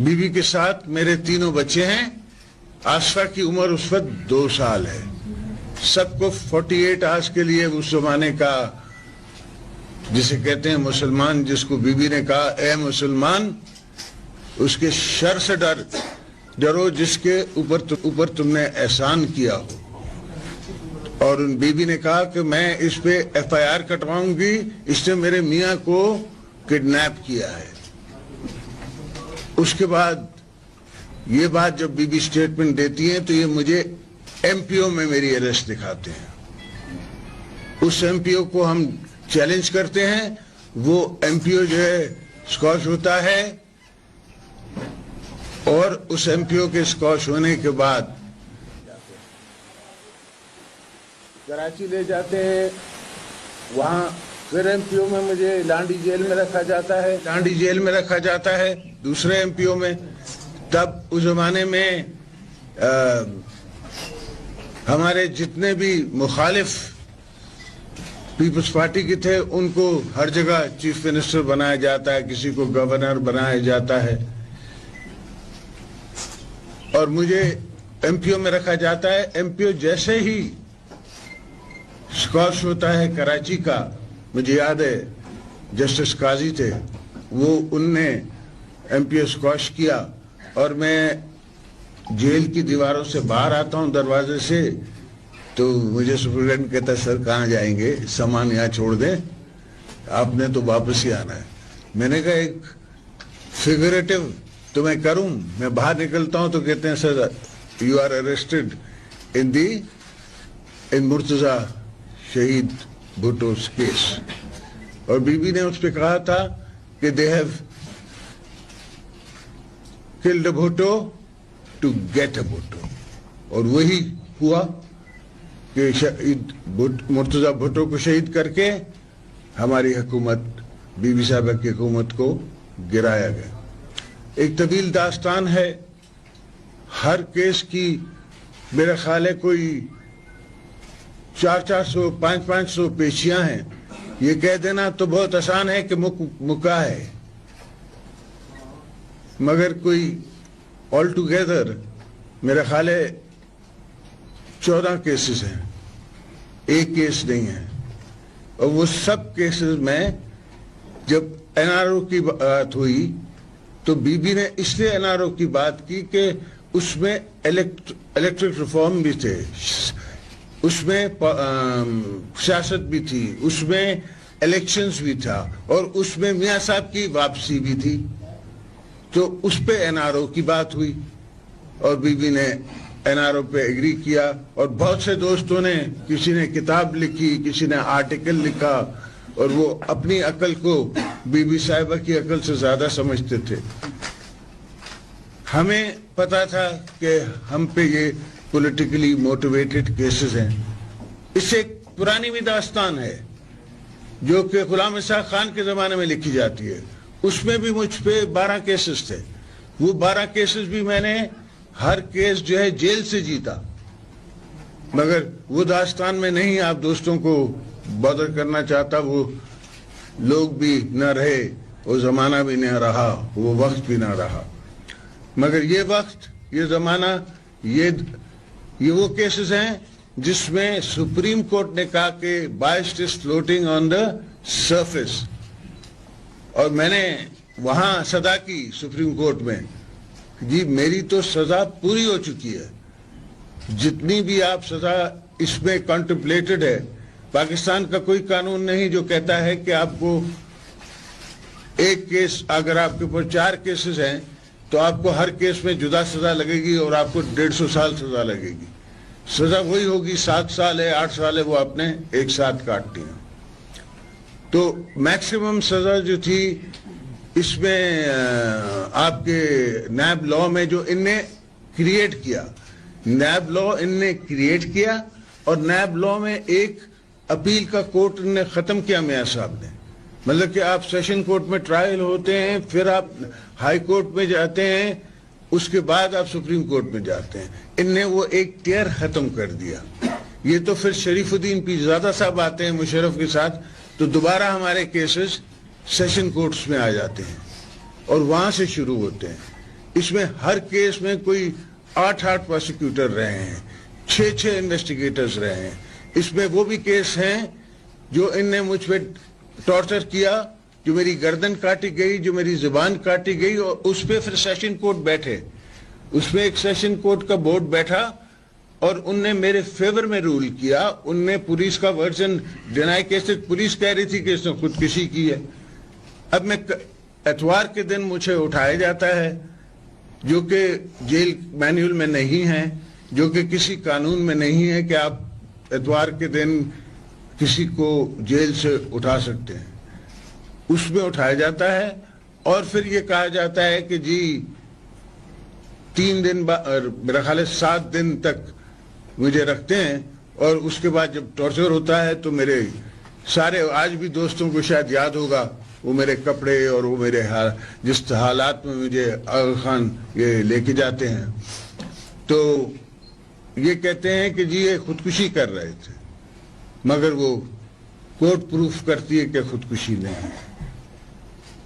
बीबी के साथ मेरे तीनों बच्चे हैं। आसफा की उम्र उस वक्त दो साल है। सबको फ़ोर्टी एट आवर्स के लिए उस जमाने का, जिसे कहते हैं मुसलमान, जिसको बीबी ने कहा, "ए मुसलमान, उसके शर से डर, डरो जिसके ऊपर तु-, ऊपर तुमने एहसान किया हो।" और उन बीबी ने कहा कि मैं इस पे एफ आई आर कटवाऊंगी, इसने मेरे मियाँ को किडनैप किया है। उसके बाद ये बात जब बीबी स्टेटमेंट देती हैं तो ये मुझे एम पी ओ में मेरी अरेस्ट दिखाते हैं। उस एम पी ओ को हम चैलेंज करते हैं, वो एम पी ओ जो है स्क्वॉश होता है और उस एम पी ओ के स्क्वॉश होने के बाद कराची ले जाते हैं, वहाँ फिर एम पी ओ में मुझे लांडी जेल में रखा जाता है, लांडी जेल में रखा जाता है, दूसरे एम पी ओ में। तब उस जमाने में, अ, हमारे जितने भी मुखालिफ पीपल्स पार्टी के थे, उनको हर जगह चीफ मिनिस्टर बनाया जाता है, किसी को गवर्नर बनाया जाता है, और मुझे एम पी ओ में रखा जाता है। एम पी ओ जैसे ही स्क्वॉश होता है कराची का, मुझे याद है जस्टिस काजी थे, वो उनने एम पी ओ स्क्वॉश किया और मैं जेल की दीवारों से बाहर आता हूँ दरवाजे से, तो मुझे सुपरिटेंडेंट कहता है, "सर, कहाँ जाएंगे? सामान यहाँ छोड़ दें, आपने तो वापस ही आना है।" मैंने कहा, "एक फिगरेटिव तो मैं करूं, मैं बाहर निकलता हूं तो कहते हैं, 'sir, you are arrested in the, in Murtaza शहीद भुट्टो केस।'" और बीबी ने उस पे कहा था कि they have killed a Bhutto to get a Bhutto। और वही हुआ कि शहीद भुट-, मुर्तजा भुट्टो को शहीद करके हमारी हुकूमत, बीबी साहबा की हुकूमत को गिराया गया। एक तवील दास्तान है, हर केस की मेरा ख्याल है कोई चार चार सौ, पाँच पाँच सौ पेशियां हैं। ये कह देना तो बहुत आसान है कि मुक-, मुका है, मगर कोई ऑल टुगेदर मेरा ख्याल है चौदह केसेस हैं, एक केस नहीं है। और वो सब केसेस में जब एन आर ओ की बात हुई तो बीबी ने इसलिए एन आर ओ की बात की कि उसमें इलेक्ट-, इलेक्टोरल रिफॉर्म भी थे, उसमें प-, अम, सियासत भी थी, उसमें इलेक्शंस भी था और उसमें मियाँ साहब की वापसी भी थी। तो उस पे एनआरओ की बात हुई और बीबी ने एनआरओ पे एग्री किया और बहुत से दोस्तों ने, किसी ने किताब लिखी, किसी ने आर्टिकल लिखा और वो अपनी अकल को बीबी साहिबा की अकल से ज्यादा समझते थे। हमें पता था कि हम पे ये पॉलिटिकली मोटिवेटेड केसेस हैं। इससे एक पुरानी भी दास्तान है जो कि गुलाम इसहाक खान के जमाने में लिखी जाती है। उसमें भी मुझ पे बारह केसेस थे। वो बारह केसेस भी मैंने हर केस जो है जेल से जीता। मगर वो दास्तान मैं नहीं आप दोस्तों को बॉदर करना चाहता, वो लोग भी ना रहे, वो जमाना भी ना रहा, वो वक्त भी ना रहा। मगर ये वक्त, ये जमाना, ये, ये वो केसेस हैं जिसमें सुप्रीम कोर्ट ने कहा कि bias is floating on the surface। और मैंने वहां सदा की सुप्रीम कोर्ट में, जी, मेरी तो सजा पूरी हो चुकी है। जितनी भी आप सजा इसमें कॉन्टेम्पलेटेड है, पाकिस्तान का कोई कानून नहीं जो कहता है कि आपको एक केस, अगर आपके ऊपर चार केसेस हैं, तो आपको हर केस में जुदा सजा लगेगी और आपको डेढ़ सौ साल सजा लगेगी। सजा वही होगी, सात साल है, आठ साल है, वो आपने एक साथ काटनी है। तो मैक्सिमम सजा जो थी इसमें, अ, आपके नैब लॉ में जो इनने क्रिएट किया, नैब लॉ इनने क्रिएट किया और नैब लॉ में एक अपील का कोर्ट ने खत्म किया मियाँ साहब ने। मतलब कि आप सेशन कोर्ट में ट्रायल होते हैं, फिर आप हाई कोर्ट में जाते हैं, उसके बाद आप सुप्रीम कोर्ट में जाते हैं। इनने वो एक टियर खत्म कर दिया। ये तो फिर शरीफुद्दीन पीरजादा साहब आते हैं मुशर्रफ के साथ, तो दोबारा हमारे केसेस सेशन कोर्ट्स में आ जाते हैं और वहां से शुरू होते हैं। इसमें हर केस में कोई आठ आठ प्रोसिक्यूटर रहे हैं, छह छह इन्वेस्टिगेटर्स रहे हैं। इसमें वो भी केस हैं जो इनने मुझ पे टॉर्चर किया, जो मेरी गर्दन काटी गई, जो मेरी जुबान काटी गई, और उस पे फिर सेशन कोर्ट बैठे। उसमें एक सेशन कोर्ट का बोर्ड बैठा और उनने मेरे फेवर में रूल किया। उनने पुलिस का वर्जन डिनाई किया, सिर्फ पुलिस कह रही थी कि इसने खुदकुशी की है। अब मैं क-, एतवार के दिन मुझे उठाया जाता है, जो कि जेल मैनुअल में नहीं है, जो कि किसी कानून में नहीं है कि आप एतवार के दिन किसी को जेल से उठा सकते हैं। उसमें उठाया जाता है और फिर ये कहा जाता है कि जी, तीन दिन बा-, और मेरा ख्याल है सात दिन तक मुझे रखते हैं और उसके बाद जब टॉर्चर होता है तो मेरे सारे, आज भी दोस्तों को शायद याद होगा, वो मेरे कपड़े और वो मेरे हाल, जिस हालात में मुझे आगा खान ये लेके जाते हैं, तो ये कहते हैं कि जी, ये खुदकुशी कर रहे थे, मगर वो कोर्ट प्रूफ करती है कि खुदकुशी नहीं है,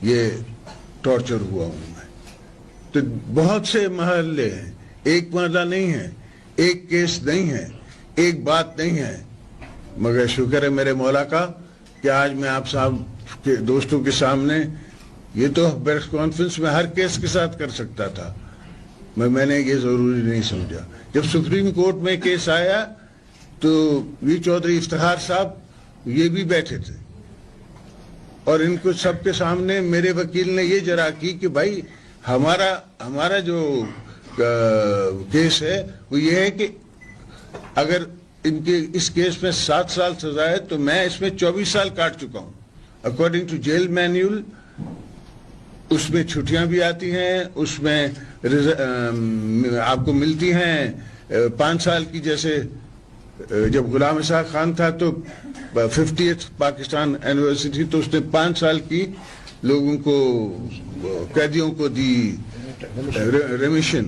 ये टॉर्चर हुआ हूं मैं। तो बहुत से महले हैं, एक मामला नहीं है, एक केस नहीं है, एक बात नहीं है, मगर शुक्र है मेरे मौला का कि आज मैं आप साहब के दोस्तों के सामने, ये तो प्रेस कॉन्फ्रेंस में हर केस के साथ कर सकता था, मैं, मैंने ये जरूरी नहीं समझा। जब सुप्रीम कोर्ट में केस आया तो वीर चौधरी इफ्तिखार साहब ये भी बैठे थे और इनको सबके सामने मेरे वकील ने ये जरा की कि भाई, हमारा, हमारा जो, अ, केस है वो ये है कि अगर इनके इस केस में सात साल सजा है तो मैं इसमें चौबीस साल काट चुका हूं। अकॉर्डिंग टू जेल मैनुअल, उसमें छुट्टियां भी आती हैं, उसमें रिज-, अम, आपको मिलती हैं, अ, पाँच साल की, जैसे, अ, जब गुलाम इसहाक खान था तो फिफ्टियथ पाकिस्तान एनिवर्सरी थी, तो उसने पाँच साल की लोगों को, अ, कैदियों को दी, अ, रे-, रिमिशन।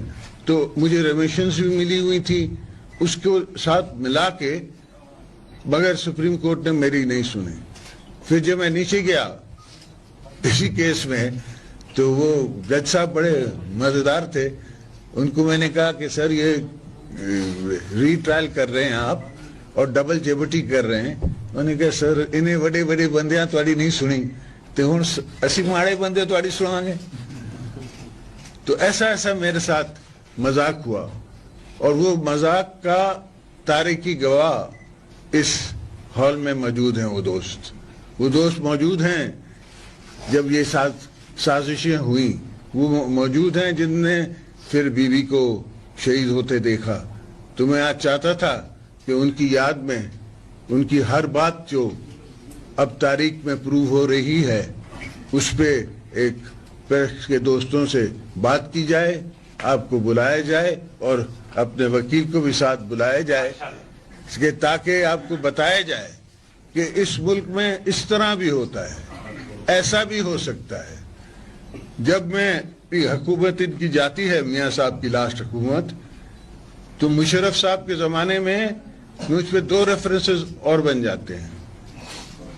तो मुझे रिमिशंस भी मिली हुई थी, उसको साथ मिला के, मगर सुप्रीम कोर्ट ने मेरी नहीं सुनी। फिर जब मैं नीचे गया इसी केस में, तो वो जज साहब बड़े मजेदार थे। उनको मैंने कहा कि सर, ये, अ, रीट्रायल कर रहे हैं आप और डबल जेबर्टी कर रहे हैं। उन्होंने कहा, सर, इन्हें बड़े बड़े बंदियां ਤੁਹਾਡੀ ਨਹੀਂ ਸੁਣੀ, ਤੇ ਹੁਣ ਸ-, ਅਸੀਂ ਮਾੜੇ ਬੰਦੇ ਤੁਹਾਡੀ ਸੁਣਾਵਾਂਗੇ। तो ऐसा, ऐसा मेरे साथ मजाक हुआ और वो मजाक का तारीखी गवाह इस हॉल में मौजूद हैं वो दोस्त। वो दोस्त मौजूद हैं, जब ये साज-, साजिशें हुई, वो मौ-, मौजूद हैं जिनने फिर बीबी को शहीद होते देखा। तो मैं आज चाहता था कि उनकी याद में उनकी हर बात जो अब तारीख में प्रूव हो रही है, उस पे एक प्रेस के दोस्तों से बात की जाए, आपको बुलाया जाए और अपने वकील को भी साथ बुलाया जाए, कि ताकि आपको बताया जाए कि इस मुल्क में इस तरह भी होता है, ऐसा भी हो सकता है। जब मैं, ये हुकूमत इनकी जाती है, मियाँ साहब की लास्ट हुकूमत, तो मुशर्रफ साहब के ज़माने में मुझ पे दो रेफरेंसेस और बन जाते हैं।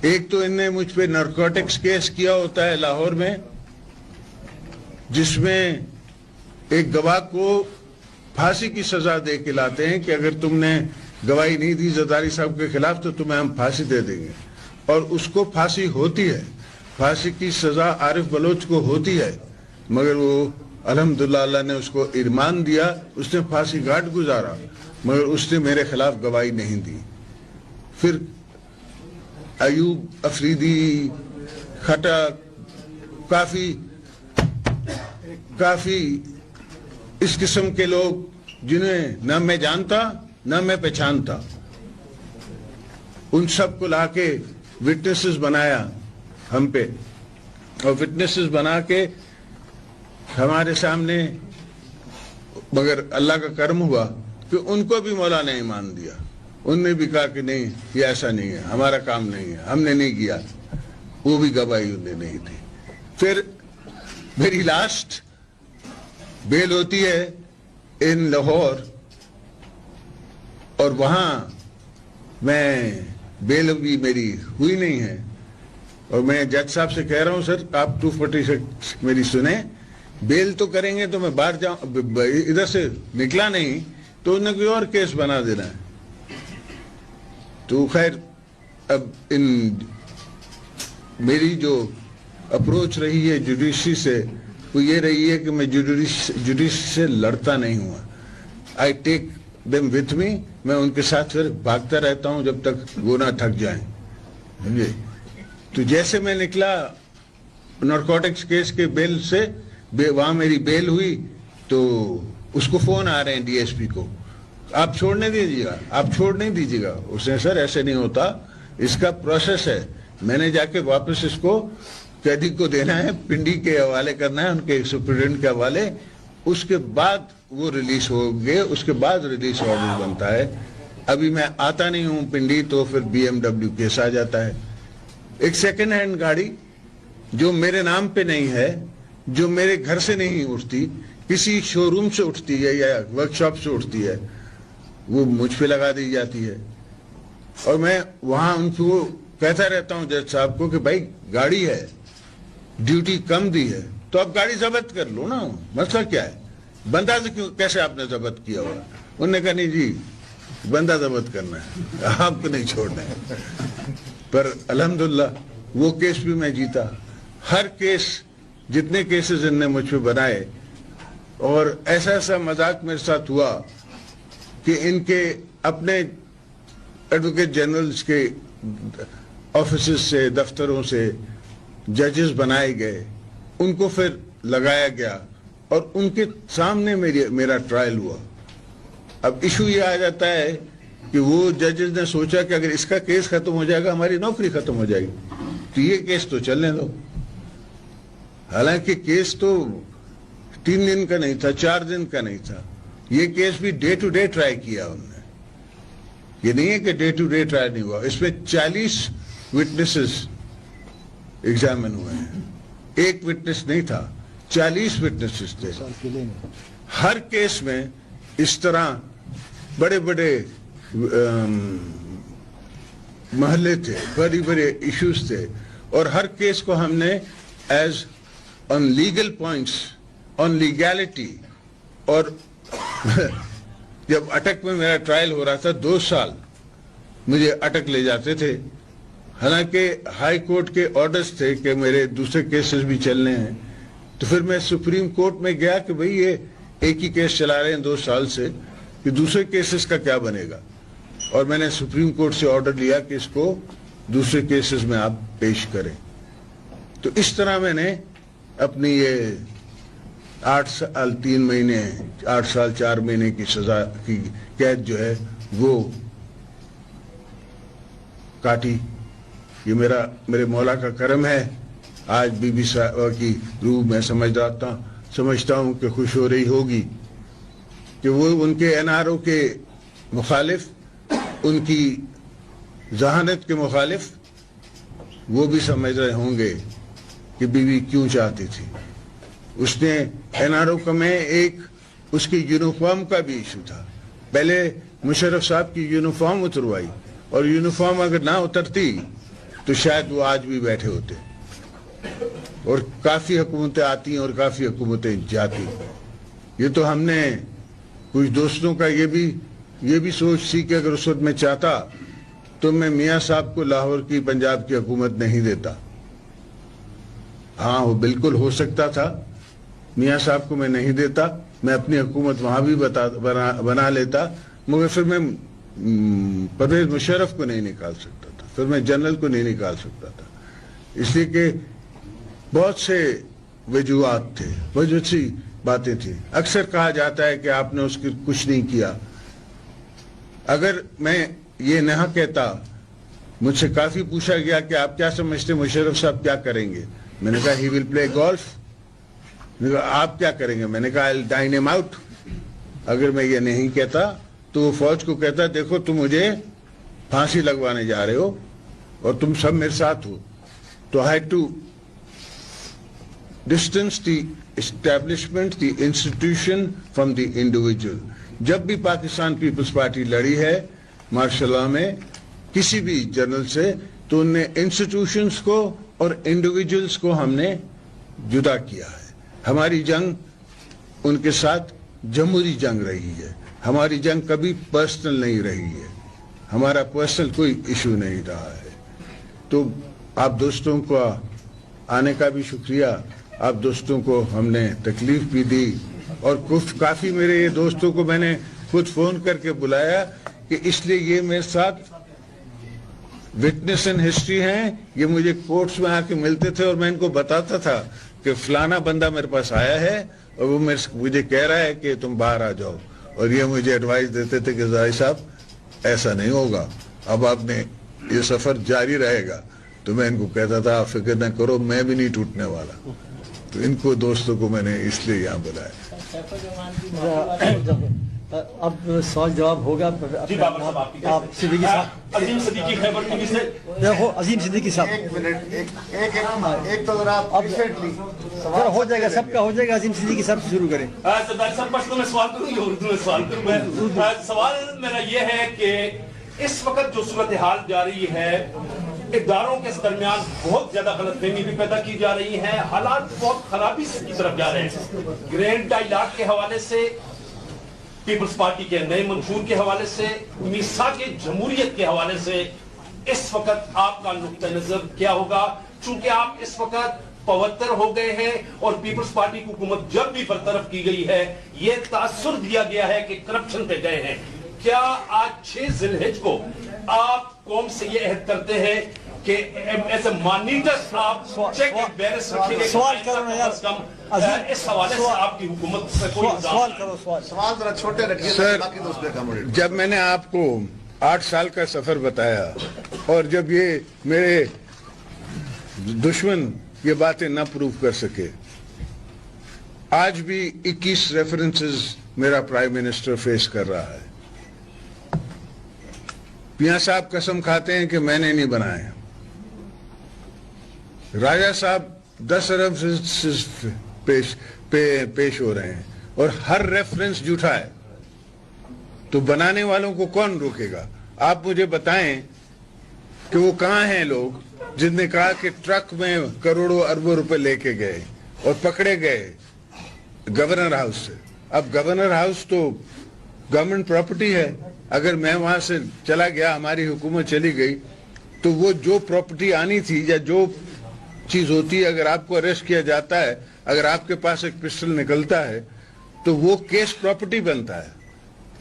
एक तो इनने मुझ पे नारकोटिक्स केस किया होता है लाहौर में, जिसमें एक गवाह को फांसी की सजा दे के लाते हैं कि अगर तुमने गवाही नहीं दी जरदारी साहब के खिलाफ तो तुम्हें हम फांसी दे देंगे। और उसको फांसी होती है, फांसी की सजा आरिफ बलोच को होती है, मगर वो अल्हम्दुलिल्लाह अल्लाह ने उसको ईमान दिया, उसने फांसी घाट गुजारा, मगर उसने मेरे खिलाफ गवाही नहीं दी। फिर अयूब अफरीदी, खटक, काफी, काफी इस किस्म के लोग जिन्हें ना मैं जानता ना मैं पहचानता, उन सब को लाके विटनेसेस बनाया हम पे, और विटनेसेस बना के हमारे सामने, मगर अल्लाह का करम हुआ कि उनको भी मौला ने ईमान दिया। उनने भी कहा कि नहीं, ये ऐसा नहीं है, हमारा काम नहीं है, हमने नहीं किया। वो भी गवाही उनने नहीं दी। फिर मेरी लास्ट बेल होती है इन लाहौर, और वहाँ मैं, बेल भी मेरी हुई नहीं है। और मैं जज साहब से कह रहा हूँ, सर, आप टू फोर्टी सिक्स मेरी सुने, बेल तो करेंगे तो मैं बाहर जाऊँ, ब-, ब-, इधर से निकला नहीं तो उन्हें कोई और केस बना देना है। तो खैर, अब इन, मेरी जो अप्रोच रही है जुडिशरी से, वो ये रही है कि मैं जुडिश-, जुडिशरी से लड़ता नहीं हुआ। I take them with me, मैं उनके साथ फिर भागता रहता हूँ जब तक वो ना थक जाएं, समझे? तो जैसे मैं निकला नारकोटिक्स केस के बेल से, बे-, वहाँ मेरी बेल हुई, तो उसको फोन आ रहे हैं डीएसपी को, आप छोड़ने दीजिएगा, आप छोड़ नहीं दीजिएगा। उसने, सर, ऐसे नहीं होता, इसका प्रोसेस है। मैंने जाके वापस इसको कैदी को देना है, पिंडी के हवाले करना है, उनके सुपरिटेंडेंट के हवाले, उसके बाद वो रिलीज होंगे, उसके बाद रिलीज ऑर्डर बनता है। अभी मैं आता नहीं हूँ पिंडी तो फिर बीएमडब्ल्यू केस आ जाता है। एक सेकंड हैंड गाड़ी जो मेरे नाम पे नहीं है, जो मेरे घर से नहीं उठती, किसी शोरूम से उठती है या वर्कशॉप से उठती है, वो मुझ पे लगा दी जाती है। और मैं वहाँ उनको कहता रहता हूँ जज साहब को कि भाई, गाड़ी है, ड्यूटी कम दी है, तो आप गाड़ी जब्त कर लो ना, मसला क्या है? बंदा से क्यों, कैसे आपने जब्त किया हुआ? उन्होंने कहा, नहीं जी, बंदा जब्त करना है, आपको नहीं छोड़ना है। पर अल्हम्दुलिल्लाह, वो केस भी मैं जीता। हर केस, जितने केसेस इनने मुझ पे बनाए, और ऐसा ऐसा मजाक मेरे साथ हुआ कि इनके अपने एडवोकेट जनरल्स के ऑफिसेज से, दफ्तरों से जजेस बनाए गए, उनको फिर लगाया गया और उनके सामने मेरी, मेरा ट्रायल हुआ। अब इशू ये आ जाता है कि वो जजेस ने सोचा कि अगर इसका केस खत्म हो जाएगा, हमारी नौकरी खत्म हो जाएगी, तो ये केस तो चलने दो। हालांकि केस तो तीन दिन का नहीं था, चार दिन का नहीं था, ये केस भी डे टू डे ट्राई किया उनने। ये नहीं है कि डे टू डे ट्राई नहीं हुआ। इसमें चालीस विटनेसेस एग्जामिन हुए हैं, एक विटनेस नहीं था, चालीस विटनेसेस थे। हर केस में इस तरह बड़े बड़े, अम, महले थे, बड़े बड़े इश्यूज थे, और हर केस को हमने as on legal points, on legality, और जब अटक में मेरा ट्रायल हो रहा था, दो साल मुझे अटक ले जाते थे, हालांकि हाई कोर्ट के ऑर्डर्स थे कि मेरे दूसरे केसेस भी चलने हैं। तो फिर मैं सुप्रीम कोर्ट में गया कि भाई, ये एक ही केस चला रहे हैं दो साल से, कि दूसरे केसेस का क्या बनेगा। और मैंने सुप्रीम कोर्ट से ऑर्डर लिया कि इसको दूसरे केसेस में आप पेश करें। तो इस तरह मैंने अपनी ये आठ साल तीन महीने, आठ साल चार महीने की सजा की कैद जो है, वो काटी। ये मेरा, मेरे मौला का करम है। आज बीबी साहबा की रूह मैं समझ रहा था, समझता हूँ कि खुश हो रही होगी कि वो उनके एनआरओ के मुखालिफ, उनकी जहानत के मुखालिफ वो भी समझ रहे होंगे कि बीबी क्यों चाहती थी। उसने, एनआरओ का में एक उसकी यूनिफॉर्म का भी इशू था। पहले मुशर्रफ साहब की यूनिफॉर्म उतरवाई, और यूनिफॉर्म अगर ना उतरती तो शायद वो आज भी बैठे होते। और काफ़ी हुकूमतें आती और काफ़ी हुकूमतें जाती। ये तो हमने कुछ दोस्तों का ये भी, ये भी सोच थी कि अगर उस वक्त मैं चाहता तो मैं मियाँ साहब को लाहौर की, पंजाब की हुकूमत नहीं देता। हाँ, वो बिल्कुल हो सकता था, मियाँ साहब को मैं नहीं देता, मैं अपनी हुकूमत वहाँ भी बता, बना, बना लेता, मगर फिर मैं, हम्म, परवेज मुशर्रफ को नहीं निकाल सकता था, फिर मैं जनरल को नहीं निकाल सकता था, इसलिए कि बहुत से वजूहात थे, बहुत सी बातें थी। अक्सर कहा जाता है कि आपने उसके कुछ नहीं किया। अगर मैं ये ना कहता, मुझसे काफ़ी पूछा गया कि आप क्या समझते हैं मुशर्रफ साहब क्या करेंगे? मैंने कहा, "He will play golf।" मैंने कहा, "आप क्या करेंगे?" मैंने कहा, "I'll dine him out।" अगर मैं ये नहीं कहता तो वो फौज को कहता, "देखो, तुम मुझे फांसी लगवाने जा रहे हो और तुम सब मेरे साथ हो।" तो I had to distance the establishment, the institution from the individual। जब भी पाकिस्तान पीपल्स पार्टी लड़ी है मार्शल लॉ में किसी भी जनरल से, तो उनने इंस्टीट्यूशंस को और इंडिविजुअल्स को हमने जुदा किया है। हमारी जंग उनके साथ जमहूरी जंग रही है। हमारी जंग कभी पर्सनल नहीं रही है, हमारा पर्सनल कोई इशू नहीं रहा है। तो आप दोस्तों का आने का भी शुक्रिया। आप दोस्तों को हमने तकलीफ भी दी और कुछ, काफ़ी मेरे ये दोस्तों को मैंने खुद फ़ोन करके बुलाया कि इसलिए ये मेरे साथ विटनेस इन हिस्ट्री हैं। ये मुझे कोर्ट्स में आके मिलते थे और मैं इनको बताता था कि फलाना बंदा मेरे पास आया है और वो मेरे से, मुझे कह रहा है कि तुम बाहर आ जाओ, और ये मुझे एडवाइस देते थे कि जाहिर साहब, ऐसा नहीं होगा, अब आपने, ये सफ़र जारी रहेगा। तो मैं इनको कहता था, "आप फिक्र ना करो, मैं भी नहीं टूटने वाला।" तो इनको दोस्तों को मैंने इसलिए यहाँ बुलाया। अब सवाल जवाब होगा। जी, बाबर साहब, आपकी आप सिद्दीकी साहब। अजीम सिद्दीकी खैबर टीवी से। देखो, अजीम सिद्दीकी साहब। एक मिनट, एक, एक, एक, एक तो जरा आप अब पेशेंटली जरा हो जाएगा, सबका हो जाएगा। अजीम सिद्दीकी साहब से शुरू करें। अ, सरदार साहब, पश्तो में सवाल करूँ या उर्दू में सवाल करूँ मैं? अ, सवाल मेरा ये है कि इस वक्त जो सूरत हाल जा रही है, इदारों के दरमियान बहुत ज्यादा गलतफहमी भी पैदा की जा रही है, हालात बहुत खराबी से, की तरफ जा रहे हैं। ग्रैंड डायलॉग के हवाले से, पीपल्स पार्टी के नए मंशूर के हवाले से, मीसाक जमहूरियत के हवाले से इस वक्त आपका नुक्ता नजर क्या होगा? चूंकि आप इस वक्त पवत्तर हो गए हैं और पीपल्स पार्टी की हुकूमत जब भी बरतरफ की गई है, ये तासुर दिया गया है कि करप्शन पे गए हैं। क्या आज छह जिलहिज को आप कौम से ये अहद करते हैं कि एज ए मॉनिटर आप चेक एंड बैलेंस रखेंगे कि सवाल करो ना यार। कम से कम, अ, इस हवाले से आपकी हुकूमत से कोई सवाल करो, सवाल। सवाल जरा छोटे रखिए ताकि बाकी दोस्त भी अकोमोडेट कर सकें। जब मैंने आपको आठ साल का सफर बताया और जब ये मेरे दुश्मन ये बातें ना प्रूव कर सके, आज भी इक्कीस रेफरेंसेस मेरा प्राइम मिनिस्टर फेस कर रहा है। मियां साहब कसम खाते हैं कि मैंने नहीं बनाए। राजा साहब दस रेफरेंसेस पेश, पे, पेश हो रहे हैं और हर रेफरेंस झूठा है। तो बनाने वालों को कौन रोकेगा? आप मुझे बताएं कि वो कहाँ हैं लोग जिनने कहा कि ट्रक में करोड़ों अरबों रुपए लेके गए और पकड़े गए गवर्नर हाउस से। अब गवर्नर हाउस तो गवर्नमेंट प्रॉपर्टी है, अगर मैं वहाँ से चला गया, हमारी हुकूमत चली गई, तो वो जो प्रॉपर्टी आनी थी या जो चीज़ होती है, अगर आपको अरेस्ट किया जाता है, अगर आपके पास एक पिस्टल निकलता है, तो वो केस प्रॉपर्टी बनता है।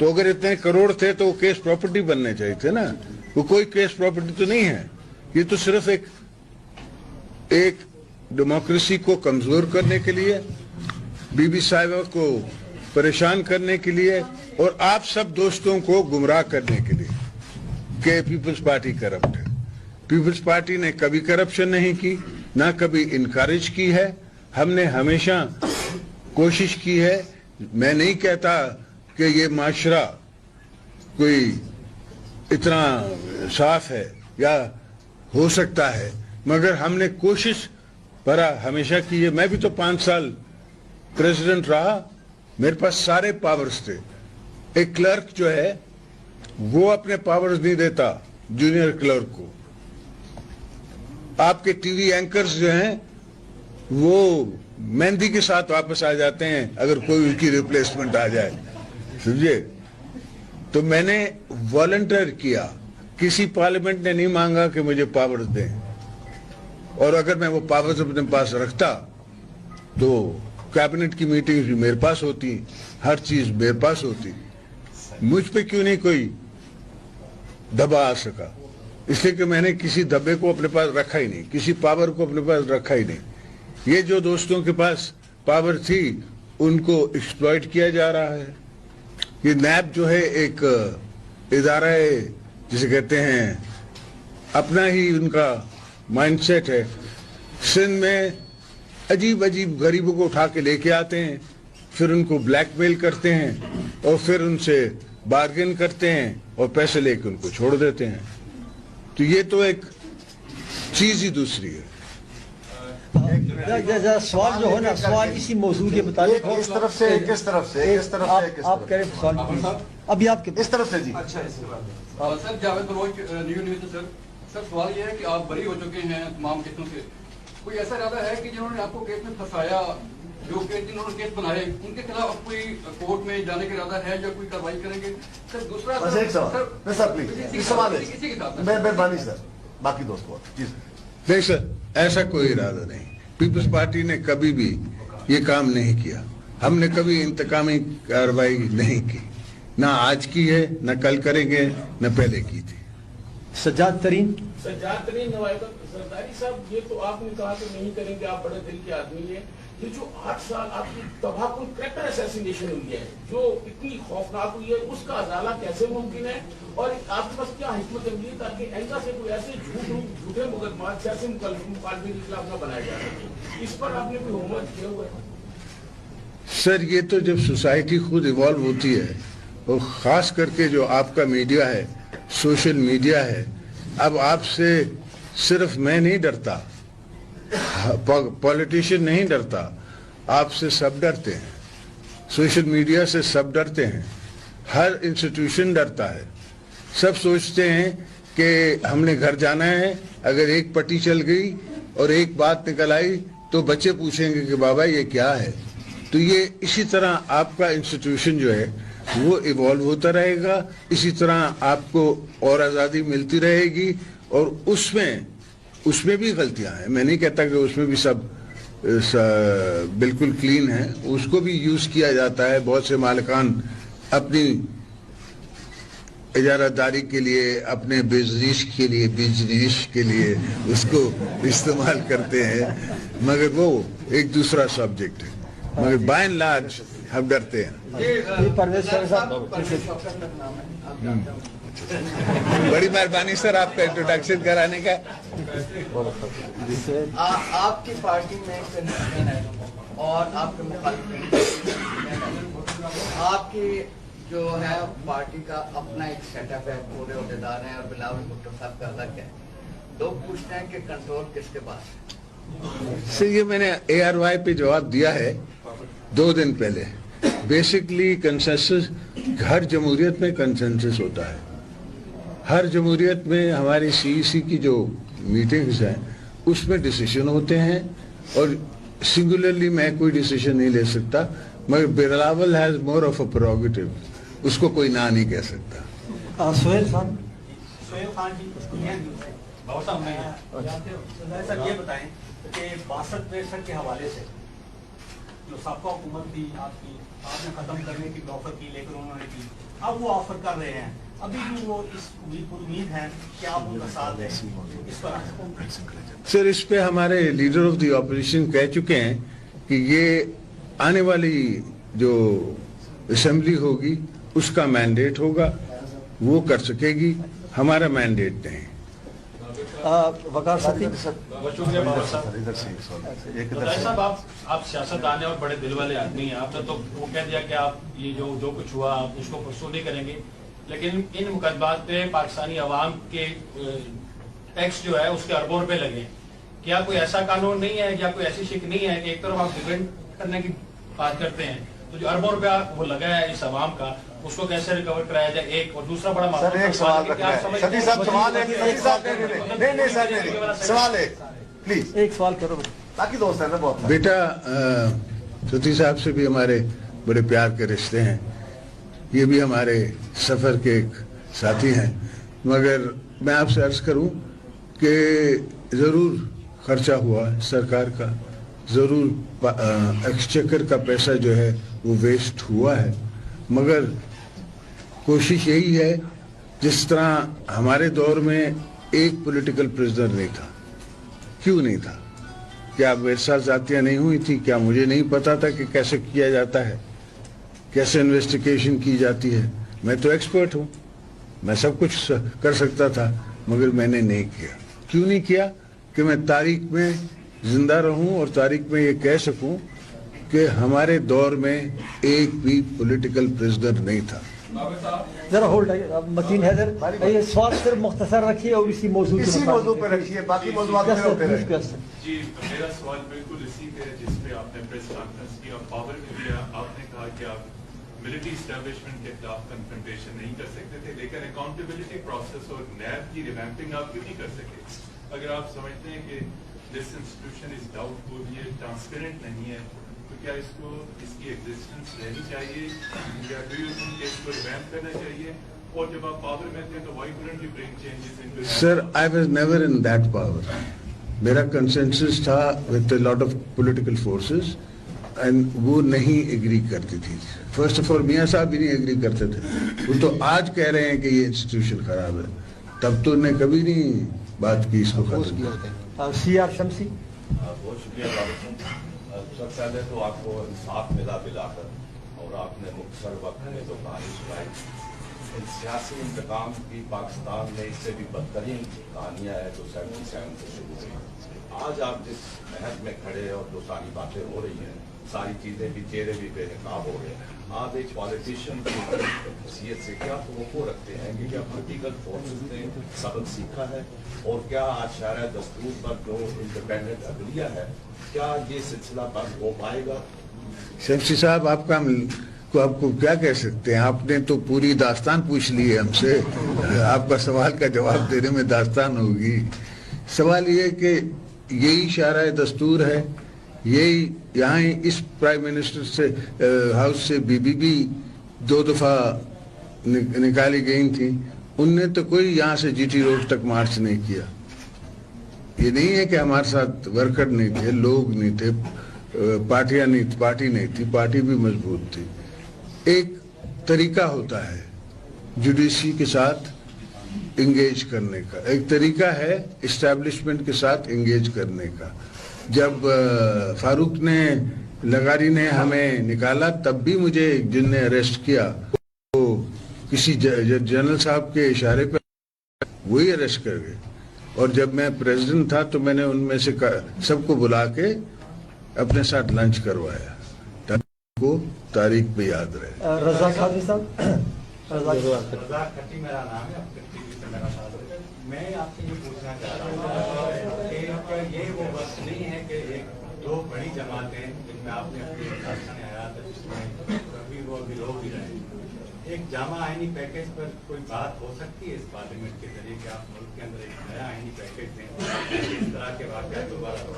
तो अगर इतने करोड़ थे तो वो केस प्रॉपर्टी बनने चाहिए थे ना। वो कोई केस प्रॉपर्टी तो नहीं है। ये तो सिर्फ एक, एक डेमोक्रेसी को कमजोर करने के लिए, बीबी साहिबा को परेशान करने के लिए और आप सब दोस्तों को गुमराह करने के लिए कि पीपल्स पार्टी करप्ट है। पीपल्स पार्टी ने कभी करप्शन नहीं की, ना कभी इनकरेज की है। हमने हमेशा कोशिश की है। मैं नहीं कहता कि ये माशरा कोई इतना साफ है या हो सकता है, मगर हमने कोशिश भरा हमेशा की है। मैं भी तो पाँच साल प्रेसिडेंट रहा, मेरे पास सारे पावर्स थे। एक क्लर्क जो है, वो अपने पावर्स नहीं देता जूनियर क्लर्क को। आपके टीवी एंकर्स जो हैं, वो मेहंदी के साथ वापस आ जाते हैं अगर कोई उनकी रिप्लेसमेंट आ जाए, समझे? तो मैंने वॉलंटियर किया, किसी पार्लियामेंट ने नहीं मांगा कि मुझे पावर्स दें, और अगर मैं वो पावर्स अपने पास रखता तो कैबिनेट की मीटिंग्स भी मेरे पास होती, हर चीज मेरे पास होती। मुझ पे क्यों नहीं कोई दबा आ सका? इसलिए कि मैंने किसी दबे को अपने पास रखा ही नहीं, किसी पावर को अपने पास रखा ही नहीं। ये जो दोस्तों के पास पावर थी, उनको एक्सप्लॉइट किया जा रहा है। ये नैब जो है, एक इदारा है, जिसे कहते हैं, अपना ही उनका माइंडसेट है। सिंध में अजीब अजीब गरीबों को उठा के लेके आते हैं, फिर उनको ब्लैकमेल करते हैं और फिर उनसे बार्गेन करते हैं और पैसे लेके उनको छोड़ देते हैं। तो ये तो एक चीज ही दूसरी है। जरा, जरा, जरा सवाल जो हो ना, सवाल इसी मौजू के मुताबिक हो। एक इस तरफ से, एक इस तरफ से, एक इस तरफ से, आप, एक इस आप तरफ से। करें सवाल, प्लीज। अभी आपके इस तरफ से जी। अच्छा, इस तरफ। सर, जावेद बलोच, अ, न्यू न्यूज़ सर। सर, सवाल ये है कि आप बरी हो चुके हैं तमाम केसों से। कोई ऐसा इरादा है कि जिन्होंने आपको केस में फंसाया, जो कि जिन्होंने केस बनाए, उनके खिलाफ कोई कोर्ट में जाने का इरादा है या कोई कार्रवाई करेंगे? सर, दूसरा बस सर, एक सवाल। सर, नहीं सर, प्लीज। इसी के साथ, सवाल है। इसी के साथ, सर। मैं, मेहरबानी सर, बाकी दोस्त को। जी सर। नहीं सर, ऐसा कोई इरादा नहीं। पीपल्स पार्टी ने कभी भी ये काम नहीं किया। हमने कभी इंतकामी कार्रवाई नहीं की, ना आज की है, ना कल करेंगे, ना पहले की थी। सज्जाद तरीन। सज्जाद तरीन नवायतन जरदारी साहब, ये तो आपने कहा कि नहीं करेंगे, आप बड़े दिल के आदमी हैं। ये जो आठ साल आपकी तबाहकुन कैरेक्टर असैसिनेशन हुई है, जो इतनी खौफनाक हुई है, उसका अजाला कैसे मुमकिन है? और आपके पास क्या हिकमत अमली है ताकि आइंदा से कोई ऐसे झूठ, झूठे मुकदमा सियासी मुखाल-, मुखालफिन के खिलाफ ना बनाए जा सके? इस पर आपने कोई होमवर्क किया हुआ है? सर, ये तो जब सोसाइटी खुद इवॉल्व होती है, और खास करके जो आपका मीडिया है, सोशल मीडिया है, अब आपसे सिर्फ मैं नहीं डरता, पॉलिटिशियन नहीं डरता, आपसे सब डरते हैं, सोशल मीडिया से सब डरते हैं, हर इंस्टीट्यूशन डरता है। सब सोचते हैं कि हमने घर जाना है, अगर एक पट्टी चल गई और एक बात निकल आई तो बच्चे पूछेंगे कि बाबा ये क्या है। तो ये इसी तरह आपका इंस्टीट्यूशन जो है वो इवॉल्व होता रहेगा, इसी तरह आपको और आज़ादी मिलती रहेगी और उसमें उसमें भी गलतियां हैं, मैं नहीं कहता कि उसमें भी सब, अ, स-, बिल्कुल क्लीन है, उसको भी यूज़ किया जाता है। बहुत से मालिकान अपनी इजारादारी के लिए, अपने बिजनेस के लिए, बिजनेस के लिए उसको इस्तेमाल करते हैं, मगर वो एक दूसरा सब्जेक्ट है। मगर बाय एंड लार्ज हम डरते हैं। जी, परवेज साहब, परवेज साहब का नाम है, आप जानते हो। बड़ी मेहरबानी सर, आपका इंट्रोडक्शन कराने का। आ-, आपकी पार्टी में कन्फ्यूजन है और आपके मुखालिफिन में कन्फ्यूजन है। आपकी जो है पार्टी का अपना एक सेटअप है, पूरे अहदेदार हैं और बिलावल भुट्टो साहब का अलग है। लोग पूछते हैं कि कंट्रोल किसके पास है? सर, ये मैंने एआरवाई पे जवाब दिया है दो दिन पहले। बेसिकली कंसेंसस, हर जमहूरियत में कंसेंसस होता है। हर जमहूरियत में हमारी सीईसी की जो मीटिंग्स हैं, उसमें डिसीजन होते हैं और सिंगुलरली मैं कोई डिसीजन नहीं ले सकता, मगर Bilawal has more of a prerogative, उसको कोई ना नहीं कह सकता। आ, सोहेल खान। सोहेल खान जी, बाबा साहब नहीं है। अच्छा। सर, ये बताएं कि बासठ तिरसठ के हवाले से जो साबका हुकूमत थी आपकी, आपने खत्म करने की भी ऑफर की, लेकिन उन्होंने की। अब वो ऑफर कर रहे हैं, अभी भी वो इस उम्मीद, उम्मीद है कि आप उनका साथ दें इस पर। सर, इस पे हमारे लीडर ऑफ द ऑपोजिशन कह चुके हैं कि ये आने वाली जो असेंबली होगी, उसका मैंडेट होगा, वो कर सकेगी, हमारा मैंडेट नहीं। आ, वकार सती। बहुत शुक्रिया बाबा साहब। इधर से एक सवाल। एक तो इधर ताज से। साहब, आप, आप सियासतदान हैं और बड़े दिल वाले आदमी हैं। आपने तो वो कह दिया कि आप ये जो, जो कुछ हुआ, आप उसको परसू नहीं करेंगे। लेकिन इन मुकदमात पे पाकिस्तानी अवाम के, अ, टैक्स जो है, उसके अरबों रुपए लगे हैं। क्या कोई ऐसा कानून नहीं है या कोई ऐसी शिक नहीं है कि एक तरफ आप डिफेंड करने की बात करते हैं, तो जो अरबों रुपया वो लगा है इस अवाम का, उसको कैसे रिकवर कराया जाए? एक, और दूसरा बड़ा सर, महत्वपूर्ण एक सवाल सवाल है कि रखना क्या आप है। समझते सतीश हैं साहब, सवाल है कि सतीश साहब, नहीं, नहीं, नहीं, नहीं, सर, नहीं, नहीं, सवाल है। सवाल है, प्लीज। एक सवाल करो। बाकी दोस्त हैं ना बहुत सारे। बेटा, अ, सतीश साहब से भी हमारे बड़े प्यार के रिश्ते हैं, ये भी हमारे सफर के एक साथी हैं, मगर मैं आपसे अर्ज करूं कि जरूर खर्चा हुआ है सरकार का, जरूर पा-, अ, एक्सचेकर का पैसा जो है वो वेस्ट हुआ है, मगर कोशिश यही है, जिस तरह हमारे दौर में एक पॉलिटिकल प्रिजनर नहीं था। क्यों नहीं था? क्या मेरे साथ ज्यादतियां नहीं हुई थी? क्या मुझे नहीं पता था कि कैसे किया जाता है, कैसे इन्वेस्टिगेशन की जाती है? मैं तो एक्सपर्ट हूं, मैं सब कुछ स-, कर सकता था, मगर मैंने नहीं किया। क्यों नहीं किया? कि मैं तारीख में जिंदा रहूं और तारीख में ये कह सकूं कि हमारे दौर में एक भी पॉलिटिकल प्रिजनर नहीं था। जरा होल्ड है, अब मतीन हैदर, ये सवाल सिर्फ मुख्तसर रखिए और इसी मौजू के इसी मुताबिक मौजू पे रखिए। रखिए, बाकी मौजूआत फिर होते रहेंगे। जी, मेरा सवाल बिल्कुल इसी पे है जिस पे आपने प्रेस कॉन्फ्रेंस की, आप पावर में भी आ-, आपने कहा कि आप मिलिट्री एस्टैब्लिशमेंट के खिलाफ कन्फ्रंटेशन नहीं कर सकते थे, लेकिन अकाउंटेबिलिटी प्रोसेस और नैब की रिवैम्पिंग आप क्यों नहीं कर सके? अगर आप समझते हैं कि दिस इंस्टीट्यूशन इज डाउटफुल, ये ट्रांसपेरेंट नहीं है, तो क्या इसको, इसकी एग्जिस्टेंस रहनी चाहिए, या डू यू थिंक इसको रिवैम्प करना चाहिए? और जब आप पावर में थे, तो why couldn't you bring changes into that? Sir, I was never in that power. मेरा कंसेंसस था with a lot of political forces, and वो नहीं एग्री करती थी। फर्स्ट ऑफ ऑल, मियां साहब भी नहीं एग्री करते थे। वो तो आज कह रहे हैं कि ये इंस्टीट्यूशन खराब है, तब तो उन्हें कभी नहीं बात की इसको खत्म किया। सी आर शमसी। बहुत शुक्रिया बाबा साहब। सबसे पहले तो आपको इंसाफ मिला बिलाकर, और आपने मुख्तसर वक्त में जो कहानी सुनाई, इन सियासी इंतकाम की पाकिस्तान में इससे भी बदतरीन कहानियां हैं जो सेवेंटी सेवन से शुरू हुई। आज आप जिस महज में खड़े और जो सारी बातें हो रही हैं, सारी चीजें भी, चेहरे भी बेनकाब हो गए हैं। आप एक पॉलिटिशियन की हैसियत से क्या तवक्को रखते हैं कि क्या पॉलिटिकल फोर्सेस ने सबक सीखा है, और क्या आज शायरा दस्तूर पर जो इंडिपेंडेंट अदलिया है, क्या ये सिलसिला बंद हो पाएगा? शमसी साहब, आपका हम, को आपको क्या कह सकते हैं? आपने तो पूरी दास्तान पूछ ली है हमसे। आपका सवाल का जवाब देने में दास्तान होगी। सवाल ये है कि यही शारा दस्तूर है, यही यहाँ इस प्राइम मिनिस्टर से, अ, हाउस से बीबी भी दो दफा नि-, निकाली गई थी, उनने तो कोई यहाँ से जीटी रोड तक मार्च नहीं किया। ये नहीं है कि हमारे साथ वर्कर नहीं थे, लोग नहीं थे, अ, पार्टियां नहीं, पार्टी नहीं थी, पार्टी भी मजबूत थी। एक तरीका होता है जुडिशरी के साथ एंगेज करने का, एक तरीका है एस्टैब्लिशमेंट के साथ एंगेज करने का। जब, अ, फारूक ने, लगारी ने हमें निकाला, तब भी मुझे जिनने अरेस्ट किया, वो किसी ज-, ज-, जनरल साहब के इशारे पे वही अरेस्ट कर गए। और जब मैं प्रेसिडेंट था, तो मैंने उनमें से का-, सबको बुला के अपने साथ लंच करवाया, ताकि उनको तारीख पे याद रहे। अ, रज़ा काजी साहब, रज़ा रज़ा खट्टी मेरा नाम है, अब खट्टी भी मेरा नाम है। मैं आपसे ये पूछना चाह रहा हूँ कि क्या ये वो वक्त नहीं है कि एक, दो बड़ी जमातें, जिनमें आपने अपनी शासन हयात है, जिसमें कभी वो अभी लोग भी रहे, एक जामा आइनी पैकेज पर कोई बात हो सकती है इस पार्लियामेंट के जरिए कि आप मुल्क के अंदर एक नया आइनी पैकेज दें, इस तरह के वाकया दोबारा हो?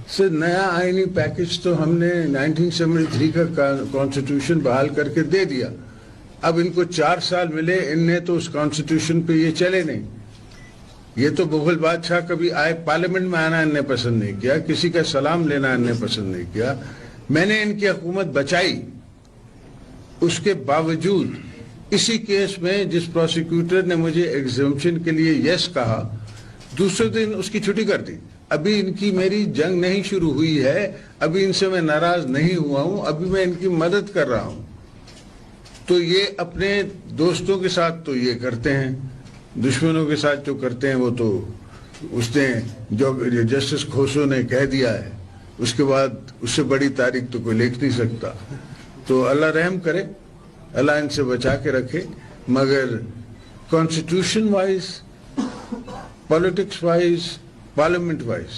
सर, नया आइनी पैकेज तो हमने नाइनटीन सेवेंटी थ्री का कॉन्स्टिट्यूशन बहाल करके दे दिया। अब इनको चार साल मिले, इनने तो उस कॉन्स्टिट्यूशन पे ये चले नहीं। ये तो मुगल बादशाह कभी आए, पार्लियामेंट में आना इनने पसंद नहीं किया, किसी का सलाम लेना इनने पसंद नहीं किया। मैंने इनकी हुकूमत बचाई, उसके बावजूद इसी केस में जिस प्रोसिक्यूटर ने मुझे एग्जम्पशन के लिए यस कहा, दूसरे दिन उसकी छुट्टी कर दी। अभी इनकी मेरी जंग नहीं शुरू हुई है, अभी इनसे मैं नाराज नहीं हुआ हूं, अभी मैं इनकी मदद कर रहा हूं। तो ये अपने दोस्तों के साथ तो ये करते हैं, दुश्मनों के साथ जो करते हैं वो तो उसने, जो जस्टिस खोसो ने कह दिया है, उसके बाद उससे बड़ी तारीख तो कोई लिख नहीं सकता। तो अल्लाह रहम करे, अल्लाह इनसे बचा के रखे, मगर constitution wise, politics wise, parliament wise,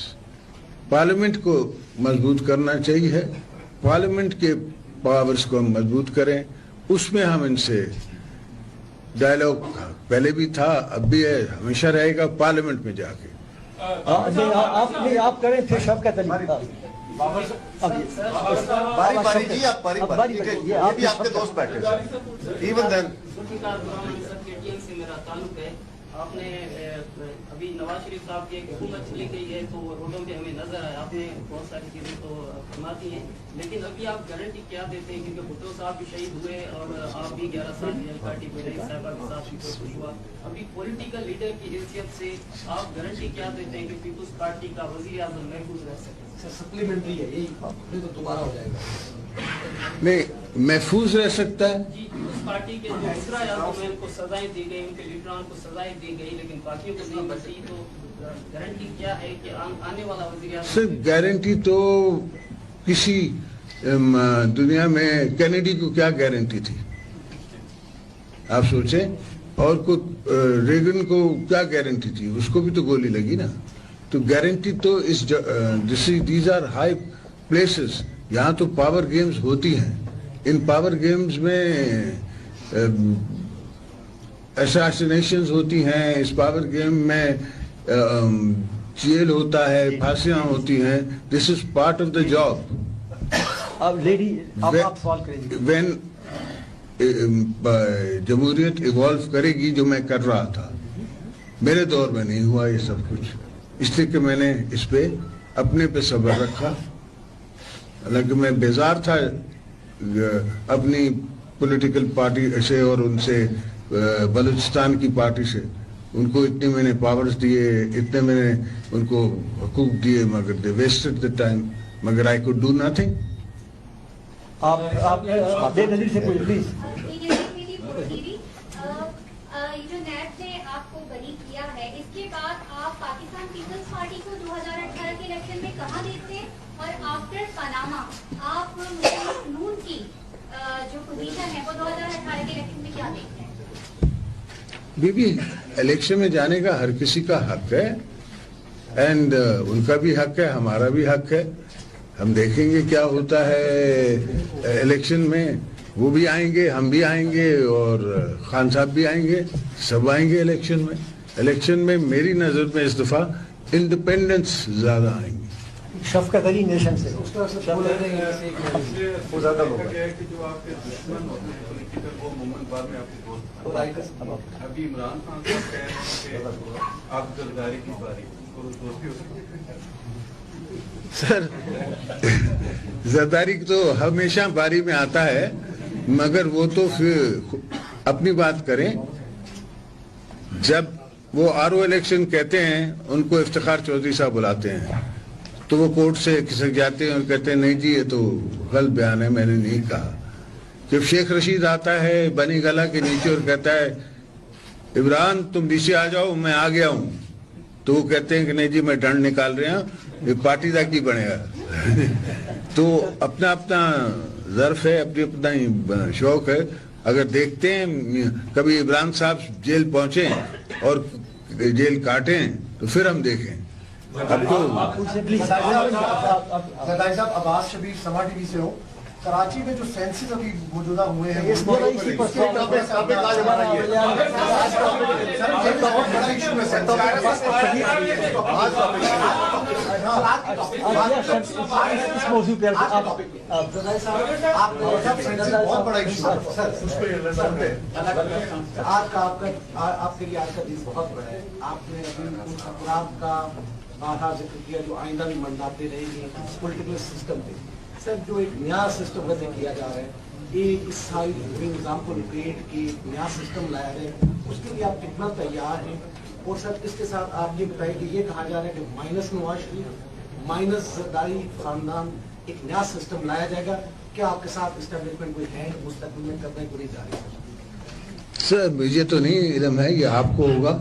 parliament को मजबूत करना चाहिए, पार्लियामेंट के पावर्स को हम मजबूत करें, उसमें हम इनसे डायलॉग पहले भी था, अब भी है, हमेशा रहेगा पार्लियामेंट में जाके। आ, नहीं, आ, आप नहीं, आप करें, फिर शफकत अली। हाँ। अब ये, बारी बारी जी, आप बारी अब बारी, बारी ठीक है? बारी, ये ये भी आपके आपके दोस्त बैठे हैं। इवन देन जुल्फिकार गुलाम अंसर के टीएम से मेरा ताल्लुक है। आपने अ, अभी नवाज शरीफ साहब की एक हुकूमत चली गई है, तो वो रोडों पे हमें नजर आया, आपने बहुत सारी चीजें तो फरमाती हैं, लेकिन अभी आप गारंटी क्या देते हैं, क्योंकि भुट्टो साहब भी शहीद हुए और आप भी ग्यारह साल रियल पार्टी में रहे, साहिबा के साथ भी बहुत कुछ हुआ। अभी पॉलिटिकल लीडर की हैसियत से आप गारंटी क्या देते हैं कि पीपल्स पार्टी का वजीर आजम महफूज रह सके? सर, सप्लीमेंट्री है, यही नहीं तो दोबारा हो जाएगा। नहीं, महफूज रह सकता है। जी, उस पार्टी के जो वज़ीर आज़म हैं, उनको सजाएं दी गई, उनके लीडरान को सजाएं दी गई, लेकिन बाकियों को नहीं मिलती, तो गारंटी क्या है कि आन-, आने वाला वज़ीर आज़म सर, गारंटी तो किसी अम, दुनिया में केनेडी को क्या गारंटी थी, आप सोचें। और को अ, रेगन को क्या गारंटी थी, उसको भी तो गोली लगी ना। तो गारंटी तो इस, this is, these are high places, यहाँ तो पावर गेम्स होती हैं। इन पावर गेम्स में अम, असैसिनेशंस होती हैं, इस पावर गेम में अम, जेल होता है, फांसियां होती हैं। This is part of the job. अब लेडी, अब आप सवाल करेंगे। When जमहूरियत इवॉल्व करेगी, जो मैं कर रहा था, मेरे दौर में नहीं हुआ ये सब कुछ, इसलिए कि मैंने इस पे, अपने पे सब्र रखा। हालांकि मैं बेजार था अ, अपनी पॉलिटिकल पार्टी से और उनसे, अ, बलूचिस्तान की पार्टी से। उनको इतने मैंने पावर्स दिए, इतने मैंने उनको हकूक दिए, मगर they wasted the time, मगर I could do nothing. आप आप बेनजीर से पूछें, प्लीज। ये मेरी बोल थी, अ, अ, ये जो नैब ने आपको बरी किया है, इसके बाद आप पाकिस्तान पीपल्स पार्टी को दो हज़ार अठारह के इलेक्शन में कहां देखते हैं? और आफ्टर पनामा आप मुस्लिम नून की, अ, जो पोजीशन है, वो दो हज़ार अठारह के इलेक्शन में क्या देखते हैं? बीबी, इलेक्शन में जाने का हर किसी का हक है, एंड उनका भी हक है, हमारा भी हक है। हम देखेंगे क्या होता है इलेक्शन में। वो भी आएंगे, हम भी आएंगे, और खान साहब भी आएंगे, सब आएंगे इलेक्शन में। इलेक्शन में मेरी नज़र में इस दफ़ा इंडिपेंडेंट्स ज्यादा आएंगे। शफकत अली नेशन से। वो ज्यादा लोग हैं। कि जो आपके दुश्मन होते हैं पॉलिटिकल, वो मोमेंट बाद में आपके दोस्त बनते हैं। अभी इमरान खान साहब कह रहे हैं कि आप जरदारी की बारी, तो दोस्ती हो सकती है। सर, जरदारी तो हमेशा बारी में आता है, मगर वो तो फिर अपनी बात करें। जब वो आरओ इलेक्शन कहते हैं, उनको इफ्तिखार चौधरी साहब बुलाते हैं, तो वो कोर्ट से खिसक जाते हैं और कहते हैं, "नहीं जी, ये तो गलत बयान है, मैंने नहीं कहा।" जब शेख रशीद आता है बनी गला के नीचे और कहता है, "इमरान, तुम नीचे आ जाओ, मैं आ गया हूं," तो वो कहते हैं कि, "नहीं जी, मैं डंड निकाल रहे हैं, ये पार्टी का की बनेगा?" तो अपना अपना ज़र्फ है, अपनी अपना ही ब-, शौक है। अगर देखते हैं कभी इमरान साहब जेल पहुंचे और जेल काटें, तो फिर हम देखें। अब तो उनसे प्लीज। जरदारी साहब, अब्बास शबीर समा टीवी से हो। कराची में जो सेंसस अभी मौजूदा हुए हैं, इस पर, इसी पर उसके टॉपिक, टॉपिक आज हमारा ये है। आज टॉपिक, सर, ये बहुत बड़ा इशू है सेंसस। आज टॉपिक, आज, आज, आज, इस, इस मौजू पे आप, आप जरदारी साहब, आप, सेंसस बहुत बड़ा इशू है। सर, उस पर ये सुनते हैं। आज का आपका, आ, आपके लिए आज का दिन बहुत बड़ा है। आपने अभी उन अफराद का बारहा जिक्र किया जो आइंदा भी मंडाते रहेंगे इस पॉलिटिकल सिस्टम पे। سر، جو ایک نیا سسٹم وضع کیا جا رہا ہے، ایک سائیڈ نظام کو ریپیٹ کے ایک نیا سسٹم لایا جائے، اس کے لیے آپ کتنا تیار ہیں؟ اور سر، اس کے ساتھ آپ یہ بتائیں کہ یہ کہا جا رہا ہے کہ مائنس نواز شریف، مائنس زرداری خاندان، ایک نیا سسٹم لایا جائے گا، کیا آپ کے ساتھ اسٹیبلشمنٹ کوئی ہے مستقبل میں کرنے کو نہیں جا رہی؟ سر، مجھے تو نہیں علم ہے، یہ آپ کو ہوگا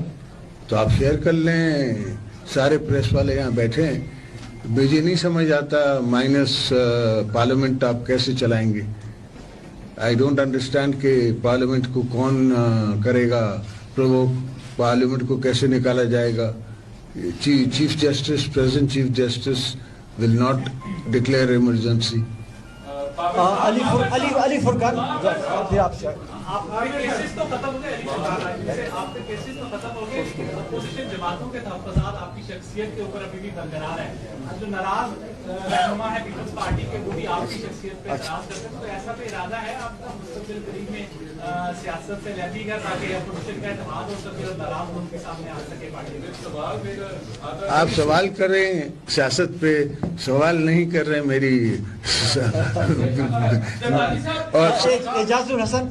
تو آپ شیئر کر لیں، سارے پریس والے یہاں بیٹھے ہیں۔ مجھے نہیں سمجھ آتا مائنس پارلیمنٹ آپ کیسے چلائیں گے۔ آئی ڈونٹ انڈرسٹینڈ کہ پارلیمنٹ کو کون کرے گا پرووک، پارلیمنٹ کو کیسے نکالا جائے گا۔ چیف جسٹس، پریزنٹ چیف جسٹس ول ناٹ ڈکلیئر ایمرجنسی۔ علی فر علی علی فرقان، پھر آپ سے۔ آپ کے کیسز تو ختم ہو گئے علی فرقان، آپ کے کیسز تو ختم ہو گئے، اپوزیشن جماعتوں کے تحفظات آپ کی شخصیت کے اوپر ابھی بھی برقرار ہے۔ جو ناراض رہنما ہے پیپلز پارٹی کے، وہ بھی آپ کی شخصیت پہ اعتراض کرتے ہیں، تو ایسا کوئی ارادہ ہے آپ کا مستقبل قریب میں سیاست سے علیحدگی کا، تاکہ اپوزیشن کا اتحاد ہو سکے اور ناراض لوگ بھی سامنے آ سکے پارٹی میں؟ آپ سوال کر رہے ہیں سیاست پہ، سوال نہیں کر رہے میری اور اعجاز الحسن۔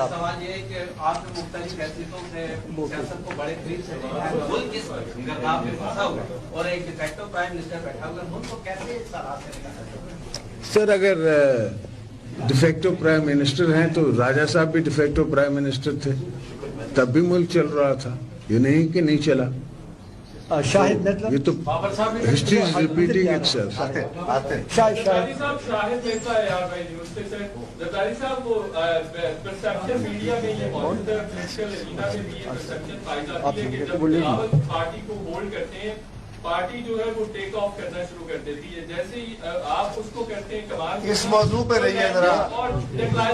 سوال یہ ہے کہ آپ نے مختلف حیثیتوں سے سیاست کو بڑے قریب سے دیکھا ہے، ملک اس گرداب میں پھنسا ہوا ہے اور ایک ڈیفیکٹو پرائم منسٹر بیٹھا ہوا ہے، ملک کو کیسے اس حالات سے نکالا جائے؟ سر، اگر ڈیفیکٹو پرائم منسٹر ہیں تو راجہ صاحب بھی ڈیفیکٹو پرائم منسٹر تھے، تب بھی ملک چل رہا تھا۔ یہ نہیں کہ نہیں چلا۔ شاہد مطلب یہ تو ہسٹری از ریپیٹنگ اٹ سیلف۔ شاہد شاہد۔ زرداری صاحب، شاہد مہتا ہے یار بھائی نیوز پہ سر۔ زرداری صاحب، وہ پرسپشن میڈیا میں یہ موجود ہے، پولیٹیکل ارینا میں بھی یہ پرسپشن پائی جاتی ہے کہ جب بلاول پارٹی کو ہولڈ کرتے ہیں، پارٹی جو ہے وہ ٹیک آف کرنا شروع کر دیتی ہے۔ جیسے ہی آپ اس کو کرتے ہیں کمال، اس موضوع پہ رہیے ذرا۔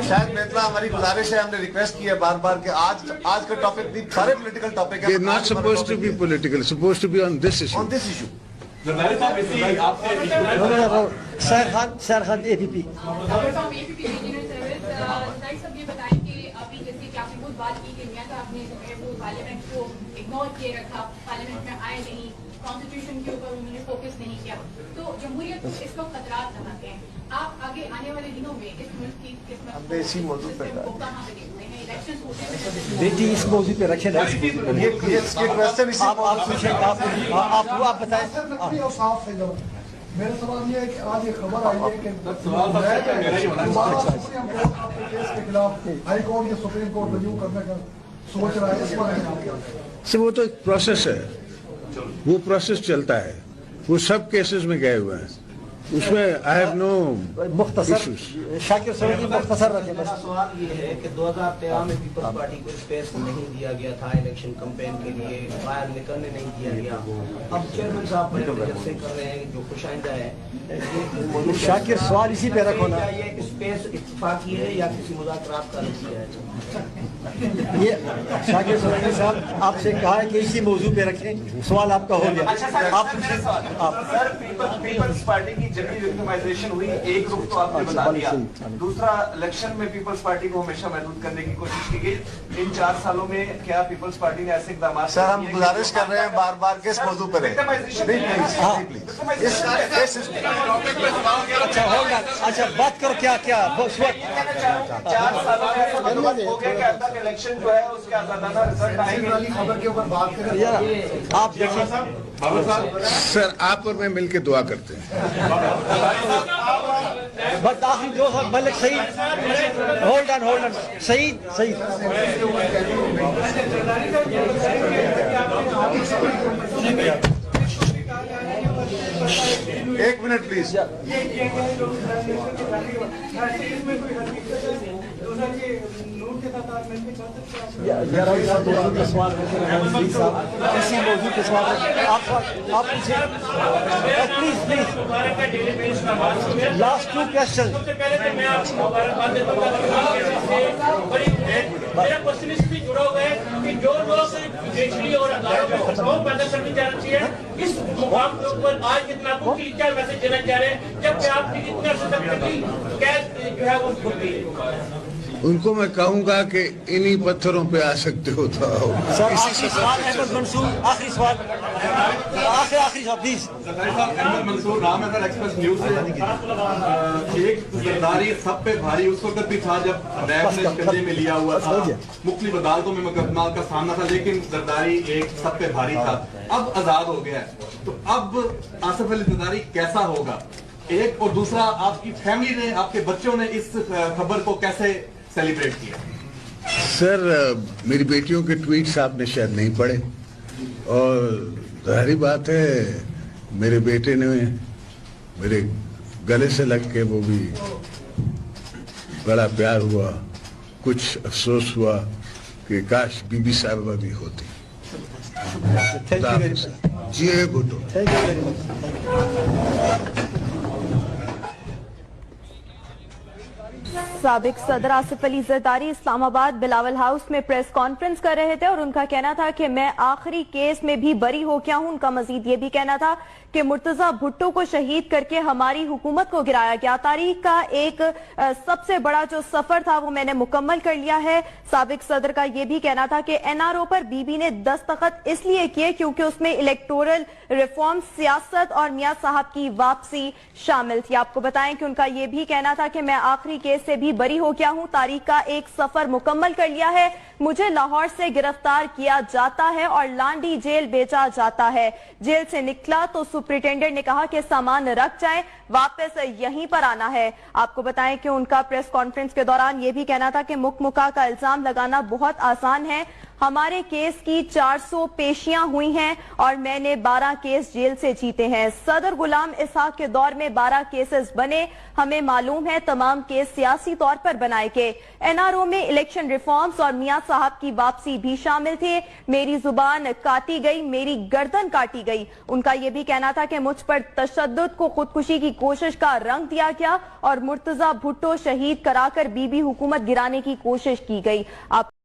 شاہد مہتا، ہماری گزارش ہے، ہم نے ریکویسٹ کی ہے بار بار کہ آج آج کا ٹاپک بھی سارے پولیٹیکل ٹاپک ہے۔ They are not supposed to be political, supposed to be on this issue. On this issue. سیر خان، سیر خان، اے پی پی۔ زرداری صاحب، یہ بتائیں کہ ابھی جیسے کہ آپ نے خود بات کی کہ میا صاحب نے جو ہے وہ پارلیمنٹ کو اگنور کیے رکھا، پارلیمنٹ میں آئے نہیں، کانسٹیٹیوشن کے اوپر انہوں نے فوکس نہیں کیا، تو جمہوریت کو اس وقت خطرات نظر آتے ہیں۔ آپ آگے آنے والے دنوں میں اس ملک کی قسمت کو، اس سسٹم کو کہاں پہ دیکھتے ہیں؟ الیکشنز ہوتے ہوئے نظر آتے ہیں۔ بیٹی، اس موضوع پہ رکھیں نا، اس موضوع پہ۔ یہ، یہ، یہ کویسچن اسی آپ، آپ پوچھیں، آپ، آپ، آپ بتائیں۔ سر، میں آپ۔ صاف سے جاؤں۔ میرا سوال یہ ہے کہ آج یہ خبر آئی ہے کہ دوبارہ سپریم کورٹ آپ کے کیس کے خلاف ہائی کورٹ یا سپریم کورٹ رجوع کرنے کا سوچ رہا ہے، اس بارے میں آپ کیا؟ سر، وہ تو ایک پروسیس ہے، وہ پروسیس چلتا ہے، وہ سب کیسز میں گئے ہوئے ہیں، اس میں I have no مختصر، issues۔ شاکر سرور جی، مختصر رکھیں بس۔ میرا سوال یہ ہے کہ دو ہزار تیرہ میں پیپلز پارٹی کو اسپیس نہیں دیا گیا تھا الیکشن کمپین کے لیے، باہر نکلنے نہیں دیا گیا، اب چیئرمین صاحب بڑے تجسے کر رہے ہیں جو خوش آئندہ ہے، شاکر، سوال اسی پہ رکھو نا۔ کیا یہ اسپیس اتفاقی ہے یا کسی مذاکرات کا نتیجہ ہے؟ یہ شاکر سرائیکی صاحب آپ سے کہا ہے کہ اسی موضوع پہ رکھیں، سوال آپ کا ہو گیا۔ اچھا سر، آپ سر، میرا سوال۔ آپ سر، پیپل، پیپلز پارٹی کی جبھی وکٹمائزیشن ہوئی، ایک رخ تو آپ نے بتا دیا، دوسرا الیکشن میں پیپلز پارٹی کو ہمیشہ محدود کرنے کی کوشش کی گئی۔ ان چار سالوں میں کیا پیپلز پارٹی نے ایسے اقدامات سر، ہم گزارش کر رہے ہیں بار بار کہ اس موضوع پہ رہیں۔ وکٹمائزیشن نہیں، پلیز، ہاں۔ پلیز۔ اچھا، ہولڈ آن۔ اچھا، بات کرو، کیا، کیا، بس، وقت۔ چار سالوں میں ایسا بندوبست ہو گیا کہ اب تک الیکشن جو ہے، اس کے آزادانہ رزلٹ آئے گے؟ یار، آپ دیکھیں۔ سر، آپ اور میں مل کے دعا کرتے ہیں۔ بس آخری دو سال، ملک سعید۔ ہولڈ آن، ہولڈ آن۔ سعید، سعید۔ ایک منٹ پلیز۔ یا، یا، اس موضوع پہ سوال رکھیں، رحمان صدیق صاحب، اسی موضوع پہ سوال رکھیں۔ آپ، آپ پوچھیں۔ پلیز، پلیز۔ لاسٹ ٹو کویسچن۔ سب سے پہلے تو میں آپ کو مبارکباد دیتا ہوں۔ بڑی امید، میرا کوشچن اس سے جڑا ہوا ہے کہ جو لوگ جوڈیشری اور عدالت کو اسٹرانگ پیدا کرنی چاہ رہی ہے، اس مقام کے اوپر آج کے دن آپ کو کیا میسج دینا چاہ رہے ہیں؟ कि आपने कितने अरसे तक कभी कैद जो है वो खुद भी उनको मैं कहूंगा कि इन्हीं पत्थरों पे आ सकते हो तो आओ। सर, आखिरी सवाल, अहमद मंसूर, आखिरी सवाल। आखिरी, आखिरी सवाल, प्लीज। जरदारी साहब, अहमद मंसूर नाम है सर, एक्सप्रेस न्यूज से। अ, एक जरदारी सब पे भारी उस वक्त भी था जब रैब ने कंधे में लिया हुआ था, मुख्तलिफ अदालतों में मुकदमा का सामना था, लेकिन जरदारी एक सब पे भारी था। अब आजाद हो गया है, तो अब आसिफ अली जरदारी कैसा होगा? एक, और दूसरा, आपकी फैमिली ने, आपके बच्चों ने इस, अ, खबर को कैसे सेलिब्रेट किया? सर, अ, मेरी बेटियों के ट्वीट्स आपने शायद नहीं पढ़े, और जाहिर बात है, मेरे बेटे ने मेरे गले से लग के वो भी बड़ा प्यार हुआ, कुछ अफसोस हुआ कि काश बीबी साहिबा भी होती। Thank you very much. जिए Bhutto. Thank you very much. साबिक सदर आसिफ अली जरदारी इस्लामाबाद बिलावल हाउस में प्रेस कॉन्फ्रेंस कर रहे थे और उनका कहना था कि मैं आखिरी केस में भी बरी हो गया हूं। उनका मजीद ये भी कहना था कि मुर्तजा भुट्टो को शहीद करके हमारी हुकूमत को गिराया गया। तारीख का एक, अ, सबसे बड़ा जो सफर था वो मैंने मुकम्मल कर लिया है। साबिक सदर का ये भी कहना था कि एनआरओ पर बीबी ने दस्तखत इसलिए किए क्योंकि उसमें इलेक्टोरल रिफॉर्म, सियासत और मियां साहब की वापसी शामिल थी। आपको बताएं कि उनका ये भी कहना था कि मैं आखिरी केस से भी बरी हो गया हूं, तारीख का एक सफर मुकम्मल कर लिया है, मुझे लाहौर से गिरफ्तार किया जाता है और लांडी जेल भेजा जाता है। जेल से निकला तो सुपरिटेंडेंट ने कहा कि सामान रख जाएं, वापस यहीं पर आना है। आपको बताएं कि उनका प्रेस कॉन्फ्रेंस के दौरान ये भी कहना था कि मुकमुका का इल्जाम लगाना बहुत आसान है, हमारे केस की चार सौ पेशियां हुई हैं और मैंने बारह केस जेल से जीते हैं। सदर गुलाम इसहाक के दौर में बारह केसेस बने, हमें मालूम है तमाम केस सियासी तौर पर बनाए गए। एनआरओ में इलेक्शन रिफॉर्म्स और मियां साहब की वापसी भी शामिल थे। मेरी जुबान काटी गई, मेरी गर्दन काटी गई। उनका ये भी कहना था कि मुझ पर तशद्दुद को खुदकुशी की कोशिश का रंग दिया गया और मुर्तजा भुट्टो शहीद कराकर बीबी हुकूमत गिराने की कोशिश की गई। आप